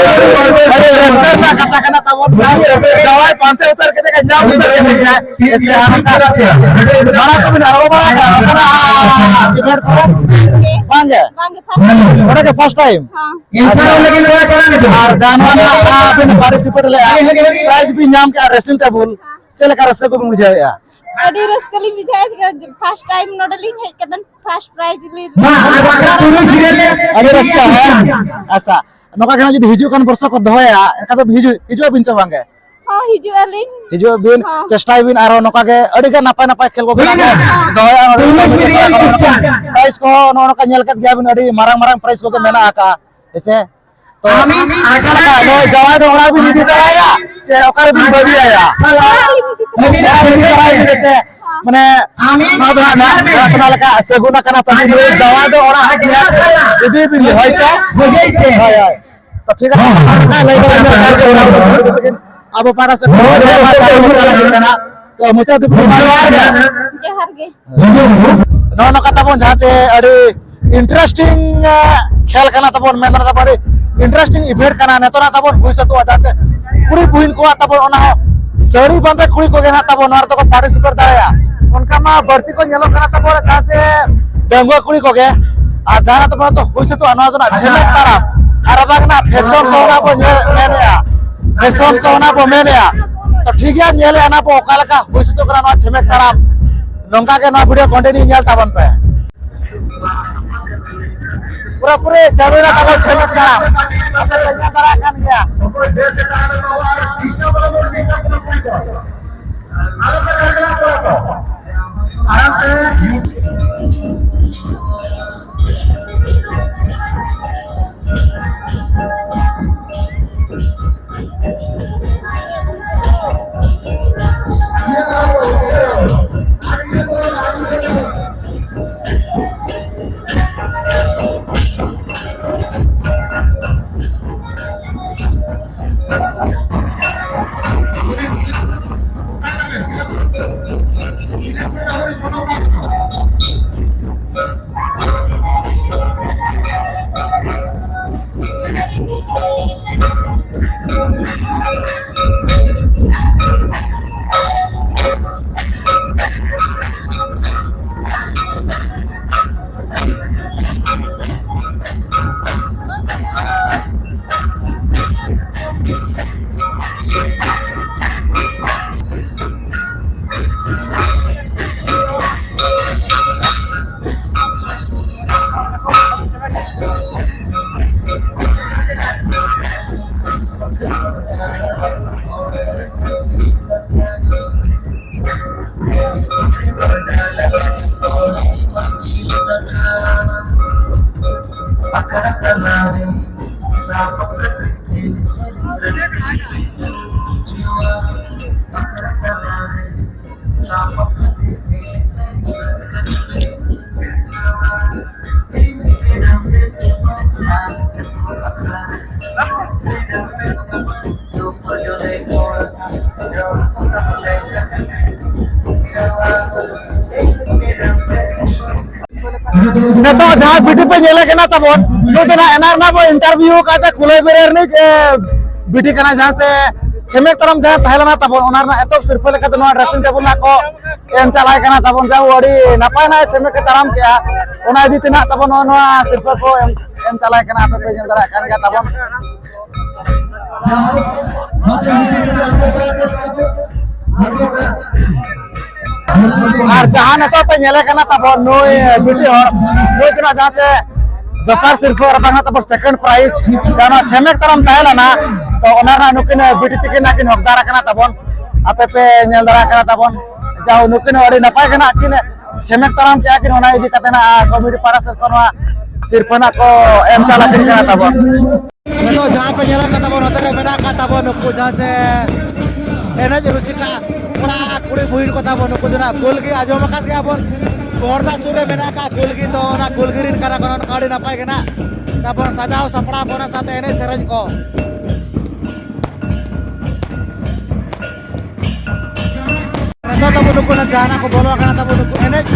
ᱟᱹᱰᱤ ᱨᱟᱹᱥᱠᱟᱹ ᱨᱮᱱᱟᱜ ᱠᱟᱛᱷᱟ ᱠᱟᱱᱟ ᱛᱟᱵᱚᱱ, ᱡᱟᱶᱟᱭ ᱯᱟᱱᱛᱮ ᱩᱛᱟᱹᱨ ᱠᱮᱫᱮ ᱜᱮ, ᱧᱟᱢ ᱩᱛᱟᱹᱨ ᱠᱮᱫᱮ ᱜᱮ᱾ ᱦᱮᱸ ᱥᱮ, ᱟᱨ ᱱᱚᱝᱠᱟ ᱢᱟᱲᱟᱝ ᱠᱚᱵᱤᱱ ᱟᱬᱜᱚ ᱵᱟᱲᱟ ᱟᱠᱟᱱᱟ ᱱᱚᱝᱠᱟᱱᱟᱜ event ᱠᱚᱨᱮ? ᱵᱟᱝᱜᱮ᱾ ᱵᱟᱝᱜᱮ, first time᱾ ᱱᱚᱰᱮ ᱜᱮ first time? ᱦᱮᱸ᱾ ᱟᱪᱪᱷᱟ᱾ ᱟᱨ ᱡᱟᱦᱟᱸ ᱱᱚᱣᱟ ᱨᱮ ᱟᱹᱵᱤᱱ participate ᱞᱮᱫᱼᱟ, prize ᱵᱤᱱ ᱧᱟᱢ ᱠᱮᱫᱼᱟ, dressing table, ᱪᱮᱫ ᱞᱮᱠᱟ ᱨᱟᱹᱥᱠᱟᱹ ᱠᱚᱵᱤᱱ ᱵᱩᱡᱷᱟᱹᱣᱮᱫᱼᱟ? ᱟᱹᱰᱤ ᱨᱟᱹᱥᱠᱟᱹ ᱞᱤᱧ ᱵᱩᱡᱷᱟᱹᱣᱮᱫᱼᱟ, ᱪᱤᱠᱟᱹ first time ᱱᱚᱰᱮ ᱞᱤᱧ ᱦᱮᱡ ᱠᱟᱛᱮ first prize ᱞᱤᱧ ᱟᱹᱰᱤ ᱨᱟᱹᱥᱠᱟᱹ, ᱦᱮᱸ? ᱟᱪᱪᱷᱟ, ᱱᱚᱝᱠᱟ ᱜᱮ ᱦᱟᱸᱜ ᱡᱩᱫᱤ ᱦᱤᱡᱩᱜ ᱠᱟᱱ ᱵᱚᱨᱥᱚ ᱠᱚ ᱫᱚᱦᱚᱭᱟ, ᱮᱱᱠᱷᱟᱱ ᱫᱚ ᱦᱤᱡᱩᱜ, ᱦᱤᱡᱩᱜ ᱟᱵᱤᱱ ᱥᱮ ᱵᱟᱝ ᱜᱮ? ᱦᱚᱸ, ᱦᱤᱡᱩᱜ ᱟᱹᱞᱤᱧ᱾ ᱦᱤᱡᱩᱜ ᱵᱤᱱ, ᱦᱚᱸ᱾ ᱪᱮᱥᱴᱟᱭ ᱵᱤᱱ ᱟᱨᱦᱚᱸ ᱱᱚᱝᱠᱟ ᱜᱮ ᱟᱹᱰᱤ ᱜᱟᱱ ᱱᱟᱯᱟᱭ ᱱᱟᱯᱟᱭ ᱠᱷᱮᱞ ᱠᱚ ᱢᱮᱱᱟᱜ ᱠᱚ ᱫᱚᱦᱚᱭᱟ᱾ ᱯᱨᱟᱭᱤᱡᱽ ᱠᱚᱦᱚᱸ ᱱᱚᱜᱼᱚ ᱱᱚᱝᱠᱟ ᱧᱮᱞ ᱠᱮᱫ ᱜᱮᱭᱟ ᱵᱤᱱ, ᱟᱹᱰᱤ ᱢᱟᱨᱟᱝ ᱢᱟᱨᱟᱝ ᱯᱨᱟᱭᱤᱡᱽ ᱠᱚᱜᱮ ᱢᱮᱱᱟᱜ ᱟᱠᱟᱫᱼᱟ, ᱦᱮᱸᱥᱮ? ᱛᱚ ᱟᱢᱤᱱ ᱟᱡᱟᱨ ᱱᱚᱜᱼᱚᱭ ᱡᱟᱶᱟᱭ ᱫᱚ ᱚᱲᱟᱜ ᱵᱤᱱ ᱤᱫᱤ ᱛᱚᱨᱟᱭᱟ ᱥᱮ ᱚᱠᱟ ᱨᱮᱵᱤᱱ ᱵᱟᱹᱜᱤᱭᱟᱭᱟ? ᱚᱲᱟᱜ ᱨᱮ ᱤᱫᱤ ᱛᱚᱨᱟᱭᱟ ᱵᱤᱱ ᱥᱮ? ᱢᱟᱱᱮ ᱟᱢᱤᱱ ᱱᱚᱣᱟ ᱫᱚ ᱦᱟᱸᱜ ᱱᱚᱣᱟ ᱠᱟᱛᱷᱟ ᱞᱮᱠᱟ ᱥᱟᱹᱜᱩᱱ ᱟᱠᱟᱱᱟ, ᱛᱟᱦᱞᱮ ᱱᱩᱭ ᱡᱟᱶᱟᱭ ᱫᱚ ᱚᱲᱟᱜ ᱤᱫᱤ ᱵᱤᱱ ᱦᱳᱭ ᱥᱮ? ᱦᱳᱭ, ᱦᱳᱭ᱾ ᱛᱚ ᱴᱷᱤᱠ ᱟᱪᱷᱮ, ᱞᱟᱹᱭ ᱵᱟᱲᱟ ᱧᱚᱜ ᱠᱟᱜ ᱜᱮ ᱚᱲᱟᱜ ᱨᱮ᱾ ᱟᱵᱚ ᱯᱟᱦᱴᱟ ᱥᱮᱫ ᱠᱷᱚᱱ ᱦᱳᱭ, ᱦᱳᱭ, ᱦᱳᱭ, ᱦᱳᱭ᱾ ᱛᱚ ᱢᱩᱪᱟᱹᱫ ᱫᱷᱟᱹᱵᱤᱡ ᱡᱚᱦᱟᱨ ᱜᱮ᱾ ᱡᱚᱦᱟᱨ ᱜᱮ᱾ ᱱᱚᱜᱼᱚ ᱱᱚᱝᱠᱟ ᱛᱟᱵᱚᱱ ᱡᱟᱦᱟᱸ ᱪᱮ ᱟᱹᱰᱤ interesting, ᱮ, ᱠᱷᱮᱞ ᱠᱟᱱᱟ ᱛᱟᱵᱚᱱ, ᱢᱮᱱ ᱫᱚ ᱛᱟᱵᱚᱱ ᱟᱹᱰᱤ interesting event ᱠᱟᱱᱟ᱾ ᱱᱤᱛᱚᱜ ᱱᱟᱜ ᱛᱟᱵᱚᱱ ᱦᱩᱭ ᱥᱟᱹᱛᱚᱜᱼᱟ, ᱡᱟᱦᱟᱸ ᱪᱮ ᱠᱩᱲᱤ ᱵᱩᱦᱤᱱ ᱠᱚᱣᱟᱜ ᱛᱟᱵᱚᱱ ᱚᱱᱟ ᱦᱚᱸ ᱥᱟᱹᱲᱤ ᱵᱟᱸᱫᱮ ᱠᱩᱲᱤ ᱠᱚᱜᱮ ᱱᱟᱜ ᱛᱟᱵᱚᱱ ᱱᱚᱣᱟ ᱨᱮᱫᱚ ᱠᱚ participate ᱫᱟᱲᱮᱭᱟᱜᱼᱟ᱾ ᱚᱱᱠᱟ ᱢᱟ ᱵᱟᱹᱲᱛᱤ ᱠᱚ ᱧᱮᱞᱚᱜ ᱠᱟᱱᱟ ᱛᱟᱵᱚᱱ ᱡᱟᱦᱟᱸ ᱪᱮ ᱰᱟᱺᱜᱩᱣᱟᱹ ᱠᱩᱲᱤ ᱠᱚᱜᱮ, ᱟᱨ ᱡᱟᱦᱟᱸ ᱱᱟᱜ ᱛᱟᱵᱚᱱ ᱫᱚ ᱦᱩᱭ ᱥᱟᱹᱛᱚᱜᱼᱟ, ᱱᱚᱣᱟ ᱫᱚ ᱱᱟᱜ ᱡᱷᱮᱢᱮᱠ ᱛᱟᱲᱟᱢ ᱟᱨ ᱵᱟᱝ ᱱᱟᱜ fashion show ᱱᱟᱜ ᱵᱚᱱ ᱧᱮᱞ, ᱢᱮᱱᱮᱜᱼᱟ, fashion show ᱱᱟᱜ ᱵᱚᱱ ᱢᱮᱱᱮᱜᱼᱟ᱾ ᱛᱚ ᱴᱷᱤᱠ ᱜᱮᱭᱟ, ᱧᱮᱞᱮᱜᱼᱟ ᱱᱟᱜ ᱵᱚ ᱚᱠᱟ ᱞᱮᱠᱟ ᱦᱩᱭ ᱥᱟᱹᱛᱚᱜ ᱠᱟᱱᱟ ᱱᱚᱣᱟ ᱡᱷᱮᱢᱮᱠ ᱛᱟᱲᱟᱢ᱾ ᱱᱚᱝᱠᱟ ᱜᱮ ᱱᱚᱣᱟ video continue ᱧᱮᱞ ᱛᱟᱵᱚᱱ ᱯᱮ᱾ ᱯᱩᱨᱟᱹ ᱯᱩᱨᱤ ᱡᱟᱹᱨᱩᱲᱟ ᱛᱟᱵᱚ ᱪᱷᱮᱢᱮᱫ ᱛᱟᱲᱟᱢ᱾ ᱟᱯᱮ ᱯᱮ ᱧᱮᱞ ᱫᱟᱲᱮᱭᱟᱜ ᱠᱟᱱ ᱜᱮᱭᱟ᱾ ᱱᱤᱛᱚᱜ ᱡᱟᱦᱟᱸ ᱵᱤᱴᱤ ᱯᱮ ᱧᱮᱞᱮ ᱠᱟᱱᱟ ᱛᱟᱵᱚᱱ, ᱱᱩᱭ ᱫᱚ ᱱᱟᱜ ᱮᱱᱟᱝ ᱨᱮᱱᱟᱜ ᱵᱚ interview ᱠᱟᱛᱮ ᱠᱩᱞᱟᱹᱭ ᱵᱮᱨᱮ ᱨᱤᱱᱤᱡ, ᱮ, ᱵᱤᱴᱤ ᱠᱟᱱᱟ, ᱡᱟᱦᱟᱸ ᱥᱮ ᱪᱷᱮᱢᱮᱠ ᱛᱟᱲᱟᱢ ᱡᱟᱦᱟᱸ ᱛᱟᱦᱮᱸ ᱞᱮᱱᱟ ᱛᱟᱵᱚᱱ, ᱚᱱᱟ ᱨᱮᱱᱟᱜ ᱮᱛᱚᱦᱚᱵ ᱥᱤᱨᱯᱟᱹ ᱞᱮᱠᱟᱛᱮ ᱱᱚᱣᱟ dressing table ᱱᱟᱜ ᱠᱚ ᱮᱢ ᱪᱟᱞᱟᱭ ᱠᱟᱱᱟ ᱛᱟᱵᱚᱱ᱾ ᱡᱟᱦᱟᱸ ᱟᱹᱰᱤ ᱱᱟᱯᱟᱭ ᱱᱟᱜ ᱪᱷᱮᱢᱮᱠ ᱮ ᱛᱟᱲᱟᱢ ᱠᱮᱜᱼᱟ, ᱚᱱᱟ ᱤᱫᱤ ᱛᱮ ᱱᱟᱜ ᱛᱟᱵᱚᱱ ᱱᱚᱜᱼᱚ ᱱᱚᱣᱟ ᱥᱤᱨᱯᱟᱹ ᱠᱚ ᱮᱢ, ᱮᱢ ᱪᱟᱞᱟᱭ ᱠᱟᱱᱟ, ᱟᱯᱮ ᱯᱮ ᱧᱮᱞ ᱫᱟᱲᱮᱭᱟᱜ ᱠᱟᱱ ᱜᱮᱭᱟ ᱛᱟᱵᱚᱱ᱾ ᱟᱨ ᱡᱟᱦᱟᱸ ᱱᱤᱛᱚᱜ ᱯᱮ ᱧᱮᱞᱮ ᱠᱟᱱᱟ ᱛᱟᱵᱚᱱ ᱱᱩᱭ ᱵᱤᱴᱤ ᱦᱚᱲ, ᱱᱩᱭ ᱫᱚ ᱱᱟᱜ ᱡᱟᱦᱟᱸ ᱪᱮ ᱫᱚᱥᱟᱨ ᱥᱤᱨᱯᱟᱹ ᱟᱨ ᱵᱟᱝ ᱛᱟᱵᱚᱱ second prize ᱡᱟᱦᱟᱸ ᱱᱚᱣᱟ ᱪᱷᱮᱢᱮᱠ ᱛᱟᱲᱟᱢ ᱛᱟᱦᱮᱸ ᱞᱮᱱᱟ, ᱛᱚ ᱚᱱᱟ ᱨᱮᱱᱟᱜ ᱱᱩᱠᱤᱱ ᱵᱤᱴᱤ ᱛᱤᱠᱤᱱ ᱱᱟᱜ ᱠᱤᱱ ᱦᱚᱠᱫᱟᱨ ᱟᱠᱟᱱᱟ ᱛᱟᱵᱚᱱ, ᱟᱯᱮ ᱯᱮ ᱧᱮᱞ ᱫᱟᱲᱮᱭᱟᱜ ᱠᱟᱱᱟ ᱛᱟᱵᱚᱱ᱾ ᱡᱟᱦᱳ, ᱱᱩᱠᱤᱱ ᱦᱚᱸ ᱟᱹᱰᱤ ᱱᱟᱯᱟᱭ ᱜᱮ ᱱᱟᱜ ᱠᱤᱱ ᱪᱷᱮᱢᱮᱠ ᱛᱟᱲᱟᱢ ᱠᱮᱜᱼᱟ ᱠᱤᱱ, ᱚᱱᱟ ᱤᱫᱤ ᱠᱟᱛᱮ ᱱᱟᱜ committee ᱯᱟᱦᱴᱟ ᱥᱮᱫ ᱠᱷᱚᱱ ᱱᱚᱣᱟ ᱥᱤᱨᱯᱟᱹ ᱱᱟᱜ ᱠᱚ ᱮᱢ ᱪᱟᱞ ᱟᱹᱠᱤᱱ ᱠᱟᱱᱟ ᱛᱟᱵᱚᱱ᱾ ᱱᱤᱛᱚᱜ ᱡᱟᱦᱟᱸ ᱯᱮ ᱧᱮᱞᱮᱫ ᱠᱟᱱ ᱛᱟᱵᱚᱱ, ᱱᱚᱛᱮ ᱨᱮ ᱢᱮᱱᱟᱜ ᱟᱠᱟᱫ ᱛᱟᱵᱚᱱ ᱱᱩᱠᱩ ᱡᱟᱦᱟᱸ ᱪᱮ ᱮᱱᱮᱡ ᱨᱩᱥᱤᱠᱟ ᱠᱚᱲᱟ ᱠᱩᱲᱤ ᱵᱩᱦᱤᱱ ᱠᱚ ᱛᱟᱵᱚᱱ, ᱱᱩᱠᱩ ᱫᱚ ᱱᱟᱜ ᱠᱩᱞᱜᱤ ᱟᱸᱡᱚᱢ ᱟᱠᱟᱫ ᱜᱮᱭᱟ ᱵᱚᱱ, ᱯᱚᱨᱫᱟ ᱥᱩᱨ ᱨᱮ ᱢᱮᱱᱟᱜ ᱟᱠᱟᱫ ᱠᱩᱞᱜᱤ, ᱛᱚ ᱚᱱᱟ ᱠᱩᱞᱜᱤ ᱨᱤᱱ ᱠᱟᱱᱟ ᱠᱚ, ᱱᱚᱝᱠᱟ ᱟᱹᱰᱤ ᱱᱟᱯᱟᱭ ᱜᱮ ᱱᱟᱜ ᱛᱟᱵᱚᱱ ᱥᱟᱡᱟᱣ ᱥᱟᱯᱲᱟᱣ ᱠᱚ, ᱚᱱᱟ ᱥᱟᱶᱛᱮ ᱮᱱᱮᱡ ᱥᱮᱨᱮᱧ ᱠᱚ᱾ ᱱᱤᱛᱚᱜ ᱛᱟᱵᱚ ᱱᱩᱠᱩ ᱱᱟᱜ ᱡᱟᱦᱟᱱᱟᱜ ᱠᱚ ᱵᱚᱞᱚ ᱟᱠᱟᱱᱟ ᱛᱟᱵᱚ ᱱᱩᱠᱩ ᱮᱱᱮᱡ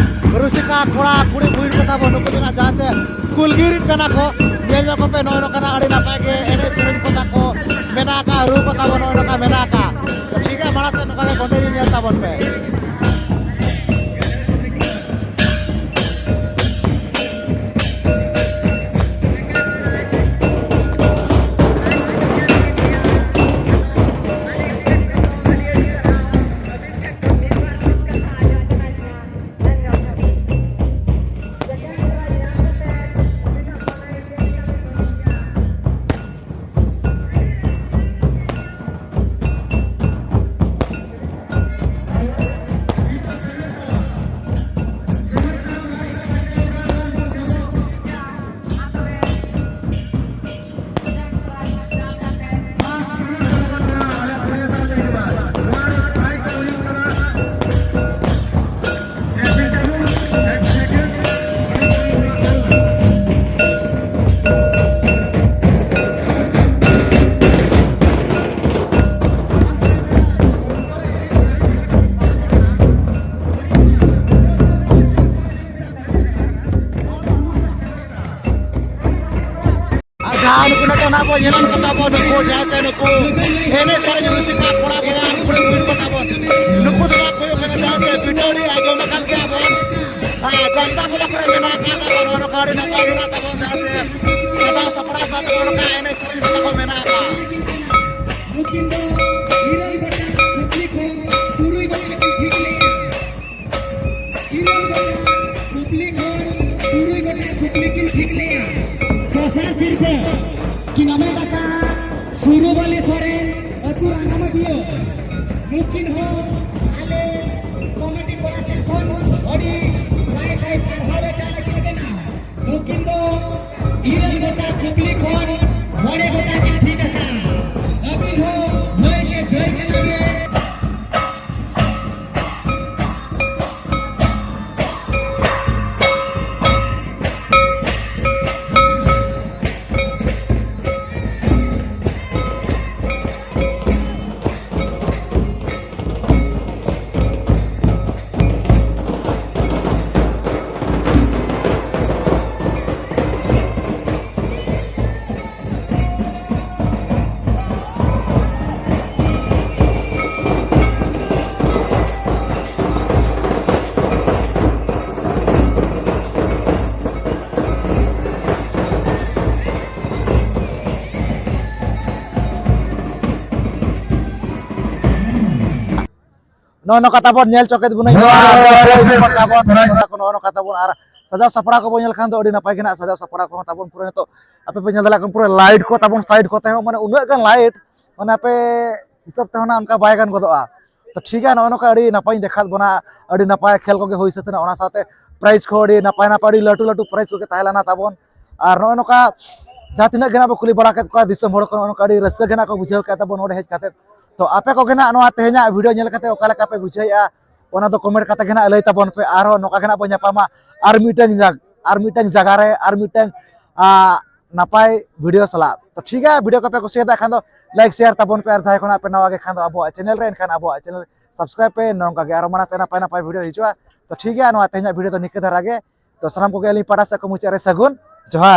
ᱨᱩᱥᱤᱠᱟ ᱠᱚᱲᱟ ᱠᱩᱲᱤ ᱵᱩᱦᱤᱱ ᱠᱚ ᱛᱟᱵᱚ ᱱᱩᱠᱩ ᱫᱚ ᱱᱟᱜ ᱡᱟᱦᱟᱸ ᱪᱮ ᱠᱩᱞᱜᱤ ᱨᱤᱱ ᱠᱟᱱᱟ ᱠᱚ, ᱧᱮᱞ ᱧᱚᱜ ᱠᱚᱯᱮ ᱱᱚᱜᱼᱚᱭ ᱱᱚᱝᱠᱟᱱᱟᱜ ᱟᱹᱰᱤ ᱱᱟᱯᱟᱭ ᱜᱮ ᱮᱱᱮᱡ ᱥᱮᱨᱮᱧ ᱠᱚ ᱛᱟᱠᱚ ᱢᱮᱱᱟᱜ ᱟᱠᱟᱫ, ᱨᱩ ᱠᱚ ᱛᱟᱵᱚ ᱱᱚᱜᱼᱚᱭ ᱱᱚᱝᱠᱟ ᱢᱮᱱᱟᱜ ᱟᱠᱟᱫ᱾ ᱛᱚ ᱴᱷᱤᱠ ᱜᱮᱭᱟ, ᱢᱟᱲᱟᱝ ᱥᱮᱫ ᱱᱚᱝᱠᱟ ᱜᱮ continue ᱧᱮᱞ ᱛᱟᱵᱚᱱ ᱯᱮ᱾ ᱠᱚ ᱧᱮᱞᱚᱜ ᱠᱟᱱ ᱛᱟᱵᱚᱱ, ᱱᱩᱠᱩ ᱡᱟᱦᱟᱸ ᱪᱮ ᱱᱩᱠᱩ ᱮᱱᱮᱡ ᱥᱮᱨᱮᱧ ᱨᱩᱥᱤᱠᱟ ᱠᱚᱲᱟ ᱠᱚᱲᱟ ᱠᱩᱲᱤ ᱠᱩᱲᱤ ᱠᱚ ᱛᱟᱵᱚᱱ, ᱱᱩᱠᱩ ᱫᱚ ᱱᱟᱜ ᱦᱩᱭᱩᱜ ᱠᱟᱱᱟ ᱡᱟᱦᱟᱸ ᱪᱮ ᱵᱤᱴᱟᱹᱲᱤ ᱟᱸᱡᱚᱢ ᱟᱠᱟᱱ ᱜᱮᱭᱟ ᱵᱚᱱ᱾ ᱟᱨ ᱡᱟᱱᱛᱟ ᱵᱚᱞᱟ ᱠᱚᱨᱮ ᱢᱮᱱᱟᱜ ᱟᱠᱟᱫ ᱛᱟᱵᱚᱱ, ᱱᱚᱣᱟ ᱠᱚ ᱟᱹᱰᱤ ᱱᱟᱯᱟᱭ ᱜᱮ ᱢᱮᱱᱟᱜ ᱛᱟᱵᱚᱱ, ᱡᱟᱦᱟᱸ ᱪᱮ ᱥᱟᱡᱟᱣ ᱥᱟᱯᱲᱟᱣ ᱥᱟᱶᱛᱮ ᱱᱚᱜᱼᱚ ᱱᱚᱝᱠᱟ ᱮᱱᱮᱡ ᱥᱮᱨᱮᱧ ᱠᱚ ᱛᱟᱵᱚᱱ ᱢᱮᱱᱟᱜ ᱟᱠᱟᱫ᱾ ᱱᱩᱠᱤᱱ ᱫᱚ ᱤᱨᱟᱹᱞ ᱜᱚᱴᱟᱝ ᱠᱩᱠᱞᱤ ᱠᱷᱚᱱ ᱛᱩᱨᱩᱭ ᱜᱚᱴᱟᱝ ᱠᱤᱱ ᱴᱷᱤᱠ ᱞᱮᱜᱼᱟ᱾ ᱤᱨᱟᱹᱞ ᱜᱚᱴᱟᱝ ᱠᱩᱠᱞᱤ ᱠᱷᱚᱱ ᱛᱩᱨᱩᱭ ᱜᱚᱴᱟᱝ ᱠᱩᱠᱞᱤ ᱠᱤᱱ ᱴᱷᱤᱠ ᱞᱮᱜᱼᱟ᱾ ᱫᱚᱥᱟᱨ ᱥᱤᱨᱯᱟᱹ ᱠᱤᱱ ᱦᱟᱢᱮᱴ ᱟᱠᱟᱫ ᱥᱩᱨᱩᱵᱟᱞᱤ ᱥᱚᱨᱮᱱ, ᱟᱹᱛᱩ ᱨᱟᱸᱜᱟᱢᱟᱹᱴᱤᱭᱟᱹ᱾ ᱱᱩᱠᱤᱱ ᱦᱚᱸ ᱟᱞᱮ ᱠᱚᱢᱤᱴᱤ ᱯᱟᱦᱴᱟ ᱥᱮᱫ ᱠᱷᱚᱱ ᱟᱹᱰᱤ ᱥᱟᱭ ᱥᱟᱭ ᱥᱟᱨᱦᱟᱣ ᱮ ᱪᱟᱞ ᱟᱹᱠᱤᱱ ᱠᱟᱱᱟ᱾ ᱱᱩᱠᱤᱱ ᱫᱚ ᱤᱨᱟᱹᱞ ᱜᱚᱴᱟᱝ ᱠᱩᱠᱞᱤ ᱠᱷᱚᱱ ᱢᱚᱬᱮ ᱜᱚᱴᱟᱝ ᱠᱤᱱ ᱴᱷᱤᱠ ᱟᱠᱟᱫᱼᱟ᱾ ᱟᱹᱵᱤᱱ ᱦᱚᱸ ᱢᱟᱹᱭ ᱪᱮ ᱫᱟᱹᱭ ᱠᱟᱱᱟ ᱵᱤᱱ᱾ ᱱᱚᱜᱼᱚ ᱱᱚᱝᱠᱟ ᱛᱟᱵᱚᱱ ᱧᱮᱞ ᱪᱚ ᱠᱮᱫ ᱵᱚᱱᱟ᱾ ᱱᱚᱣᱟ ᱱᱚᱣᱟ ᱱᱚᱣᱟ ᱱᱚᱣᱟ ᱱᱚᱣᱟ ᱛᱟᱵᱚᱱ, ᱱᱚᱜᱼᱚ ᱱᱚᱝᱠᱟ ᱛᱟᱵᱚᱱ᱾ ᱟᱨ ᱥᱟᱡᱟᱣ ᱥᱟᱯᱲᱟᱣ ᱠᱚᱵᱚᱱ ᱧᱮᱞ ᱠᱷᱟᱱ ᱫᱚ ᱟᱹᱰᱤ ᱱᱟᱯᱟᱭ ᱜᱮ ᱱᱟᱜ ᱥᱟᱡᱟᱣ ᱥᱟᱯᱲᱟᱣ ᱠᱚᱦᱚᱸ ᱛᱟᱵᱚᱱ ᱯᱩᱨᱟᱹ ᱱᱤᱛᱚᱜ ᱟᱯᱮ ᱯᱮ ᱧᱮᱞ ᱫᱟᱲᱮᱭᱟᱜ ᱠᱟᱱᱟ, ᱯᱩᱨᱟᱹ ᱞᱟᱭᱤᱴ ᱠᱚ ᱛᱟᱵᱚᱱ ᱥᱟᱭᱤᱰ ᱠᱚᱛᱮ ᱦᱚᱸ, ᱢᱟᱱᱮ, ᱩᱱᱟᱹᱜ ᱜᱟᱱ ᱞᱟᱭᱤᱴ, ᱢᱟᱱᱮ, ᱟᱯᱮ ᱦᱤᱥᱟᱹᱵ ᱛᱮᱦᱚᱸ ᱱᱟᱜ ᱚᱱᱠᱟ ᱵᱟᱭ ᱜᱟᱱ ᱜᱚᱫᱚᱜᱼᱟ᱾ ᱛᱚ ᱴᱷᱤᱠ ᱜᱮᱭᱟ, ᱱᱚᱜᱼᱚ ᱱᱚᱝᱠᱟ ᱟᱹᱰᱤ ᱱᱟᱯᱟᱭᱤᱧ ᱫᱮᱠᱷᱟᱣᱟᱫ ᱵᱚᱱᱟ, ᱟᱹᱰᱤ ᱱᱟᱯᱟᱭ ᱠᱷᱮᱞ ᱠᱚᱜᱮ ᱦᱩᱭ ᱥᱟᱹᱛ ᱮᱱᱟ, ᱚᱱᱟ ᱥᱟᱶᱛᱮ ᱯᱨᱟᱭᱤᱡᱽ ᱠᱚ ᱟᱹᱰᱤ ᱱᱟᱯᱟᱭ ᱱᱟᱯᱟᱭ, ᱟᱹᱰᱤ ᱞᱟᱹᱴᱩ ᱞᱟᱹᱴᱩ ᱯᱨᱟᱭᱤᱡᱽ ᱠᱚᱜᱮ ᱛᱟᱦᱮᱸ ᱞᱮᱱᱟ ᱛᱟᱵᱚᱱ᱾ ᱟᱨ ᱱᱚᱜᱼᱚ ᱱᱚᱝᱠᱟ ᱡᱟᱦᱟᱸ ᱛᱤᱱᱟᱹᱜ ᱜᱮ ᱱᱟᱜ ᱵᱚ ᱠᱩᱞᱤ ᱵᱟᱲᱟ ᱠᱮᱫ ᱠᱚᱣᱟ ᱫᱤᱥᱚᱢ ᱦᱚᱲ ᱠᱚ, ᱱᱚᱜᱼᱚ ᱱᱚᱝᱠᱟ ᱟᱹᱰᱤ ᱨᱟᱹᱥᱠᱟᱹ ᱜᱮ ᱱᱟᱜ ᱠᱚ ᱵᱩᱡᱷᱟᱹᱣ ᱠᱮᱫ ᱛᱟᱵᱚᱱ ᱱᱚᱰᱮ ᱦᱮᱡ ᱠᱟᱛᱮᱫ᱾ ᱛᱚ ᱟᱯᱮ ᱠᱚᱜᱮ ᱱᱟᱜ ᱱᱚᱣᱟ ᱛᱮᱦᱮᱧᱟᱜ ᱵᱷᱤᱰᱤᱭᱳ ᱧᱮᱞ ᱠᱟᱛᱮᱫ ᱚᱠᱟ ᱞᱮᱠᱟ ᱯᱮ ᱵᱩᱡᱷᱟᱹᱣᱮᱫᱼᱟ, ᱚᱱᱟ ᱫᱚ ᱠᱚᱢᱮᱱᱴ ᱠᱟᱛᱮ ᱜᱮ ᱱᱟᱜ ᱞᱟᱹᱭ ᱛᱟᱵᱚᱱ ᱯᱮ᱾ ᱟᱨᱦᱚᱸ ᱱᱚᱝᱠᱟ ᱜᱮ ᱱᱟᱜ ᱵᱚᱱ ᱧᱟᱯᱟᱢᱟ ᱟᱨ ᱢᱤᱫᱴᱟᱝ ᱡᱟᱜ-, ᱟᱨ ᱢᱤᱫᱴᱟᱝ ᱡᱟᱭᱜᱟ ᱨᱮ, ᱟᱨ ᱢᱤᱫᱴᱟᱝ, ᱟ, ᱱᱟᱯᱟᱭ ᱵᱷᱤᱰᱤᱭᱳ ᱥᱟᱞᱟᱜ᱾ ᱛᱚ ᱴᱷᱤᱠ ᱜᱮᱭᱟ, ᱵᱷᱤᱰᱤᱭᱳ ᱠᱚᱯᱮ ᱠᱩᱥᱤᱭᱟᱫᱟ ᱠᱷᱟᱱ ᱫᱚ ᱞᱟᱭᱤᱠ, ᱥᱮᱭᱟᱨ ᱛᱟᱵᱚᱱ ᱯᱮ, ᱟᱨ ᱡᱟᱦᱟᱸᱭ ᱠᱷᱚᱱᱟᱜ ᱯᱮ ᱱᱟᱣᱟ ᱜᱮ ᱠᱷᱟᱱ ᱫᱚ ᱟᱵᱚᱣᱟᱜ ᱪᱮᱱᱮᱞ ᱨᱮ, ᱮᱱᱠᱷᱟᱱ ᱟᱵᱚᱣᱟᱜ ᱪᱮᱱᱮᱞ ᱥᱟᱵᱥᱠᱨᱟᱭᱤᱵ ᱯᱮ᱾ ᱱᱚᱝᱠᱟ ᱜᱮ ᱟᱨᱚ ᱢᱟᱲᱟᱝ ᱥᱮᱫ ᱱᱟᱯᱟᱭ ᱱᱟᱯᱟᱭ ᱵᱷᱤᱰᱤᱭᱳ ᱦᱤᱡᱩᱜᱼᱟ᱾ ᱛᱚ ᱴᱷᱤᱠ ᱜᱮᱭᱟ, ᱱᱚᱣᱟ ᱛᱮᱦᱮᱧᱟᱜ ᱵᱷᱤᱰᱤᱭᱳ ᱫᱚ ᱱᱤᱝᱠᱟᱹ ᱫᱷᱟᱨᱟ ᱜᱮ᱾ ᱛᱚ ᱥᱟᱱᱟᱢ ᱠᱚᱜᱮ ᱟᱹᱞᱤᱧ ᱯᱟᱦᱴᱟ ᱥᱮᱫ ᱠᱷᱚᱱ ᱢᱩᱪᱟᱹᱫ ᱨᱮ ᱥᱟᱹᱜᱩᱱ ᱡᱚᱦᱟᱨ᱾